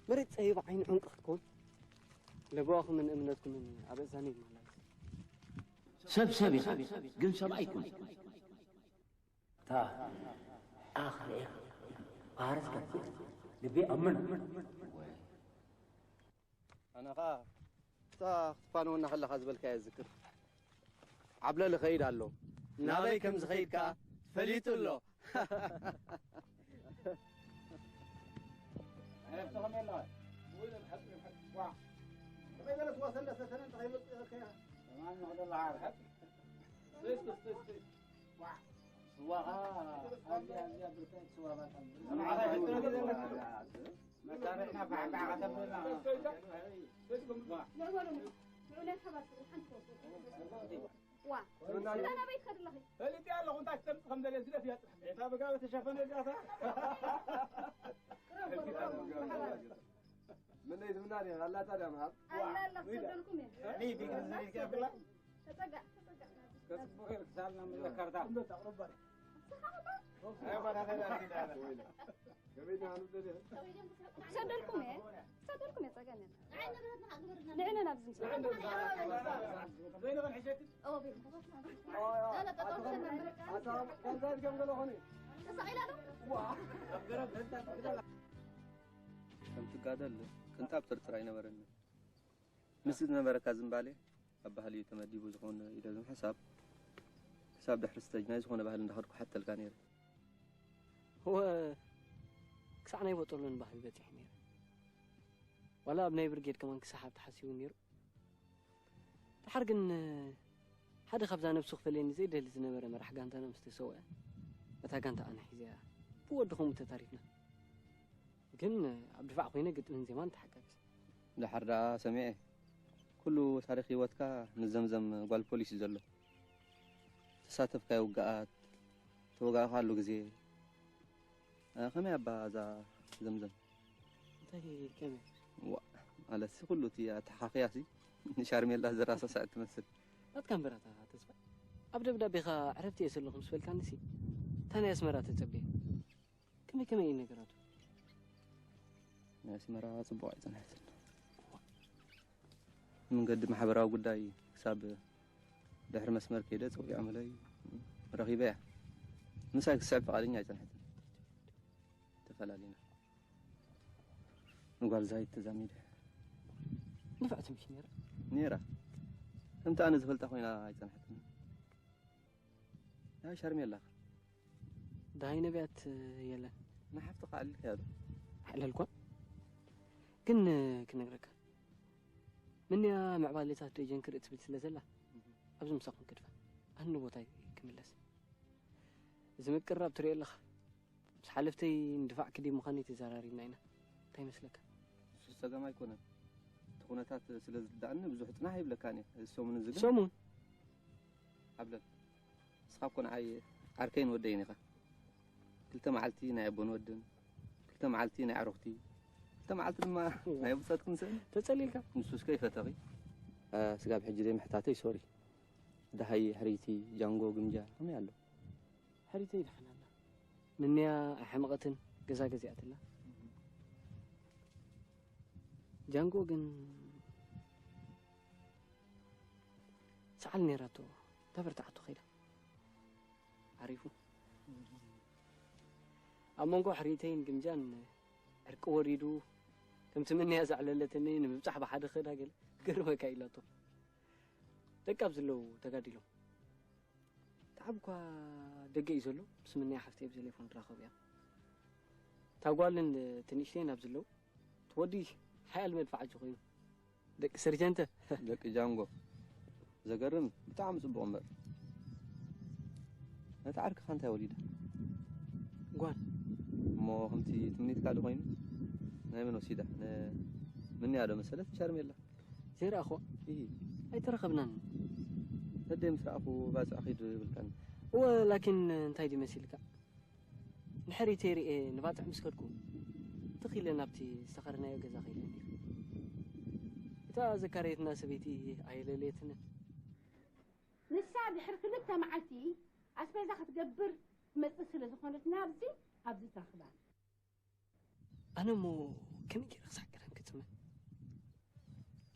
መሬት ጸቢባ ዓይኒ ዕንቂ ክትከውን፣ ለበዋኹምን እምነትኩምን ኣብ እዛን እዩ ዝመላለስ። ሰብ ሰብ ኢኻ ግን ሰብ ኣይኮን። እታ ኣኽርኤ ፋርስ ከፊት ልቤ ኣመን። ኣነ ኸኣ እታ ክትፋነወና ከለኻ ዝበልካዮ ዝክር ዓብለል ኸይድ ኣሎ። ናበይ ከም ዝኸይድ ከኣ ፈሊጡ ኣሎ። ፈሊጠ ኣለኹ እንታይ ክተምፅ ከም ዘለ ዝለፍ እያ ፅርሕ ቤታ ብጋቢ ተሸፈነ ዳታ ምነይ ዝምና ኣላታ ዳምሃብ ኣላ ኣላ ክሰደልኩም እየ ተፀጋዕ ተፀጋዕ ከፅቡቅ ክሳልና ምለከርታ ክሰደልኩም እየ ክሰደልኩም እየ ፀገም ንዕነ ናብ ዝምስ ከም ትጋደል ቅንጣብ ጥርጥር ኣይነበረኒ። ምስ ዝነበረካ ዝምባሌ ኣብ ባህሊ እዩ ተመዲቡ ዝኸውን ኢለ ብምሕሳብ ክሳብ ድሕሪ ስተጅ ናይ ዝኾነ ባህሊ እንዳኸድኩ ሓተልካ ነይረ። እወ ክሳዕ ናይ ቦጦሎኒ ባህሊ በፂሐ ነይረ። ዋላ ኣብ ናይ ብርጌድ ከማን ክሰሓብ ተሓሲቡ ነይሩ። ደሓር ግን ሓደ ካብዛ ነብሱ ክፈልየኒ ዘይደሊ ዝነበረ መራሕ ጋንታና ምስ ተሰውአ እታ ጋንታ ኣነ ሒዘያ ብወዲ ከምኡ ተታሪፍና። ግን ኣብ ድፋዕ ኮይነ ግጥምን ዜማን ተሓጋግዝ። ደሓር ደኣ ሰሚዐ ኩሉ ታሪኽ ህይወትካ ምስ ዘምዘም ጓል ፖሊስ እዩ ዘሎ። ተሳተፍካዮ ውግኣት፣ ተወጋእኻሉ ግዜ፣ ከመይ ኣባ እዛ ዘምዘም? እንታይ ከመይ? ዋ ማለት ኩሉ እቲ ኣተሓኻኽያ ሲ ንሻርሜላ ዘራሳሳዐት ትመስል። ናትካ እምበራታ ተስፋ ኣብ ደብዳቤኻ ዕረፍቲ እየ ዘለኹ ምስ በልካኒ ሲ እንታይ ናይ ኣስመራ ተጸብየ? ከመይ ከመይ እዩ ነገራቱ? ናይ ኣስመራ ጽቡቕ ኣይጸንሐትን። መንገዲ ማሕበራዊ ጉዳይ ክሳብ ድሕሪ መስመር ከይደ ጸዊዖምለይ ረኺበያ። ምሳይ ክስዕብ ፍቓደኛ ኣይጸንሐትን። ተፈላሊና። ንጓል ዛይድ ተዛሚደ። ንፍዕቲ ምሽ ነይራ? ነይራ። ከምቲ ኣነ ዝፈልጣ ኮይና ኣይጸንሐትን። ናይ ሻርሜላ ደሃይ ነቢያት የለን። ንሓፍትኻ ኣልልካያ ዶ? ኣዕለልኳ። ግን ክነግረካ ምንያ ምዕባሌታት ዶ ጀንክር እትብል ስለ ዘላ ኣብዚ ምሳኹም ክድፋ ኣነ ንቦታይ ክምለስ። እዚ ምቅርራብ ትሪኦ ኣለኻ። ምስ ሓለፍተይ ንድፋዕ ክዲ ምዃነይ ተዘራሪብና ኢና። እንታይ ይመስለካ? ንሱ ጸገም ኣይኮነን። እቲ ኩነታት ስለ ዝርድኣኒ ብዙሕ ጽናሕ ኣይብለካን እየ። እዚ ሰሙን እዚ ግን ሰሙን? ዓብለል፣ ንስኻ እኮ ንዓይ ዓርከይን ወደይን ኢኻ። ክልተ መዓልቲ ናይ ኣቦን ወድን፣ ክልተ መዓልቲ ናይ ኣዕሩኽቲ፣ ክልተ መዓልቲ ድማ ናይ ብጾትክን ስእሊ። ተጸሊልካ? ንሱ እስከ ይፈተኺ። ስጋብ ሕጂ ዘይምሕታተይ ሶሪ። ደሃይ ሕርይቲ ጃንጎ ግምጃ ከመይ ኣሎ? ሕርይቲ ይድሓን ኣላ። ንንያ ኣይሓመቐትን፣ ገዛ ገዚኣትላ። ጃንጎ ግን ሰዓል ነይራቶ፣ ተበርታዕቶ ከይዳ። ዓሪፉ። ኣብ መንጎ ሕርይተይን ግምጃን ዕርቂ ወሪዱ፣ ከምቲ ምንያ ዘዕለለትኒ ንምብጻሕ ብሓደ ክእዳ ገለ ክገርመካ ኢላቶ። ደቂ ኣብ ዝለዉ ተጋዲሎም። ተዓብ እኳ ደገ እዩ ዘሎ፣ ምስ ምንያ ሓፍተይ ብቴሌፎን ትራኸቡ እያ። እታ ጓልን እቲ ንእሽተይን ኣብ ዝለዉ፣ እቲ ወዲ ሓያል መድፍዓጂ ኮይኑ። ደቂ ሰርጀንተ። ደቂ ጃንጎ። ዘገርም፣ ብጣዕሚ ጽቡቕ እምበር። ነታ ዓርክኻ እንታይ ወሊዳ? ጓል። እሞ ከምቲ ትምኒትካ ዶ ኮይኑ? ናይ መን ወሲዳ? ን-፣ ምንያ ዶ መሰለት? ቻርሜላ። ዘይረኣኹዋ? እሂ። ኣይተራኸብናን። ነደይ ምስ ረኣኹ ባጽዕ ኺድ ይብልካኒ። እወ፣ ላኪን እንታይ ድዩ መሲልካ? ንሕርይተይ ርኤ ንባጽዕ ምስ ከድኩ፣ ትኽ ኢለ ናብቲ ዝተኸርናዮ ገዛ ከይደ ነይረ። እታ ዘካረየትና ሰበይቲ ኣየለለየትንን። ንሳ ድሕሪ ክልተ መዓልቲ ኣስቤዛ ክትገብር ትመጽእ ስለ ዝኾነት፣ ናብዚ ኣብዚ ትረኽባ። ኣነ እሞ ከመይ ገይረ ክሳዕ ቀደም ክጽመ?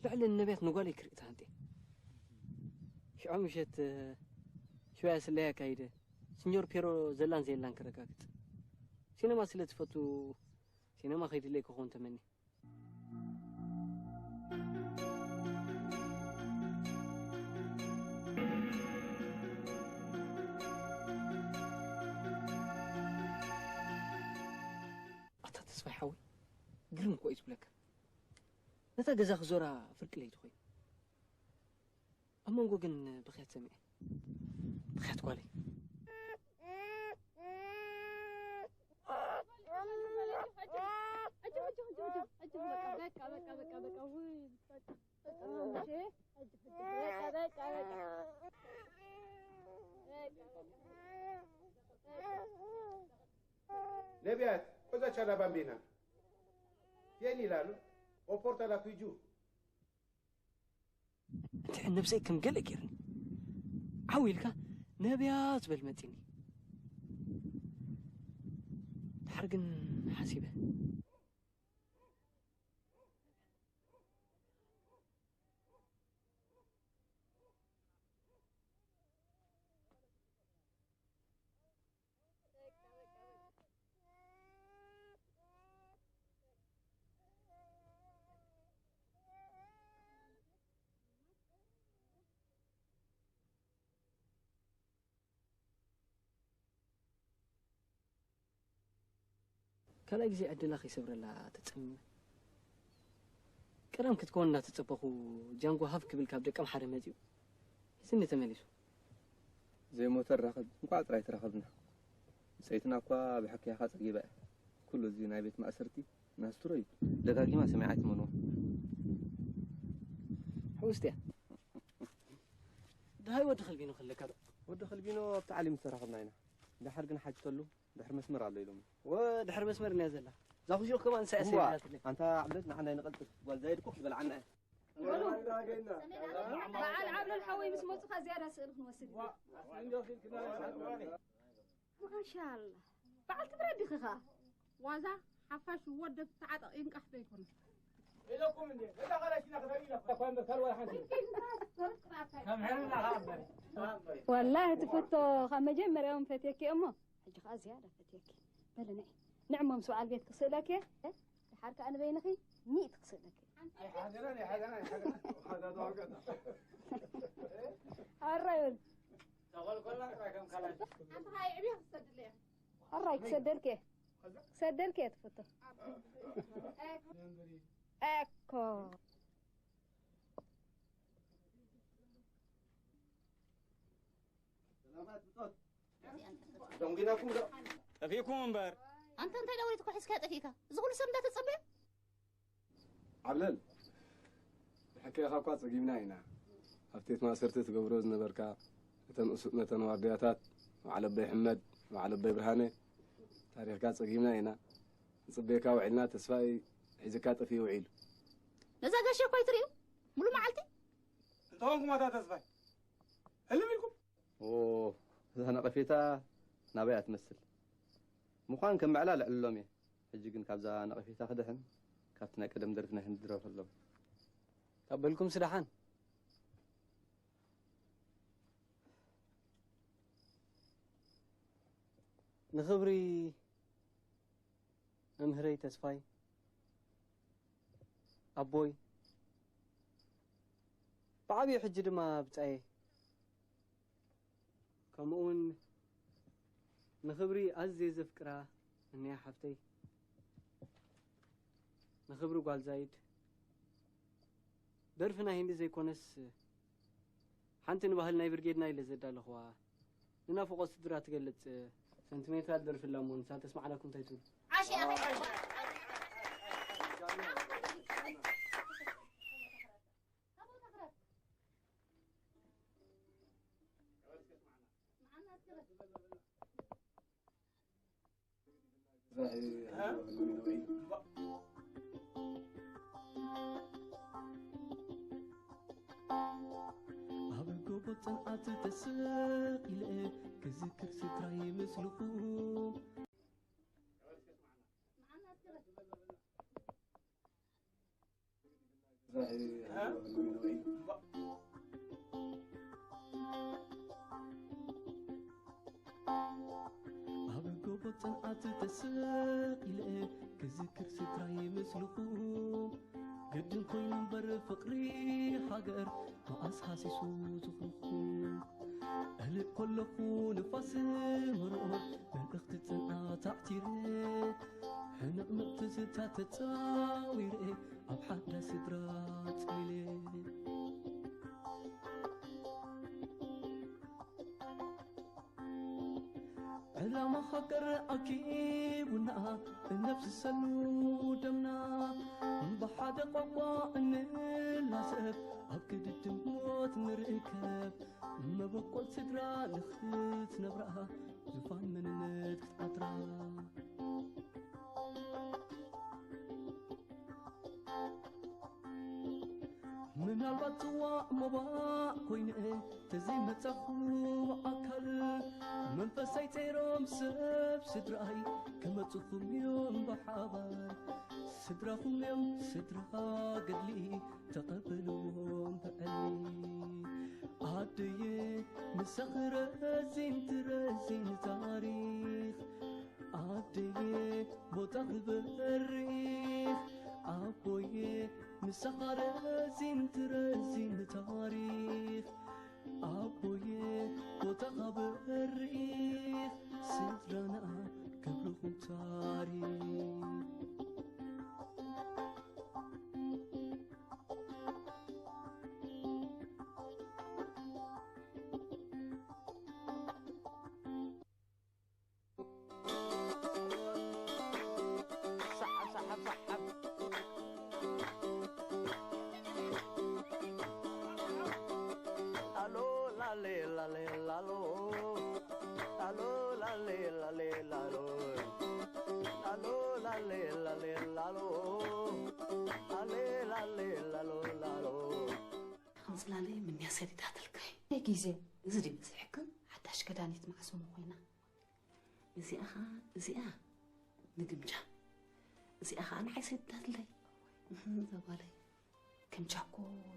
ልዕሊ ነቢያት ንጓለይ ክርኢ ትሃንጤ። ሽዑ ምሸት፣ ሽወያ ስለያ ኣካይደ፣ ሲኞር ፔሮ ዘላን ዘየላን ክረጋግጽ። ሲነማ ስለ ትፈቱ፣ ሲነማ ከይድለይ ክኸውን ተመኒ። ኣታ ተስፋይ ሓወይ፣ ግርም እኮ እዩ ዝብለካ። ነታ ገዛ ክዞራ ፍርቂ ለይቲ ኮይኑ። ኣብ መንጎ ግን ብኽያት ሰሚዐ። ብኽያት ጓለይ። ነቢያት፣ cosa c'è la bambina? Tienila, no? O portala qui giù. እንድሕር ነብሰይ ከም ገለ ገይርኒ ዓው ኢልካ ነብያት በል መጺኒ። ድሓር ግን ሓሲበ። ካልኣይ ግዜ ዕድላ ከይሰብረላ ተጸሚመ። ቀዳም ክትከውን እናተጸበኹ ጃንጎ ሃፍ ክብል ካብ ደቀምሓረ መጺኡ ሒዝኒ ተመሊሱ። ዘይሞተ ራኸብ እንቋዕ ጥራይ ተራኸብና። ብጸይትና እኳ ብሕክያኻ ጸጊባ እያ። ኩሉ እዚ ናይ ቤት ማእሰርቲ ናስትሮ እዩ። ደጋጊማ ሰሚዓ ኣይትመንዋ። ሕውስቲ እያ። ደሃይ ወዲ ከልቢኖ ከለካ ዶ? ወዲ ከልቢኖ ኣብቲ ዓሊ ምስ ተራኸብና ኢና። ደሓር ግን ሓጅተሉ ድሕሪ መስመር ኣሎ ኢሎም። ወ ድሕሪ መስመር እንያ ዘላ። እዛ ኩሽኽ ከማን ንሳ እያ እምቧ፣ ሰይዳትለይ። ኣንታ ዓብለት ንዓና ይንቐልጥፍ። ጓል ዛይድ ኮፍ ዝበልዓና እያ። በዓል ዓብለል ሓወይ ምስ መፁኻ ዝያዳ ስእሊ ክንወስድ ኢና። ማሻላ በዓል ትብረ ዲኺ ኸዓ? ዋዛ ሓፋሽ ወደብ ተዓጠቕ ይንቃሕ ዶ ኣይኮነን? ወላሂ ትፍቶ ካብ መጀመርያውን ፈትየኪ እሞ ሕጂ ከዓ ዝያዳ ፈትየኪ። በለ ንዒ ንዕሞ ምስ በዓል ቤትኪ ክስእለኪ እየ። ደሓር ከዓ ንበይንኺ ሚእቲ ክስእለኪ። ኣራይ በል። ኣራይ ክሰደልኪ እየ። ክሰደልኪ እየ ትፍቶ። እኮ ደንጒናኩም ዶ? ጠፊእኩም እምበር። ኣንታ እንታይ ደወሊትኮ ሒዝካ ጠፊእካ? እዚ ኩሉ ሰብ እንዳተጸበየ? ዓብለል፣ ብሕክያኻ እኳ ጸጊብና ኢና። ኣብቲ ቤት ማእሰርቲ ትገብሮ ዝነበርካ እተን እሱእ መተን ዋርድያታት፣ በዓል ኣቦይ ሕመድ፣ በዓል ኣቦይ ብርሃነ፣ ታሪኽካ ጸጊብና ኢና። ንጽበየካ ውዒልና ተስፋይ ሒዝካ ጠፊኡ ውዒሉ። ነዛ ጋሻ እኳ ኣይትርእዩ? ሙሉ መዓልቲ? እንተኾንኩም ኣታ ተስፋይ፣ ሕልም ኢልኩም? ኦ፣ እዛ ነቐፌታ ናበይ እያ ትመስል? ምዃን ከም ምዕላል እዕልሎም እየ። ሕጂ ግን ካብዛ ነቐፌታ ክድሕን፣ ካብቲ ናይ ቀደም ደርፊ ናይ ህንዲ ድረፈሎም። ካብ በልኩም ስደሓን። ንኽብሪ መምህረይ ተስፋይ፣ ኣቦይ፣ ብዓብዩ ሕጂ ድማ ብጻየ፣ ከምኡውን ንኽብሪ ኣዝየ ዘፍቅራ እንያ ሓፍተይ፣ ንኽብሪ ጓል ዛይድ፣ ደርፊ ናይ ህንዲ ዘይኮነስ፣ ሓንቲ ንባህሊ ናይ ብርጌድና ኢለ ዘዳለኽዋ፣ ንናፍቖት ስድራ ትገልጽ ሰንቲሜንታል ደርፊ ኣላ እሞ፣ ንሳ ተስማዕናኩም እንታይ ትብሉ? ዓሽ፣ ኣኸይ። ኣብ ጎቦ ጽንዓት ተሰቒለ ክዝክር ስድራይ ምስልኹም። ኣብ ጎቦ ጽንዓት ተሰቒለ ክዝክር ስድራይ ምስልኹም። ግድን ኮይኑ እምበር ፍቕሪ ሃገር መኣስ ሃሲሱ ዝኽርኹም። እልእ ከለኹ ንፋስ መርኦ መልእኽቲ ጽንዓት ኣዕቲረ፣ ሕንቕንቕ ትዝታ ተጻዊረ ኣብ ሓዳ ስድራ ጽሊለ። ዕላማ ሃገር ኣኪቡና እነፍስሰሉ ደምና፣ ብሓደ ቋንቋ እንላሰብ ኣብ ክድድም ሞት ንርከብ። መበቆል ስድራ ንኽትነብራ ዙፋን መንነት ክትዓትራ። ምናልባት ጽዋእ ሞባእ ኮይነ ተዘይመጻኹ ብኣካል፣ መንፈሰይ ጸይሮም ሰብ ስድራይ ክመጹኹም እዮም ብሓባር። ስድራኹም እዮም ስድራ ገድሊ ተቐበልዎም ብዕሊ። ኣደየ ምሳኺ ረዚን ትረዚን ታሪኽ፣ ኣደየ ቦታኺ በሪኽ፣ ኣቦየ ምሳኻ ረዚን ትረዚን ታሪኽ፣ ኣቦየ ቦታኻ በሪኽ፣ ስድራና ክብርኹም ታሪኽ። ሰሓብ፣ ሰሓብ፣ ሰሓብ። ላሎ፣ ላሌ፣ ላሌ፣ ላሎ። ላሎ፣ ላሌ፣ ላሌ፣ ላሎ። ላሎ፣ ላሌ፣ ላሌ፣ ላሎ። ላሌ፣ ላሌ፣ ላሎ፣ ላሎ። ጽላለይ ምንያ ሰዲዳትልካ። ናይ ግዜ እዚ ድዩ በዚሕክን? ሓዳሽ ከዳኒት መዓስ እሞ ኮይና? እዚኣ ኸኣ፣ እዚኣ ንግምጃ። እዚኣ ኸኣ ንዓይ ሰዲዳትለይ። እህ፣ እዛ ጓለይ። ግምጃ እኮ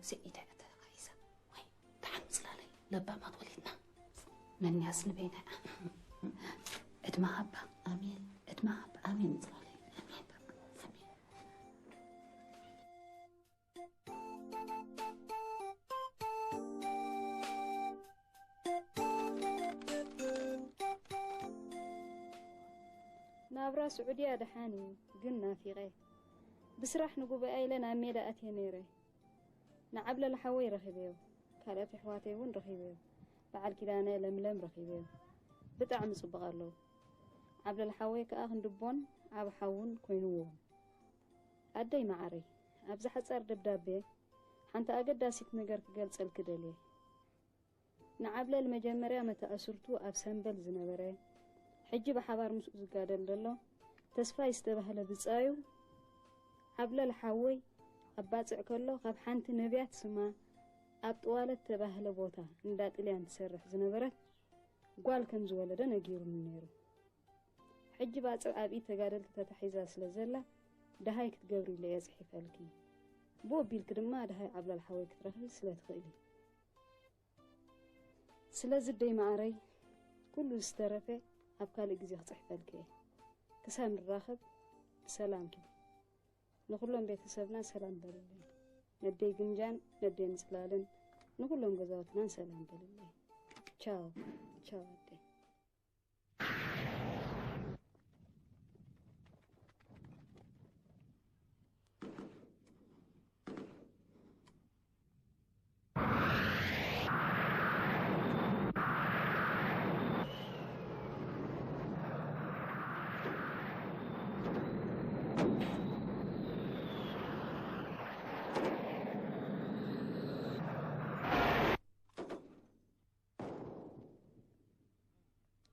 ስዒዳ እያ ተታሒዛ። ወይ፣ ደሓን ጽላለይ፣ ለባማት ወሊድና። መንያስ ንበይና። ዕድመ ሃባ። ኣሜን። ዕድመ ሃባ። ኣሜን ጽላለይ። ኣሜን። ኣሜን። ናብራ ስዑድያ ደሓን እዩ፣ ግን ናፊቐ። ብስራሕ ንጉባኤ ኢለ ናብ ሜዳ ኣትየ ነይረ። ንዓብለል ሓወይ ረኺበዮ፣ ካልኦት ኣሕዋተይ እውን ረኺበዮ። በዓል ኪዳነ፣ ለምለም ረኺበዮ። ብጣዕሚ ጽቡቕ ኣለዉ። ዓብለል ሓወይ ከኣ ክንድቦን ዓቢ ሓውን ኮይንዎም። ኣደይ መዓረይ፣ ኣብዚ ሓጻር ደብዳቤ ሓንቲ ኣገዳሲት ነገር ክገልጸልኪ ደልየ። ንዓብለል መጀመርያ መተኣስርቱ ኣብ ሰምበል ዝነበረ፣ ሕጂ ብሓባር ምስኡ ዝጋደል ዘሎ ተስፋይ ዝተባህለ ብጻዩ፣ ዓብለል ሓወይ ኣብ ባጽዕ ከሎ ካብ ሓንቲ ነብያት ስማ ኣብ ጥዋለት ተባህለ ቦታ እንዳ ጥልያን ትሰርሕ ዝነበረት ጓል ከም ዝወለደ ነጊሩኒ ነይሩ። ሕጂ ባጽዕ ኣብ ኢድ ተጋደልቲ ተታሒዛ ስለ ዘላ፣ ደሃይ ክትገብሪ ኢለ እየ ጽሒፈልኪ። ብኡ ኣቢልኪ ድማ ደሃይ ዓብላል ሓወይ ክትረኽቢ ስለ ትኽእሊ። ስለዚ ደይ መዓረይ፣ ኩሉ ዝተረፈ ኣብ ካልእ ግዜ ክጽሕፈልኪ እየ። ክሳብ ንራኸብ ብሰላም ኪዲ። ንኹሎም ቤተሰብና ሰላም በልለይ። ነደይ ግምጃን ነደይ ምጽላልን ንኹሎም ገዛውትናን ሰላም በልለይ። ቻው፣ ቻው ኣደይ።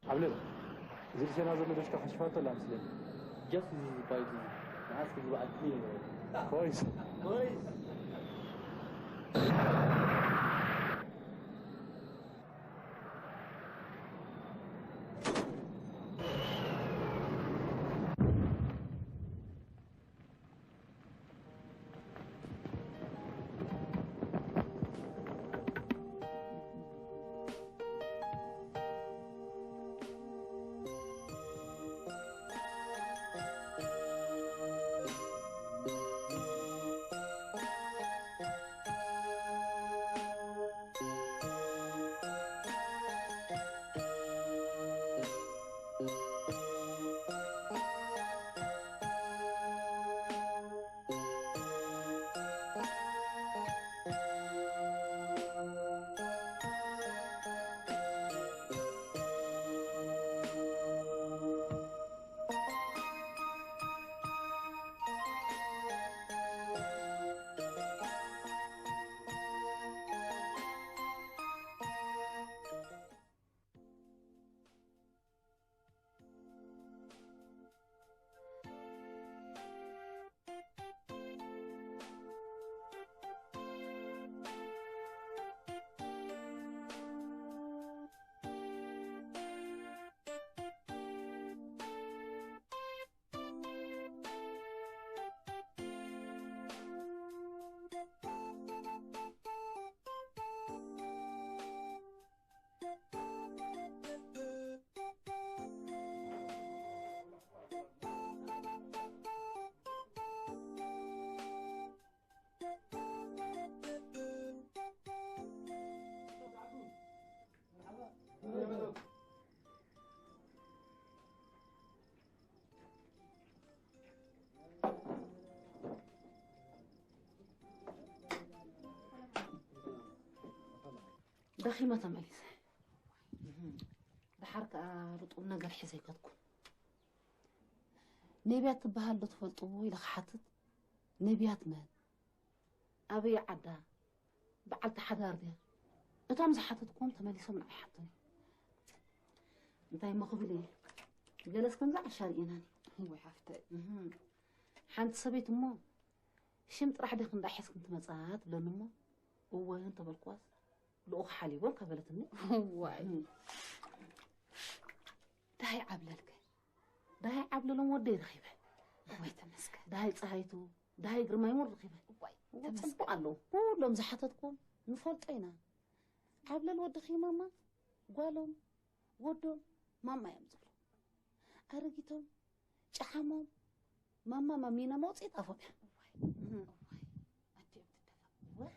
ዓብለል፣ እዚ ርሴና ዘሎ ደሽካ ከሽፋቶ ኣላ መስለኒ። ጀስት እዚ ዝባይት እዚ ንዓስ ክግብኣትኒ ይበል። ኮይስ። ኮይስ። ደኺመ ተመሊሰ። ደሓር ከኣ ርጡብ ነገር ሒዘ ኣይከድኩን። ነቢያት ትበሃል ዶ ትፈልጥዎ? ኢለ ክሓትት፣ ነቢያት መን? ኣበይ ዓዳ? በዓልቲ ሓዳር ድያ? እቶም ዝሓተትኩዎም ተመሊሶም ንዓይ ሓቱኒ። እንታይ እሞ ክብል እየ? ገለስ ከምዛ ዓሻ ርኢናኒ። ወይ ሓፍተይ። እህ። ሓንቲ ሰበይቲ እሞ ሽም ጥራሕ ዲኺ እንዳሒዝክን ትመጻ ትብለኒ እሞ፣ እወ እንተበልኩዋስ፣ ልኡኽ ሓሊቦም ከበለትኒ። ዋይ። እህ። ደሃይ ዓብለልከ? ደሃይ ዓብለሎም ወደይ ረኺበ። ወይ ተመስገን። ደሃይ ፀሃይቱ፣ ደሃይ ግርማይ ሞር ረኺበ። ዋይ፣ እዎ፣ ተመስገን። ጽቡቕ ኣለዉ። ኩሎም ዝሓተትኩም ንፈልጦ ኢና። ዓብለል ወድኺ ማማ፣ ጓሎም፣ ወዶም፣ ማማ እዮም ዝብሉ። ኣረጊቶም፣ ጨሓሞም፣ ማማ ማሚና መውፅኢ ጣፎም እያ። እዋይ፣ እዋይ፣ ኣዲኦም ትደፈ። እወ።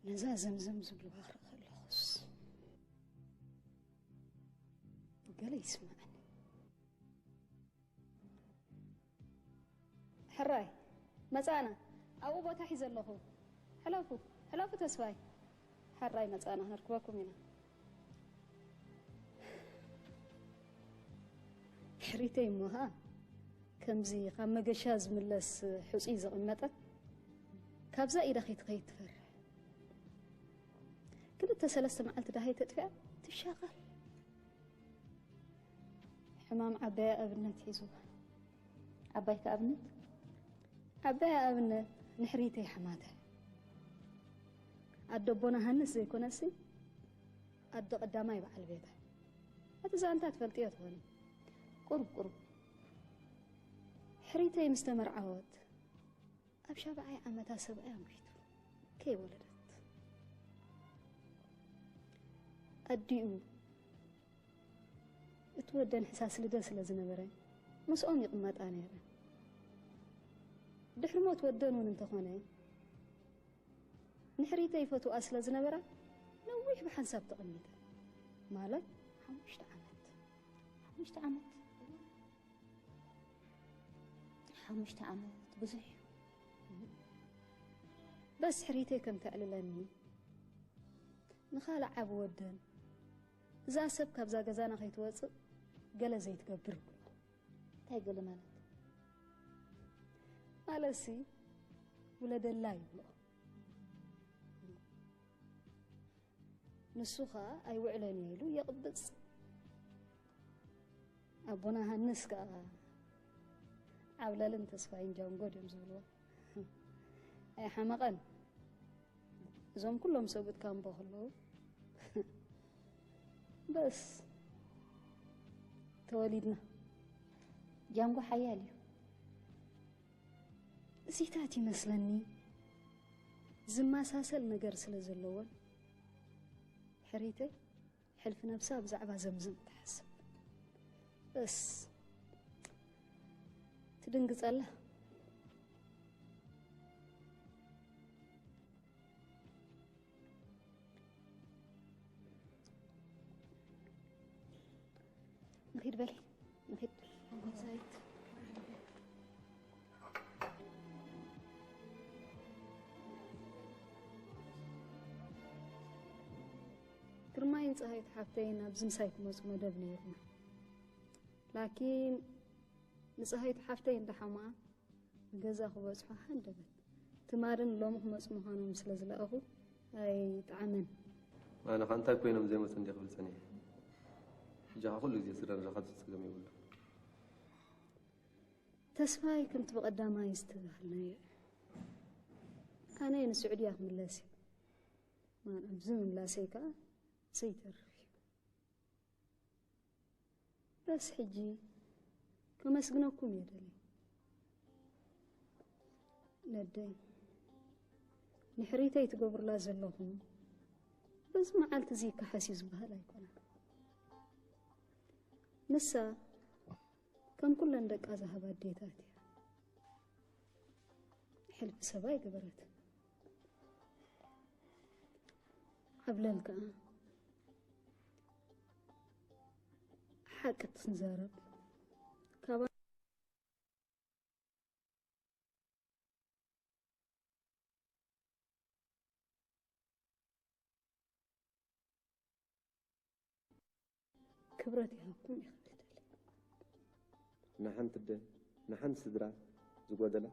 ነዛ ዘምዘም ዝብልዋ ክርኢ ከለኹስ ገለ ይስምዓኒ። ሕራይ መጻና፣ ኣብኡ ቦታ ሒዘ ኣለኹ። ሕለፉ፣ ሕለፉ ተስፋይ። ሕራይ መጻና፣ ክንርክበኩም ኢና። ሕሪተይ እሞ ኸኣ ከምዚ ካብ መገሻ ዝምለስ ሕጹይ ዘቐመጠት ካብዛ ኢዳ ከይትኸይድ ትፈርሕ። ክልተ ሰለስተ መዓልቲ ደሃይ ተጥፊኣ ትሻቐል። ሕማም ዓባያ ኣብነት ሒዝዋ። ዓባይ ከኣብነት? ዓባያ ኣብነት ንሕሪተይ ሓማተ። ኣደ ኣቦና ሃንስ ዘይኮነሲ ኣደ ቀዳማይ በዓል ቤታ። እቲ ዛንታ ትፈልጥዮ ትኾኒ። ቁሩብ ቁሩብ። ሕሪተይ ምስ ተመርዓወት ኣብ ሻብዓይ ዓመታ ሰብኣያ ሞይቱ። ከይወለደት። ኣዲኡ እቲ ወደን ሕሳስ ልደ ስለ ዝነበረ ምስኦም ይቕመጣ ነይረን። ድሕሪ ሞት ወደን እውን እንተኾነ ንሕሪተይ ይፈትዋ ስለ ዝነበራ ነዊሕ ብሓንሳብ ተቐሚጠ። ማለት ሓሙሽተ ዓመት። ሓሙሽተ ዓመት? ሓሙሽተ ዓመት ብዙሕ እዩ። በስ ሕሪተይ ከም ተዕልለኒ ንኻልእ ዓቢ ወደን እዛ ሰብ ካብዛ ገዛና ከይትወጽእ ገለ ዘይትገብር ይብሎ። እንታይ ገለ ማለት? ማለትሲ ውለደላ ይብሎ። ንሱ ኸኣ ኣይውዕለን እየ ኢሉ የቕብጽ። ኣቦና ሃንስ ከኣ ዓብለልን ተስፋይን ጃንጎ ድዮም ዝብልዋ። ኣይሓመቐን። እዞም ኩሎም ሰብኡት ካምቦ ከለዉ በስ ተወሊድና። ጃንጎ ሓያል እዩ። እዚታት ይመስለኒ ዝመሳሰል ነገር ስለ ዘለዎን ሕሪተይ ሕልፊ ነብሳ ብዛዕባ ዘምዘም ትሓስብ። በስ ትድንግጸላ። ንኺድ በሊ ንኺድ። ግርማይን ጸሃይት ሓፍተይን ኣብዚ ምሳይ ክመጹ መደብ ነይርና። ላኪን ንጸሃይት ሓፍተይ እንዳሓማ ንገዛ ክበጽሑ ሃንደበት። ትማልን ሎሚ ክመጹ ምዃኖም ስለ ዝለኣኹ ኣይጠዓመን። ኣነ ኸኣ እንታይ ኮይኖም ዘይመጹ እንዴ ክብል ጸኒሐ። ሕጂ ኸኣ ኩሉ ግዜ ስደን ረኻብ ጸገም የብሉ። ተስፋይ ከምቲ ብቐዳማይ ዝተባህልናዮ ኣነ ንስዑድያ ክምለስ እየ። ማን ኣብዚ ምምላሰይ ከኣ ዘይተርፍ እዩ። በስ ሕጂ ከመስግነኩም እየ ደልየ። ነደይ ንሕሪተይ ትገብሩላ ዘለኹም በዚ መዓልቲ እዚ ይከሓስ እዩ ዝበሃል ኣይኮነን። ንሳ ከም ኩለን ደቃ ዝሃባ ኣዴታት እያ። ሕልፊ ሰብ ኣይገበረትን። ዓብለል ከኣ ሓቂ ትንዛረብ ካባ ክብረት ይሃብኩም ይኽእል። ንሓንቲ ኣደ ንሓንቲ ስድራ ዝጎደላ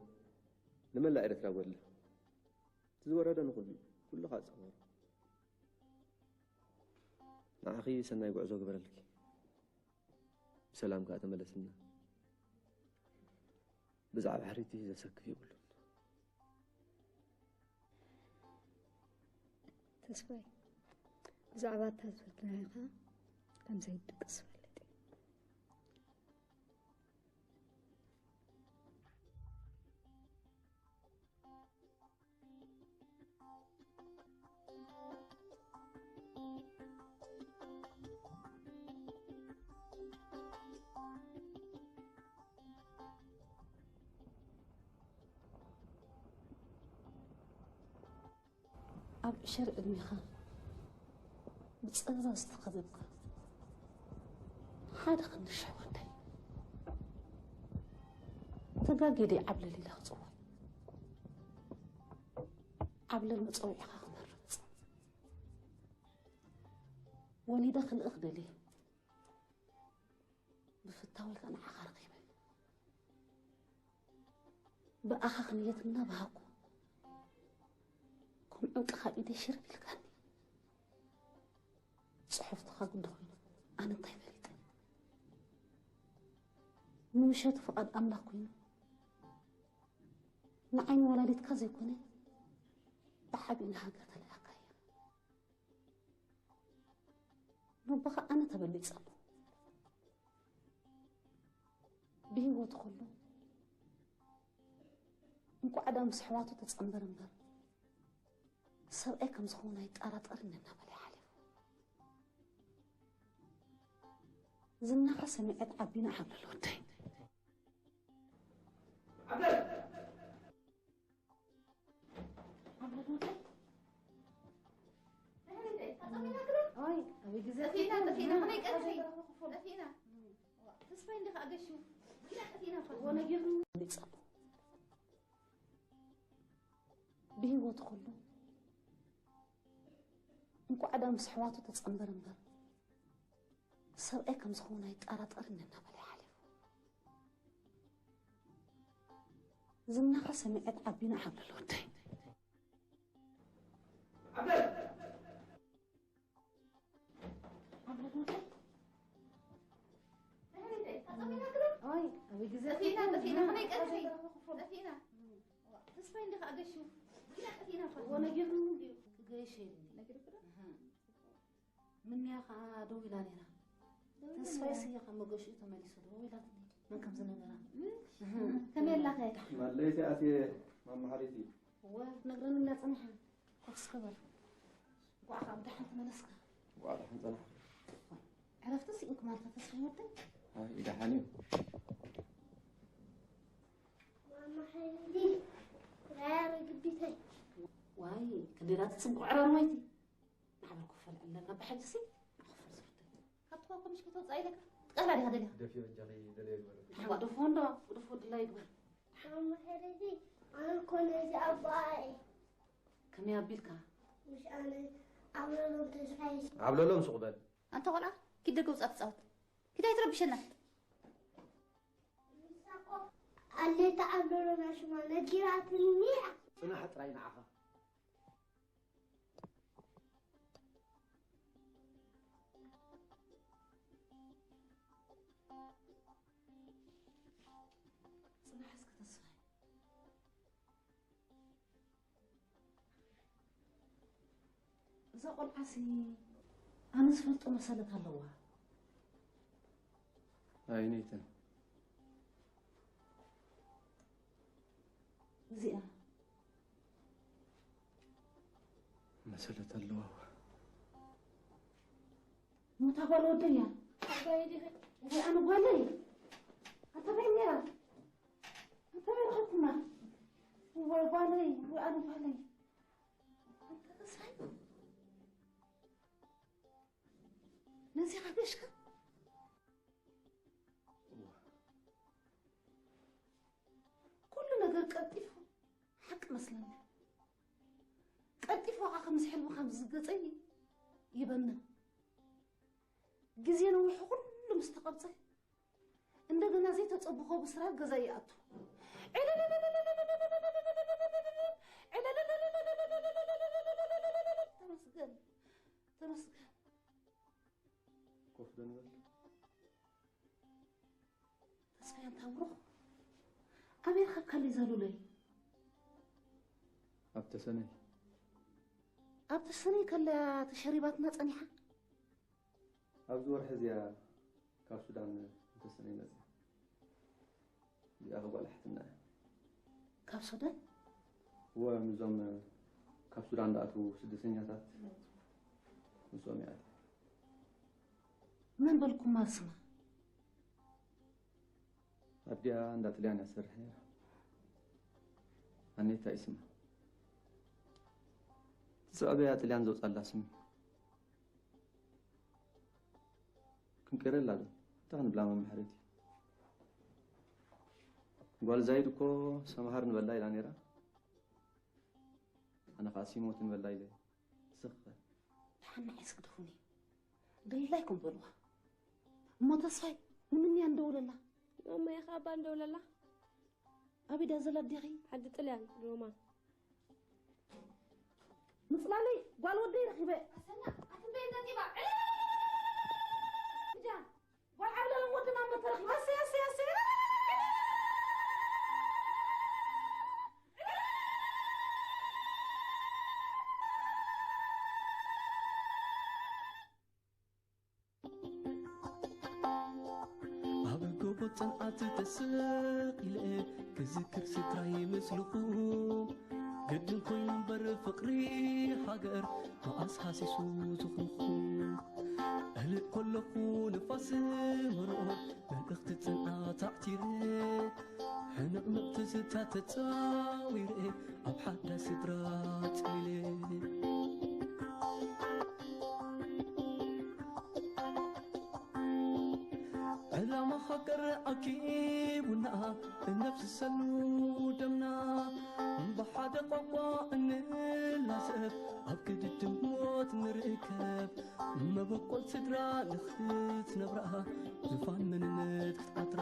ንመላእ ኤርትራ ጎድላ። እቲ ዝወረደ ንኹሉ እዩ። ኩሉ ከዓ ጸወሩ። ንዓኺ ሰናይ ጉዕዞ ግበረልኪ። ብሰላም ከዓ ተመለስና። ብዛዕባ ሕሪቲ ዘሰክፍ የብሉን። ተስፋይ ብዛዕባ እታ ዝበልናዮ ኸዓ ከም ዘይድቅስ ፈልጥ እየ። ኣብ ዕሸል ዕድሜኻ ብጸዛ ዝተኸበብካ ሓደ ክንዲ ሽሕ ወደይ ተጋግየ ድየ ዓብለል ኢለ ክጽውዕ? ዓብለል መጸውዒኻ ክመርጽ ወሊደ ክልእኽ ደልየ። ብፍትሒ እንታ ወይ ከኣ ንዓኻ ረኺበ። ብኣኻ ክንየት እናበሃኩ፣ ከም ዕንቂ ካብ ኢደይ ሽርብ ኢልካኒ። ጽሑፍትኻ ግዲ ኮይኑ፣ ኣነ እንታይ ፈሊጠ? ንምሸቱ ፍቓድ ኣምላኽ ኮይኑ፣ ንዓይኒ ወላዲትካ ዘይኮነ፣ ብዓቢኡ ንሃገር ተላኢኻያ። ነቦኻ ኣነ ተበሊጸሉ። ብህይወቱ ከሎ፣ እንቋዕ ደኣ ምስ ኣሕዋቱ ተጸንበር እምበር፣ ሰብኣይ ከም ዝኸውን ኣይጠራጠርን እናበለ ይሓልፍ። ዝናኻ ሰሚዐ ተዓቢና ዓብለል ወደይ። ዓብለል! ዓብለል ወደይ? ኣይ፣ ኣበይ ግዜ ጠፊእና፣ ጠፊእና፣ ከመይ ቀንኺ? ጠፊእና። ተስፋይ እንዲኻ ኣገሹ። ኪና ጠፊእና እኳ። ወነጊርኒ። ሊጸሉ። ብህይወቱ ከሎ፣ እንቋዕ ደኣ ምስ ኣሕዋቱ ተጸንበር እምበር፣ ሰብኣይ ከም ዝኸውን ኣይጠራጠርን እናበለ ይሓልፍ። ዝናኻ ሰሚዐ ተዓቢና ዓብለል ወደይ። ዓብለል! ዓብለል ወደይ? ኣይ፣ ኣበይ ግዜ ጠፊእና፣ ጠፊእና፣ ከመይ ቀንኺ? ጠፊእና። ተስፋይ እንዲኻ ኣገሹ። ኪና ጠፊእና እኳ። ወነጊርኒ እንድዩ። ክገይሽ ኢልኒ። ነጊሩኪ ዶ? ኣሃ። ምንያ ኸዓ ደው ኢላ ነይራ። ደው ኢላ ተስፋይ ነይራ። ስየ ካብ መገሽኡ ተመሊሱ ደው ኢላትኒ። መን ከም ዝነበራ። እህ። እህ። ከመይ ኣላኸ? ማለይቲ ኣትየ ማማ ሓሪት እዩ። እወ፣ ክትነግረኒ እንድያ ጸኒሓ። ኮፍ እስከ በል። እንቋዕ ኸዓ ብደሓን ተመለስካ። እንቋዕ ደሓን ጸናሕኩ። ዕረፍቲ ስኢንኩ ማለት ተስፋይ ወደይ? ኣይ፣ ደሓን እዩ። ማማ ሓሪት፣ ራያ ርግቢተይ። ዋይ፣ ክንደይ ትጽብቕ ዕራርዋይቲ። ንዓበል ክፈል ኣለና፣ ብሕጅሲ ንኽፈል ዝፍተት። ካብቲ ኮኮ ምሽ ከተውፅኣ ኢለካ፣ ትቃላ ዲኻ ደሊኻ? ደፊ በጃኺ ደለየ ግበረለይ። ሓዋ፣ ግደፎ እንዶ፣ ግደፎ ድላይ ይግበር። ማማ ሕረዚ፣ ኣነ እኮ ነዚ ኣቦኣ እየ። ከመይ ኣቢልካ? ምሽ ኣነ ዓብለሎም ተስፋይ። ዓብለሎም ሱቕ በል። ኣንታ ቆልዓ፣ ኪድ ደገ ውፃእ ትፃወት። ኪድ ኣይትረብሸና። ንሳ እኮ ኣሌታ ዓብለሎም ሽማ ነጊራትኒ እያ። ፅናሕ ጥራይ ንዓኻ። ጽናሕ እስከ ተስፋይ። እዛ ቆልዓሲ ኣነ ዝፈልጦ መሰለት ኣለዋ። ኣይነይትን። እዚኣ መሰለት ኣለዋ። ሞታ ጓል ወደያ። ኣባይ ዲኺ? ወይ ኣነ ጓለይ። ኣንታ በይ ነይራ? ኣንታ በይ ረኸብኩማ? ወይ ጓለይ፣ ወይ ኣነ ጓለይ። ኣንታ ተስፋይ። ነዚ ሓገሽካ? እዋ። ኩሉ ነገር ቀልጢፉ ሓቂ መስለኒ። ቀልጢፉ ከዓ ከምዚ ሕልሚ ከም ዝገጸኒ ይበንን። ግዜ ነዊሑ ኩሉ ምስ ተቐብጸ፣ እንደገና ዘይተጸብኾ ብስራት ገዛ ይኣቱ። ተመስገን፣ ተመስገን። ኮፍ ዶ ንበል። ተስፋይ፣ ኣንታ ብሩኽ፣ ኣበይ ረኸብካለይ እዛ ሉለይ? ኣብ ተሰነይ። ኣብ ተሰነይ ከላ ተሸሪባትና ጸኒሓ? ኣብዚ ወርሒ እዚኣ ካብ ሱዳን ተሰነይ መጽያ። እዚኣ ጓል ሓትና እያ። ካብ ሱዳን? እወ፣ ምስዞም ካብ ሱዳን ዝኣትዉ ስደተኛታት ምስኦም እያ። መን በልኩማ ስማ? ኣዲኣ እንዳ ጥልያን እያ ትሰርሕ ነይራ። ኣኔታ እዩ ስማ። እቲ ዝዕበያ ጥልያን ዘውጻላ ስም እዩ። ክንቀይረላ ዶ? እንታይ ክንብላ መማሕረቲ? ጓል ዛይድ እኮ ሰምሃር ንበላ ኢላ ነይራ። ኣነ ኸዓ ሲሞት ንበላ ኢለ። ስኽ በል። ደሓን ንዓይስ ግደፉኒ። ደላይኩም በልዋ። እሞ ተስፋይ፣ ንምንያ እንደውለላ? ማማየ ኸዓ ኣባ እንደውለላ። ኣበይ ድያ ዘላ ኣዴኺ? ዓዲ ጥልያን ሮማ። ምጽላለይ ጓል ወደይ ረኺበ። ኣሰና ኣትንበይ ነጢባ። ጃን ጓል ዓብለሎም ወድና እሞ ተረኺበ። ኣሰይ፣ ኣሰይ፣ ኣሰይ። ኣብ ጎቦ ጽንዓት ተሰቒለ ክዝክር ስድራይ ምስልኹም፣ ግድን ኮይኑ እምበር ፍቕሪ ሃገር መኣስ ሃሲሱ ዝኽርኹም። እልእ ከለኹ ንፋስ መርኦ መልእኽቲ ጽንዓት ኣዕቲረ፣ ሕንቕንቕ ትዝታ ተጻዊረ ኣብ ሓዳስ ስድራ ጽሊለ። ዕላማ ሃገር ኣኪቡና እነፍስሰሉ ደምና፣ ብሓደ ቋንቋ እንላዘብ ኣብ ግድድም ሞት ንርከብ። መበቆል ስድራ ንኽትነብራ ዙፋን መንነት ክትዓትራ።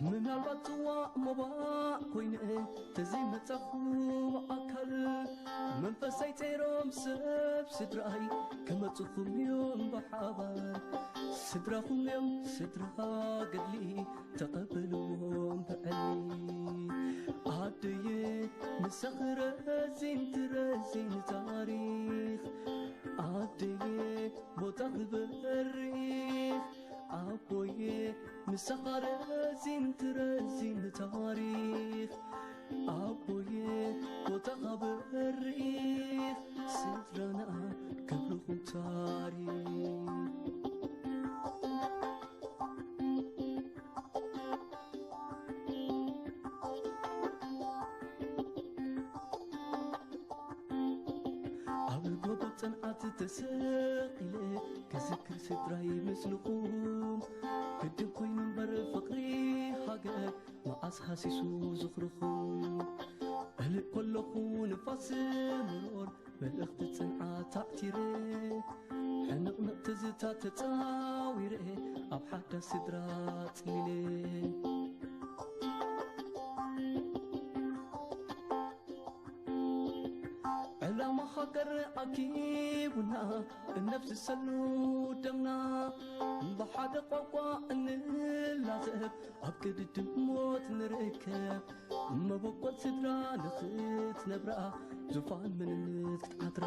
ምናልባት ጽዋእ ሞባእ ኮይነ ተዘይመጻኹ ኣካል፣ መንፈሰይ ጸይሮም ሰብ ስድራይ ክመጽኹም እዮም ብሓባር። ስድራኹም እዮም ስድራ ገድሊ ተቐበልዎም ብዕሊ። ኣደየ ምሳኺ ረዚን ትረዚን ታሪኽ፣ ኣደየ ቦታ ክበሪኽ፣ ኣቦየ ምሳኻ ረዚን ትረዚን ታሪኽ፣ ኣቦየ ቦታኻ በሪኽ፣ ስድራና ክብርኹም ታሪኽ። ኣብ ጎቦ ጽንዓት ተሰቒለ ክዝክር ስድራይ ምስልኹም፣ ግድን ኮይኑ እምበር ፍቕሪ ሃገር መዓስ ሃሲሱ ዝኽርኹም። እልእ ከለኹ ንፋስ መሮር መልእኽቲ ጽንዓት ኣዕቲረ፣ ሕንቕንቕ ትዝታ ተጻዊረ ኣብ ሓዳስ ስድራ ጽሊለ። ዕላማ ሃገር ኣኪቡና እነፍስሰሉ ደምና፣ ብሓደ ቋንቋ እንላዘብ ኣብ ቅድድም ሞት ንርከብ። መበቆል ስድራ ንኽትነብራ ዙፋን መንነት ክትዓትራ።